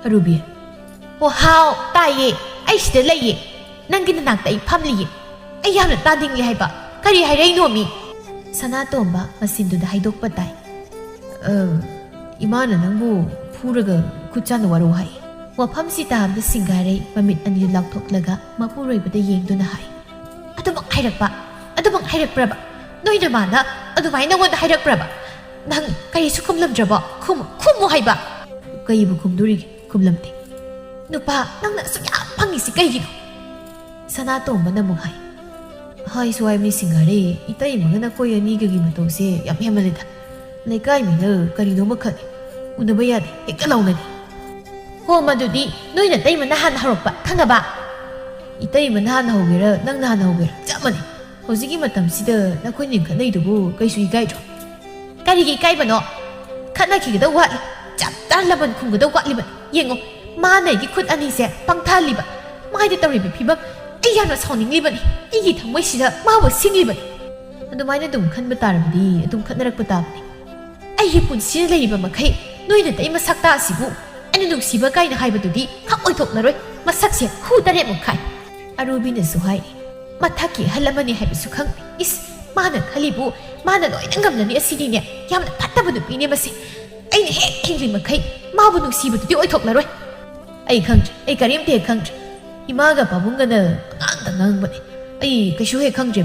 "ꯑꯔꯨꯕꯤ꯫" "ꯑꯣ ꯍꯥꯎ, ꯇꯥꯏꯌꯦ꯫ ꯑꯩ ꯁꯤꯗ ꯂꯩꯌꯦ꯫ ꯅꯪꯒꯤ ꯅꯅꯥꯛꯇ ꯑꯩ ꯐꯝꯂꯤꯌꯦ꯫ ꯑꯩ ꯌꯥꯝꯅ ꯇꯥꯅꯤꯡꯂꯦ ꯍꯥꯏꯕ꯫ ꯀꯔꯤ ꯍꯥꯏꯔꯛꯏꯅꯣ ꯃꯤ?" ꯁꯅꯥꯇꯣꯝꯕ ꯃꯆꯤꯟꯗꯨꯗ ꯍꯥꯏꯗꯣꯛꯄ ꯇꯥꯏ꯫ "ꯑ, ꯏꯃꯥꯅ ꯅꯪꯕꯨ ꯐꯨꯔꯒ ꯈꯨꯠ ꯆꯥꯅ ꯋꯥꯔꯧ ꯍꯥꯏ꯫" ꯋꯥꯐꯝꯁꯤ ꯇꯥꯕꯗ ꯁꯤꯡꯒꯥꯔꯩ ꯃꯃꯤꯠ ꯑꯅꯤꯗꯨ ꯂꯥꯎꯊꯣꯛꯂꯒ ꯃꯄꯨꯔꯣꯏꯕꯗ ꯌꯦꯡꯗꯨꯅ ꯍꯥꯏ꯫ "ꯑꯗꯨꯃꯛ ꯍꯥꯏꯔꯛꯄ? ꯑꯗꯨꯃꯛ ꯍꯥꯏꯔꯛꯄ꯭ꯔꯕ? ꯅꯣꯏ ꯅꯃꯥꯅ ꯑꯗꯨꯃꯥꯏꯅ ꯅꯉꯣꯟꯗ ꯍꯥꯏꯔꯛꯄ꯭ꯔꯕ? ꯅꯪ ꯀꯔꯤꯁꯨ ꯈꯨꯝꯂꯝꯗ꯭ꯔꯕꯣ? ꯈꯨꯝꯃꯨ, ꯈꯨꯝꯃꯨ ꯍꯥꯏꯕ!" "ꯀꯩꯕꯨ ꯈꯨꯝꯗꯣꯔꯤꯒꯦ? ꯈꯨꯝꯂꯝꯗꯦ꯫" "ꯅꯨꯄꯥ, ꯅꯪꯅ ꯑꯁꯨꯛ ꯌꯥꯝ ꯐꯪꯉꯤꯁꯤ ꯀꯩꯒꯤꯅꯣ?" ꯁꯅꯥꯇꯣꯝꯕꯅ ꯑꯃꯨꯛ ꯍꯥꯏ꯫ "ꯍꯥꯏꯁꯨ ꯍꯥꯏꯕꯅꯤ ꯁꯤꯡꯒꯥꯔꯩ, ꯏꯇꯩꯃꯒ ꯅꯈꯣꯏ ꯑꯅꯤꯒꯒꯤ ꯃꯇꯧꯁꯦ ꯌꯥꯝ ꯍꯦꯟꯃꯜꯂꯦꯗ꯫ ꯂꯩꯀꯥꯏ ꯃꯤꯅ ꯀꯔꯤꯅꯣꯃ ꯈꯜꯂꯤ, ꯎꯅꯕ ꯌꯥꯗꯦ, ꯍꯦꯛꯇ ꯂꯥꯎꯅꯔꯤ꯫" "ꯍꯣ, ꯃꯗꯨꯗꯤ ꯅꯣꯏ ꯅꯇꯩꯃꯅ ꯍꯥꯟꯅ ꯍꯧꯔꯛꯄ, ꯈꯪꯉꯕ?" "ꯏꯇꯩꯃꯅ ꯍꯥꯟꯅ ꯍꯧꯒꯦꯔꯥ, ꯅꯪꯅ ꯍꯥꯟꯅ ꯍꯧꯒꯦꯔꯥ, ꯆꯞ ꯃꯥꯟꯅꯩ꯫ ꯍꯧꯖꯤꯛꯀꯤ ꯃꯇꯝꯁꯤꯗ ꯅꯈꯣꯏꯅ ꯈꯠꯅꯩꯗꯨꯕꯨ ꯀꯩꯁꯨ ꯏꯀꯥꯏꯗ꯭ꯔꯣ?" "ꯀꯔꯤꯒꯤ ꯏꯀꯥꯏꯕꯅꯣ? ꯈꯠꯅꯈꯤꯒꯗꯧ ꯋꯥꯠꯂꯤ꯫ ꯆꯞ ꯆꯥꯅ ꯂꯃꯟ ꯈꯨꯝꯒꯗꯧ ꯋꯥꯠꯂꯤꯕꯅꯤ꯫ ꯌꯦꯡꯉꯣ, ꯃꯥꯅ ꯑꯩꯒꯤ ꯈꯨꯠ ꯑꯅꯤꯁꯦ ꯄꯪꯊꯍꯜꯂꯤꯕ, ꯃꯥꯏꯗ ꯇꯧꯔꯤꯕ ꯐꯤꯕꯝ꯫ ꯑꯩ ꯌꯥꯝꯅ ꯁꯥꯎꯅꯤꯡꯂꯤꯕꯅꯤ꯫ ꯑꯩꯒꯤ ꯊꯃꯣꯏꯁꯤꯗ ꯃꯥꯕꯨ ꯁꯤꯡꯂꯤꯕꯅꯤ꯫" "ꯑꯗꯨꯃꯥꯏꯅ ꯑꯗꯨꯝ ꯈꯟꯕ ꯇꯥꯔꯕꯗꯤ ꯑꯗꯨꯝ ꯈꯠꯅꯔꯛꯄ ꯇꯥꯕꯅꯤ꯫ ꯑꯩꯒꯤ ꯄꯨꯟꯁꯤꯗ ꯂꯩꯔꯤꯕ ꯃꯈꯩ ꯅꯣꯏ ꯅꯇꯩꯃ ꯁꯛꯇꯥ ꯑꯁꯤꯕꯨ ꯑꯩꯅ ꯅꯨꯡꯁꯤꯕ ꯀꯥꯏꯅ ꯍꯥꯏꯕꯗꯨꯗꯤ ꯈꯪ ꯑꯣꯏꯊꯣꯛꯂꯔꯣꯏ꯫ ꯃꯁꯛꯁꯦ ꯍꯨ ꯇꯔꯦꯠꯃꯨꯛ ꯈꯥꯏ꯫" ꯑꯔꯨꯕꯤꯅꯁꯨ ꯍꯥꯏꯔꯤ꯫ "ꯃꯊꯛꯀꯤ ꯑꯍꯜ ꯑꯃꯅꯤ ꯍꯥꯏꯕꯁꯨ ꯈꯪꯗꯦ꯫ ꯏꯁ, ꯃꯥꯅ ꯈꯜꯂꯤꯕꯨ ꯃꯥꯅ ꯂꯣꯏꯅ ꯉꯝꯂꯅꯤ ꯑꯁꯤꯗꯤꯅꯦ꯫ ꯌꯥꯝꯅ ꯐꯠꯇꯕ ꯅꯨꯄꯤꯅꯦ ꯃꯁꯤ꯫ ꯑꯩꯅ ꯍꯦꯛ ꯍꯤꯡꯂꯤ ꯃꯈꯩ ꯃꯥꯕꯨ ꯅꯨꯡꯁꯤꯕꯗꯨꯗꯤ ꯑꯣꯏꯊꯣꯛꯂꯔꯣꯏ꯫ ꯑꯩ ꯈꯪꯗ꯭ꯔꯦ, ꯑꯩ ꯀꯔꯤꯝꯇ ꯍꯦꯛ ꯈꯪꯗ꯭ꯔꯦ꯫ ꯏꯃꯥꯒ ꯄꯥꯕꯨꯡꯒꯅ ꯄꯉꯥꯡꯗ ꯉꯥꯡꯕꯅꯦ꯫ ꯑꯩ ꯀꯩꯁꯨ ꯍꯦꯛ ꯈꯪꯗ꯭ꯔꯦ꯫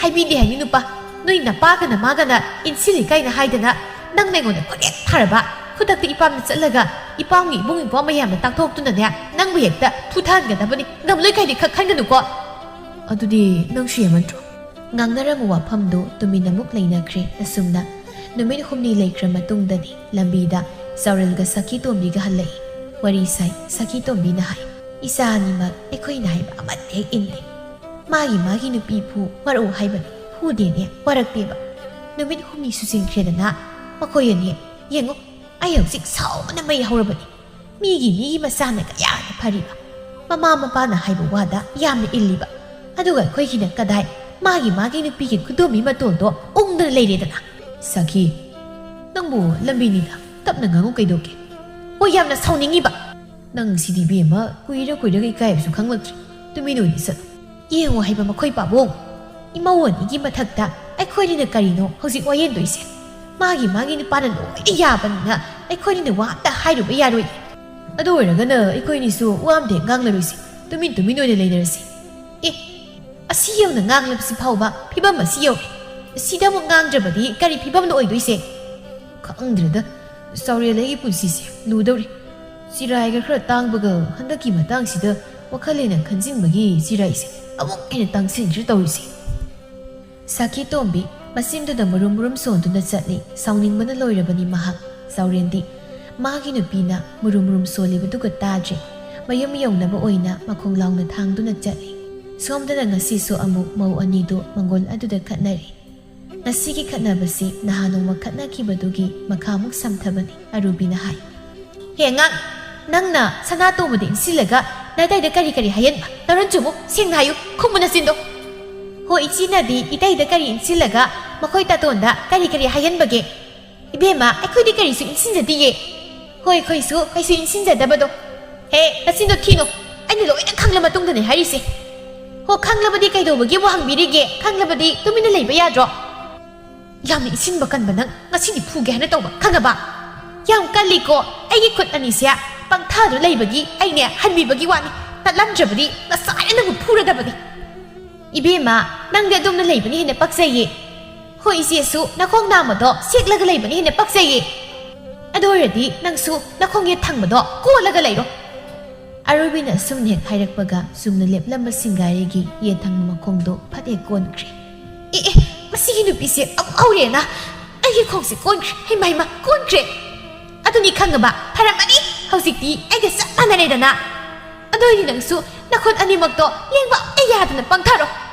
ꯍꯥꯏꯕꯤꯗꯦ ꯍꯥꯏꯅꯤ ꯅꯨꯄꯥ, ꯅꯣꯏ ꯅꯄꯥꯒ ꯅꯃꯥꯒꯅ ꯏꯟꯁꯤꯜꯂꯤ ꯀꯥꯏꯅ ꯍꯥꯏꯗꯅ ꯅꯪꯅ ꯑꯩꯉꯣꯟꯗ ꯈꯨꯗꯦꯛ ꯊꯥꯔꯕ꯫ ꯈꯨꯗꯛꯇ ꯏꯄꯥꯝꯗ ꯆꯠꯂꯒ ꯏꯄꯥꯝꯒꯤ ꯏꯕꯨꯡ ꯏꯄ꯭ꯋꯥ ꯃꯌꯥꯝꯗ ꯇꯥꯛꯊꯣꯛꯇꯨꯅꯅꯦ, ꯅꯪꯕꯨ ꯍꯦꯛꯇ ꯐꯨꯊꯍꯟꯒꯗꯕꯅꯤ꯫ ꯉꯝꯂꯣꯏ ꯀꯥꯏꯗꯤ ꯈꯛ ꯈꯟꯒꯅꯨꯀꯣ꯫ ꯑꯗꯨꯗꯤ ꯅꯪꯁꯨ ꯌꯥꯝꯃꯟꯗ꯭ꯔꯣ? ꯉꯥꯡꯅꯔꯝꯕ ꯋꯥꯐꯝꯗꯨ ꯇꯨꯃꯤꯟ ꯑꯃꯨꯛ ꯂꯩꯅꯈ꯭ꯔꯦ꯫ ꯑꯁꯨꯝꯅ ꯅꯨꯃꯤꯠ ꯍꯨꯝꯅꯤ ꯂꯩꯈ꯭ꯔ ꯃꯇꯨꯡꯗꯗꯤ ꯂꯝꯕꯤꯗ ꯆꯥꯎꯔꯦꯜꯒ ꯁꯈꯤ ꯇꯣꯝꯕꯤꯒ ꯍꯜꯂꯛꯏ꯫ ꯋꯥꯔꯤ ꯁꯥꯏ꯫ ꯁꯈꯤ ꯇꯣꯝꯕꯤꯅ ꯍꯥꯏ, "ꯏꯆꯥ ꯑꯅꯤꯃꯛ ꯑꯩꯈꯣꯏꯅ ꯍꯥꯏꯕ ꯑꯃꯠꯇ ꯍꯦꯛ ꯏꯟꯗꯦ꯫ ꯃꯥꯒꯤ ꯃꯥꯒꯤ ꯅꯨꯄꯤ ꯐꯨ ꯃꯔꯧ ꯍꯥꯏꯕꯅꯤ, ꯐꯨꯗꯦꯅꯦ, ꯋꯥꯔꯛꯇꯦꯕ꯫ ꯅꯨꯃꯤꯠ ꯍꯨꯝꯅꯤ ꯁꯨꯖꯤꯟꯈ꯭ꯔꯦꯗꯅ ꯃꯈꯣꯏ ꯑꯅꯤ꯫ ꯌꯦꯡꯉꯨ, ꯑꯩ ꯍꯧꯖꯤꯛ ꯁꯥꯎꯕꯅ ꯃꯩ ꯍꯧꯔꯕꯅꯤ꯫ ꯃꯤꯒꯤ ꯃꯤꯒꯤ ꯃꯆꯥꯅ ꯀꯌꯥꯗ ꯐꯔꯤꯕ? ꯃꯃꯥ ꯃꯄꯥꯅ ꯍꯥꯏꯕ ꯋꯥꯗ ꯌꯥꯝꯅ ꯏꯜꯂꯤꯕ꯫ ꯑꯗꯨꯒ ꯑꯩꯈꯣꯏꯒꯤꯅ ꯀꯗꯥꯏ? ꯃꯥꯒꯤ ꯃꯥꯒꯤ ꯅꯨꯄꯤꯒꯤ ꯈꯨꯗꯣꯝꯕꯤ ꯃꯇꯣꯟꯗꯣ ꯎꯪꯗꯅ ꯂꯩꯔꯦꯗꯅ꯫" "ꯁꯈꯤ, ꯅꯪꯕꯨ ꯂꯝꯕꯤꯅꯤꯗ, ꯇꯞꯅ ꯉꯥꯡꯉꯨ ꯀꯩꯗꯧꯒꯦ?" "ꯍꯣꯏ, ꯌꯥꯝꯅ ꯁꯥꯎꯅꯤꯡꯉꯤꯕ꯫ ꯅꯪ ꯁꯤꯗꯤ ꯏꯕꯦꯝꯃ, ꯀꯨꯏꯔ ꯀꯨꯏꯔꯒ ꯏꯀꯥꯏꯕꯁꯨ ꯈꯪꯂꯛꯇ꯭ꯔꯦ꯫ ꯇꯨꯃꯤꯟ ꯑꯣꯏꯅ ꯆꯠꯂꯨ꯫ ꯌꯦꯡꯉꯣ ꯍꯥꯏꯕ ꯃꯈꯣꯏ ꯄꯥꯕꯨꯡ, ꯏꯃꯧ ꯑꯅꯤꯒꯤ ꯃꯊꯛꯇ ꯑꯩꯈꯣꯏꯅꯤꯅ ꯀꯔꯤꯅꯣ ꯍꯧꯖꯤꯛ ꯋꯥꯌꯦꯟꯗꯣꯏꯁꯦ? ꯃꯥꯒꯤ ꯃꯥꯒꯤ ꯅꯨꯄꯥꯅ ꯂꯣꯏꯅ ꯌꯥꯕꯅꯤꯅ ꯑꯩꯈꯣꯏꯅꯤꯅ ꯋꯥ ꯑꯝꯇ ꯍꯥꯏꯔꯨꯕ ꯌꯥꯔꯣꯏ꯫ ꯑꯗꯨ ꯑꯣꯏꯔꯒꯅ ꯑꯩꯈꯣꯏꯅꯤꯁꯨ ꯋꯥ ꯑꯝꯇ ꯍꯦꯛ ꯉꯥꯡꯂꯔꯣꯏꯁꯦ꯫ ꯇꯨꯃꯤꯟ ꯇꯨꯃꯤꯟ ꯑꯣꯏꯅ ꯂꯩꯅꯔꯁꯤ꯫" "ꯑꯦ, ꯑꯁꯤ ꯌꯧꯅ ꯉꯥꯡꯂꯕꯁꯤ ꯐꯥꯎꯕ ꯐꯤꯕꯝ ꯑꯁꯤ ꯌꯧꯔꯦ꯫ ꯁꯤꯗ ꯑꯃꯨꯛ ꯉꯥꯡꯗ꯭ꯔꯕꯗꯤ ꯀꯔꯤ ꯐꯤꯕꯝꯅ ꯑꯣꯏꯗꯣꯏꯁꯦ?" "ꯈꯪꯗ꯭ꯔꯦꯗ, ꯆꯥꯎꯔꯦꯜ, ꯑꯩꯒꯤ ꯄꯨꯟꯁꯤꯁꯦ ꯂꯨꯗꯧꯔꯤ꯫ ꯆꯤꯔꯥꯏꯒ ꯈꯔ ꯇꯥꯡꯕꯒ ꯍꯟꯗꯛꯀꯤ ꯃꯇꯥꯡꯁꯤꯗ ꯋꯥꯈꯜ ꯍꯦꯟꯅ ꯈꯟꯖꯤꯟꯕꯒꯤ ꯆꯤꯔꯥꯏꯁꯦ ꯑꯃꯨꯛ ꯍꯦꯟꯅ ꯇꯥꯡꯁꯤꯟꯈ꯭ꯔꯦ ꯇꯧꯔꯤꯁꯦ꯫" ꯁꯈꯤ ꯇꯣꯝꯕꯤ ꯃꯆꯤꯟꯗꯨꯗ ꯃꯨꯔꯨꯝ ꯃꯨꯔꯨꯝ ꯁꯣꯟꯗꯨꯅ ꯆꯠꯂꯤ꯫ ꯁꯥꯎꯅꯤꯡꯕꯅ ꯂꯣꯏꯔꯕꯅꯤ ꯃꯍꯥꯛ꯫ ꯆꯥꯎꯔꯦꯟꯗꯤ ꯃꯥꯒꯤ ꯅꯨꯄꯤꯅ ꯃꯨꯔꯨꯝ ꯃꯨꯔꯨꯝ ꯁꯣꯜꯂꯤꯕꯗꯨꯒ ꯇꯥꯗ꯭ꯔꯦ꯫ ꯃꯌꯨꯝ ꯌꯧꯅꯕ ꯑꯣꯏꯅ ꯃꯈꯣꯡ ꯂꯥꯎꯅ ꯊꯥꯡꯗꯨꯅ ꯆꯠꯂꯤ꯫ ꯁꯣꯝꯗꯅ ꯉꯁꯤꯁꯨ ꯑꯃꯨꯛ ꯃꯧ ꯑꯅꯤꯗꯨ ꯃꯪꯒꯣꯜ ꯑꯗꯨꯗ ꯈꯠꯅꯔꯤ꯫ ꯉꯁꯤꯒꯤ ꯈꯠꯅꯕꯁꯤ ꯅꯍꯥꯟ ꯅꯣꯡꯃ ꯈꯠꯅꯈꯤꯕꯗꯨꯒꯤ ꯃꯈꯥꯃꯨꯛ ꯁꯝꯊꯕꯅꯤ꯫ ꯑꯔꯨꯕꯤꯅ ꯍꯥꯏ, "ꯍꯦ ꯑꯉꯥꯡ, ꯅꯪꯅ ꯁꯅꯥꯇꯣꯝꯕꯗ ꯏꯟꯁꯤꯜꯂꯒ ꯅꯇꯩꯗ ꯀꯔꯤ ꯀꯔꯤ ꯍꯥꯏꯍꯟꯕ? ꯇꯔꯟ ꯆꯨꯃꯨ, ꯁꯦꯡꯅ ꯍꯥꯏꯌꯨ, ꯈꯨꯝꯃꯨ ꯅꯆꯤꯟꯗꯣ꯫" "ꯍꯣ, ꯏꯆꯦꯅꯗꯤ ꯏꯇꯩꯗ ꯀꯔꯤ ꯏꯟꯁꯤꯜꯂꯒ ꯃꯈꯣꯏ ꯇꯥꯇꯣꯟꯗ ꯀꯔꯤ ꯀꯔꯤ ꯍꯥꯏꯍꯟꯕꯒꯦ?" "ꯏꯕꯦꯝꯃ, ꯑꯩꯈꯣꯏꯗꯤ ꯀꯔꯤꯁꯨ ꯏꯟꯁꯤꯟꯖꯗꯤꯌꯦ꯫" "ꯍꯣꯏ, ꯑꯩꯈꯣꯏꯁꯨ ꯀꯩꯁꯨ ꯏꯟꯁꯤꯟꯖꯗꯕꯗꯣ꯫" "ꯍꯦ, ꯅꯆꯤꯟꯗꯣ ꯊꯤꯅꯣ, ꯑꯩꯅ ꯂꯣꯏꯅ ꯈꯪꯂ ꯃꯇꯨꯡꯗꯅꯦ ꯍꯥꯏꯔꯤꯁꯦ꯫" "ꯍꯣ, ꯈꯪꯂꯕꯗꯤ ꯀꯩꯗꯧꯕꯒꯤ ꯑꯃꯨꯛ ꯍꯪꯕꯤꯔꯤꯒꯦ? ꯈꯪꯂꯕꯗꯤ ꯇꯨꯃꯤꯟꯅ ꯂꯩꯕ ꯌꯥꯗ꯭ꯔꯣ?" "ꯌꯥꯝꯅ ꯏꯟꯁꯤꯟꯕ ꯀꯟꯕ ꯅꯪ ꯉꯁꯤꯗꯤ ꯐꯨꯒꯦ ꯍꯥꯏꯅ ꯇꯧꯕ, ꯈꯪꯉꯕ?" ꯌꯥꯝ ꯀꯜꯂꯤꯀꯣ꯫ ꯑꯩꯒꯤ ꯈꯨꯠ ꯑꯅꯤꯁꯦ ꯄꯪꯊꯥꯗꯨ ꯂꯩꯕꯒꯤ ꯑꯩꯅꯦ ꯍꯟꯕꯤꯕꯒꯤ ꯋꯥꯅꯤ꯫ ꯇꯠꯂꯝꯗ꯭ꯔꯕꯗꯤ ꯉꯁꯥꯏꯅ ꯅꯪꯕꯨ ꯐꯨꯔꯗꯕꯅꯤ꯫ ꯏꯕꯦꯝꯃ, ꯅꯪꯗꯤ ꯑꯗꯨꯝꯅ ꯂꯩꯕꯅ ꯍꯦꯟꯅ ꯄꯛꯆꯩꯌꯦ꯫ ꯍꯣꯏ, ꯏꯆꯦꯁꯨ ꯅꯈꯣꯡ ꯅꯥꯝꯃꯗꯣ ꯁꯦꯛꯂꯒ ꯂꯩꯕꯅ ꯍꯦꯟꯅ ꯄꯛꯆꯩꯌꯦ꯫ ꯑꯗꯨ ꯑꯣꯏꯔꯗꯤ ꯅꯪꯁꯨ ꯅꯈꯣꯡ ꯌꯦꯠ ꯊꯪꯕꯗꯣ ꯀꯣꯜꯂꯒ ꯂꯩꯔꯣ꯫ ꯑꯔꯨꯕꯤꯅ ꯑꯁꯨꯝ ꯍꯦꯛ ꯍꯥꯏꯔꯛꯄꯒ ꯆꯨꯝꯅ ꯂꯦꯞꯂꯝꯕ ꯁꯤꯡꯒꯥꯔꯩꯒꯤ ꯌꯦꯠ ꯊꯪꯕ ꯃꯈꯣꯡꯗꯣ ꯐꯠ ꯍꯦꯛ ꯀꯣꯟꯈ꯭ꯔꯦ꯫ ꯑꯦ ꯑꯦ, ꯃꯁꯤꯒꯤ ꯅꯨꯄꯤꯁꯦ ꯑꯃꯨꯛ ꯍꯧꯔꯦꯅ꯫ ꯑꯩꯒꯤ ꯈꯣꯡꯁꯦ ꯀꯣꯟꯈ꯭ꯔꯦ꯫ ꯍꯩꯃꯥ ꯍꯩꯃꯥ, ꯀꯣꯟꯈ꯭ꯔꯦ꯫ ꯑꯗꯨꯅꯤ ꯈꯪꯉꯕ? ꯐꯔꯝꯃꯅꯤ꯫ ꯍꯧꯖꯤꯛꯇꯤ ꯑꯩꯒ ꯆꯞ ꯃꯥꯟꯅꯔꯦꯗꯅ꯫ ꯑꯗꯨ ꯑꯣꯏꯗꯤ ꯅꯪꯁꯨ ꯅꯈꯨꯠ ꯑꯅꯤꯃꯛꯇꯣ ꯂꯦꯡꯕ ꯑꯝꯇ ꯌꯥꯗꯅ ꯄꯪꯊꯔꯣ꯫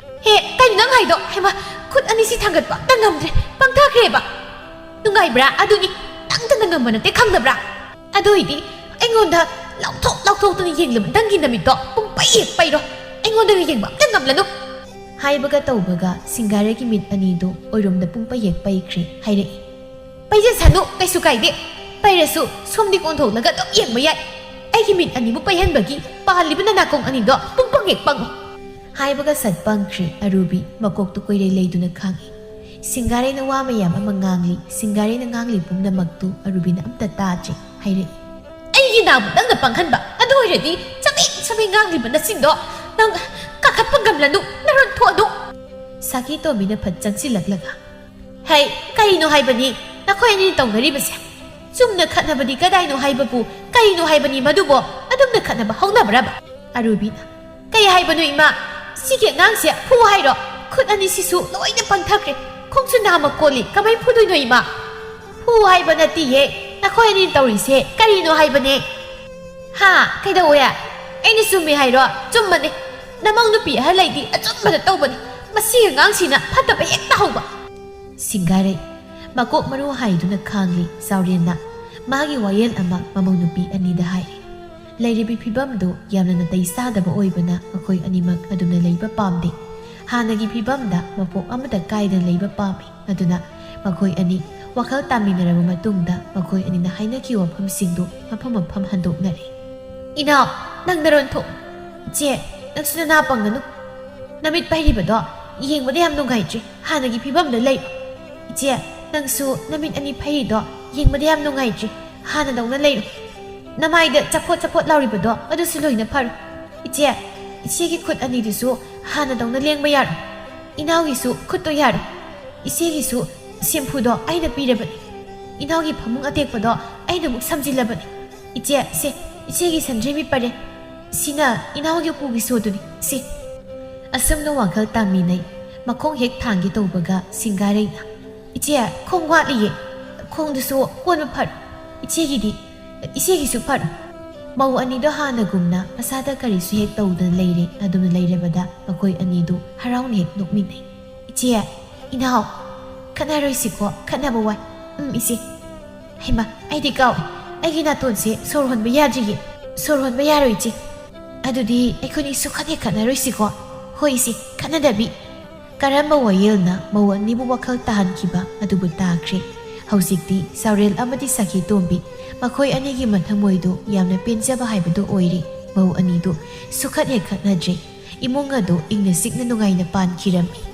ꯍꯦ, ꯀꯩꯅꯣ ꯅꯪ ꯍꯥꯏꯗꯣ? ꯍꯩꯃꯥ, ꯈꯨꯠ ꯑꯅꯤꯁꯤ ꯊꯥꯡꯒꯠꯄ ꯑꯝꯇ ꯉꯝꯗ꯭ꯔꯦ, ꯄꯪꯊꯈ꯭ꯔꯦꯕ꯫ ꯅꯨꯡꯉꯥꯏꯕ꯭ꯔꯥ? ꯑꯗꯨꯅꯤ, ꯅꯪꯇꯅ ꯉꯝꯕ ꯅꯠꯇꯦ, ꯈꯪꯗꯕ꯭ꯔꯥ? ꯑꯗꯨ ꯑꯣꯏꯗꯤ ꯑꯩꯉꯣꯟꯗ ꯂꯥꯎꯊꯣꯛ ꯂꯥꯎꯊꯣꯛꯇꯨꯅ ꯌꯦꯡꯂꯕ ꯅꯪꯒꯤ ꯅꯃꯤꯠꯇꯣ ꯄꯨꯡꯄꯩ ꯍꯦꯛ ꯄꯩꯔꯣ꯫ ꯑꯩꯉꯣꯟꯗꯒ ꯌꯦꯡꯕ ꯑꯝꯇ ꯉꯝꯂꯅꯨ꯫ ꯍꯥꯏꯕꯒ ꯇꯧꯕꯒ ꯁꯤꯡꯒꯥꯔꯩꯒꯤ ꯃꯤꯠ ꯑꯅꯤꯗꯨ ꯑꯣꯏꯔꯣꯝꯗ ꯄꯨꯡꯄꯩ ꯍꯦꯛ ꯄꯩꯈ꯭ꯔꯦ꯫ ꯍꯥꯏꯔꯛꯏ, ꯄꯩꯖꯁꯅꯨ, ꯀꯩꯁꯨ ꯀꯥꯏꯗꯦ꯫ ꯄꯩꯔꯁꯨ ꯁꯣꯝꯗꯤ ꯑꯣꯟꯊꯣꯛꯂꯒ ꯑꯗꯨꯝ ꯌꯦꯡꯕ ꯌꯥꯏ꯫ ꯑꯩꯒꯤ ꯃꯤꯠ ꯑꯅꯤꯕꯨ ꯄꯩꯍꯟꯕꯒꯤ ꯄꯥꯜꯂꯤꯕ ꯅꯅꯥꯀꯣꯡ ꯑꯅꯤꯗꯣ ꯄꯨꯡꯄꯪ ꯍꯦꯛ ꯄꯪꯉꯣ꯫ ꯍꯥꯏꯕꯒ ꯁꯠ ꯄꯪꯈ꯭ꯔꯦ ꯑꯔꯨꯕꯤ, ꯃꯀꯣꯛꯇꯨ ꯀꯣꯏꯔꯩ ꯂꯩꯗꯨꯅ ꯈꯥꯡꯉꯤ꯫ ꯁꯤꯡꯒꯥꯔꯩꯅ ꯋꯥ ꯃꯌꯥꯝ ꯑꯃ ꯉꯥꯡꯂꯤ꯫ ꯁꯤꯡꯒꯥꯔꯩꯅ ꯉꯥꯡꯂꯤ ꯄꯨꯝꯅꯃꯛꯇꯨ ꯑꯔꯨꯕꯤꯅ ꯑꯝꯇ ꯇꯥꯗ꯭ꯔꯦ꯫ ꯍꯥꯏꯔꯛꯏ, ꯑꯩꯒꯤ ꯅꯥꯕꯨ ꯅꯪꯅ ꯄꯪꯍꯟꯕ꯫ ꯑꯗꯨ ꯑꯣꯏꯔꯗꯤ ꯆꯕꯦꯡ ꯆꯕꯦꯡ ꯉꯥꯡꯂꯤꯕ ꯅꯆꯤꯟꯗꯣ ꯅꯪ ꯀꯥꯈꯠꯄ ꯉꯝꯂꯅꯨ, ꯅꯔꯣꯟ ꯊꯣꯛꯑꯅꯨ꯫ ꯁꯥꯈꯤ ꯇꯣꯝꯕꯤꯅ ꯐꯠ ꯆꯪꯁꯤꯜꯂꯛꯂꯒ, ꯍꯩ, ꯀꯔꯤꯅꯣ ꯍꯥꯏꯕꯅꯤ ꯅꯈꯣꯏ ꯑꯅꯤꯅ ꯇꯧꯅꯔꯤꯕꯁꯦ? ꯆꯨꯝꯅ ꯈꯠꯅꯕꯗꯤ ꯀꯗꯥꯏꯅꯣ ꯍꯥꯏꯕꯕꯨ ꯀꯔꯤꯅꯣ ꯍꯥꯏꯕꯅꯤ ꯃꯗꯨꯕꯣ? ꯑꯗꯨꯝꯅ ꯈꯠꯅꯕ ꯍꯧꯅꯕ꯭ꯔꯕ? ꯑꯔꯨꯕꯤꯅ, ꯀꯩ ꯍꯥꯏꯕꯅꯣ ꯏꯃꯥ? ꯁꯤꯒꯤ ꯑꯉꯥꯡꯁꯦ ꯐꯨ ꯍꯥꯏꯔꯣ? ꯈꯨꯠ ꯑꯅꯤꯁꯤꯁꯨ ꯂꯣꯏꯅ ꯄꯪꯊꯈ꯭ꯔꯦ꯫ ꯈꯣꯡꯁꯨ ꯅꯥꯝꯃ ꯀꯣꯜꯂꯤ꯫ ꯀꯃꯥꯏ ꯐꯨꯗꯣꯏꯅꯣ ꯏꯃꯥ? ꯐꯨ ꯍꯥꯏꯕ ꯅꯠꯇꯤꯌꯦ꯫ ꯅꯈꯣꯏ ꯑꯅꯤ ꯇꯧꯔꯤꯁꯦ ꯀꯔꯤꯅꯣ ꯍꯥꯏꯕꯅꯦ? ꯍꯥ? ꯀꯩꯗꯧꯋꯦ? ꯑꯩꯅ ꯆꯨꯝꯃꯦ ꯍꯥꯏꯔꯣ? ꯆꯨꯝꯕꯅꯦ꯫ ꯅꯃꯧ ꯅꯨꯄꯤ ꯑꯍꯜ ꯂꯩꯗꯤ ꯑꯆꯨꯝꯕꯗ ꯇꯧꯕꯅꯦ꯫ ꯃꯁꯤ ꯑꯉꯥꯡꯁꯤꯅ ꯐꯠꯇꯕ ꯍꯦꯛꯇ ꯍꯧꯕ꯫ ꯁꯤꯡꯒꯥꯔꯩ, ꯃꯀꯣꯛ ꯃꯔꯨ ꯍꯥꯏꯗꯨꯅ ꯈꯥꯡꯂꯤ ꯆꯥꯎꯔꯦꯟꯅ꯫ ꯃꯥꯒꯤ ꯋꯥꯌꯦꯜ ꯑꯃ ꯃꯃꯧ ꯅꯨꯄꯤ ꯑꯅꯤꯗ ꯍꯥꯏꯔꯤ꯫ ꯂꯩꯔꯤꯕꯤ ꯐꯤꯕꯝꯗꯨ ꯌꯥꯝꯅ ꯅꯥꯇꯩ ꯆꯥꯗꯕ ꯑꯣꯏꯕꯅ ꯃꯈꯣꯏ ꯑꯅꯤꯃꯛ ꯑꯗꯨꯝꯅ ꯂꯩꯕ ꯄꯥꯝꯗꯦ꯫ ꯍꯥꯟꯅꯒꯤ ꯐꯤꯕꯝꯗ ꯃꯄꯣꯛ ꯑꯃꯠꯇ ꯀꯥꯏꯗꯅ ꯂꯩꯕ ꯄꯥꯝꯃꯤ꯫ ꯑꯗꯨꯅ ꯃꯈꯣꯏ ꯑꯅꯤ ꯋꯥꯈꯜ ꯇꯥꯃꯤꯟꯅꯔꯕ ꯃꯇꯨꯡꯗ ꯃꯈꯣꯏ ꯑꯅꯤꯅ ꯍꯥꯏꯅꯈꯤꯕ ꯋꯥꯐꯝꯁꯤꯡꯗꯨ ꯃꯐꯝ ꯃꯐꯝ ꯍꯟꯗꯣꯛꯅꯔꯦ꯫ ꯏꯅꯥꯎ, ꯅꯪ ꯅꯔꯣꯟ ꯊꯣꯛ꯫ ꯏꯆꯦ, ꯅꯪꯁꯨ ꯅꯅꯥ ꯄꯪꯒꯅꯨ꯫ ꯅꯃꯤꯠ ꯄꯩꯔꯤꯕꯗꯣ ꯌꯦꯡꯕꯗ ꯌꯥꯝ ꯅꯨꯡꯉꯥꯏꯇ꯭ꯔꯤ꯫ ꯍꯥꯟꯅꯒꯤ ꯐꯤꯕꯝꯗ ꯂꯩ꯫ ꯏꯆꯦ, ꯅꯪꯁꯨ ꯅꯃꯤꯠ ꯑꯅꯤ ꯐꯩꯔꯤꯗꯣ ꯌꯦꯡꯕꯗ ꯌꯥꯝ ꯅꯨꯡꯉꯥꯏꯇ꯭ꯔꯤ꯫ ꯍꯥꯟꯅꯗꯧꯅ ꯂꯩꯔꯣ꯫ ꯅꯃꯥꯏꯗ ꯆꯐꯣꯠ ꯆꯐꯣꯠ ꯂꯥꯎꯔꯤꯕꯗꯣ ꯑꯗꯨꯁꯨ ꯂꯣꯏꯅ ꯐꯔꯣ꯫ ꯏꯆꯦ, ꯏꯆꯦꯒꯤ ꯈꯨꯠ ꯑꯅꯤꯗꯨꯁꯨ ꯍꯥꯟꯅꯗꯧꯅ ꯂꯦꯡꯕ ꯌꯥꯔꯣ꯫ ꯏꯅꯥꯎꯒꯤꯁꯨ ꯈꯨꯠꯇꯣ ꯌꯥꯔꯣ꯫ ꯏꯆꯦꯒꯤꯁꯨ ꯁꯦꯝꯐꯨꯗꯣ ꯑꯩꯅ ꯄꯤꯔꯕꯅꯤ꯫ ꯏꯅꯥꯎꯒꯤ ꯐꯃꯨꯡ ꯑꯇꯦꯛꯄꯗꯣ ꯑꯩꯅ ꯑꯃꯨꯛ ꯁꯝꯖꯤꯜꯂꯕꯅꯤ꯫ ꯏꯆꯦ, ꯁꯦ, ꯏꯆꯦꯒꯤ ꯁꯟꯗ꯭ꯔꯦꯝꯕꯤ ꯄꯔꯦ꯫ ꯁꯤꯅ ꯏꯅꯥꯎꯒꯤ ꯎꯄꯨꯒꯤ ꯁꯣꯗꯨꯅꯤ꯫ ꯁꯤ꯫ ꯑꯁꯨꯝꯅ ꯋꯥꯈꯜ ꯇꯥꯃꯤꯟꯅꯩ꯫ ꯃꯈꯣꯡ ꯍꯦꯛ ꯊꯥꯡꯒꯦ ꯇꯧꯕꯒ ꯁꯤꯡꯒꯥꯔꯩꯅ, "ꯏꯆꯦ, ꯈꯣꯡ ꯋꯥꯠꯂꯤꯌꯦ꯫ ꯈꯣꯡꯗꯨꯁꯨ ꯀꯣꯟꯕ ꯐꯔꯣ꯫ ꯏꯆꯦꯒꯤꯗꯤ, ꯏꯆꯦꯒꯤꯁꯨ ꯐꯔꯣ꯫" ꯃꯧ ꯑꯅꯤꯗꯣ ꯍꯥꯟꯅꯒꯨꯝꯅ ꯃꯁꯥꯗ ꯀꯔꯤꯁꯨ ꯍꯦꯛ ꯇꯧꯗꯅ ꯂꯩꯔꯦ꯫ ꯑꯗꯨꯝꯅ ꯂꯩꯔꯕꯗ ꯃꯈꯣꯏ ꯑꯅꯤꯗꯨ ꯍꯔꯥꯎꯅ ꯍꯦꯛ ꯅꯣꯛꯃꯤꯟꯅꯩ꯫ "ꯏꯆꯦ, ꯏꯅꯥꯎ, ꯈꯠꯅꯔꯣꯏꯁꯤꯀꯣ, ꯈꯠꯅꯕ ꯋꯥꯏ꯫" "ꯎꯝ, ꯏꯆꯦ꯫" "ꯍꯩꯃꯥ, ꯑꯩꯗꯤ ꯀꯥꯎꯏ꯫ ꯑꯩꯒꯤ ꯅꯥꯇꯣꯟꯁꯦ ꯁꯣꯔ ꯍꯣꯟꯕ ꯌꯥꯗ꯭ꯔꯤꯌꯦ꯫" "ꯁꯣꯔ ꯍꯣꯟꯕ ꯌꯥꯔꯣꯏ, ꯏꯆꯦ꯫" "ꯑꯗꯨꯗꯤ ꯑꯩꯈꯣꯏꯅꯤ ꯁꯨꯈꯠ ꯍꯦꯛ ꯈꯠꯅꯔꯣꯏꯁꯤꯀꯣ꯫" "ꯍꯣꯏ, ꯏꯆꯦ, ꯈꯠꯅꯗꯕꯤ꯫" ꯀꯔꯝꯕ ꯋꯥꯌꯦꯜꯅ ꯃꯧ ꯑꯅꯤꯕꯨ ꯋꯥꯈꯜ ꯇꯥꯍꯟꯈꯤꯕ ꯑꯗꯨꯕꯨ ꯇꯥꯈ꯭ꯔꯦ꯫ ꯍꯧꯖꯤꯛꯇꯤ ꯆꯥꯎꯔꯦꯜ ꯑꯃꯗꯤ ꯁꯈꯤ ꯇꯣꯝꯕꯤ, ꯃꯈꯣꯏ ꯑꯅꯤꯒꯤ ꯃꯊꯃꯣꯏꯗꯨ ꯌꯥꯝꯅ ꯄꯦꯟꯖꯕ ꯍꯥꯏꯕꯗꯨ ꯑꯣꯏꯔꯦ꯫ ꯃꯧ ꯑꯅꯤꯗꯨ ꯁꯨꯈꯠ ꯍꯦꯛ ꯈꯠꯅꯗ꯭ꯔꯦ꯫ ꯏꯃꯨꯡ ꯑꯗꯨ ꯏꯪꯅ ꯆꯤꯛꯅ ꯅꯨꯡꯉꯥꯏꯅ ꯄꯥꯟꯈꯤꯔꯝꯃꯤ꯫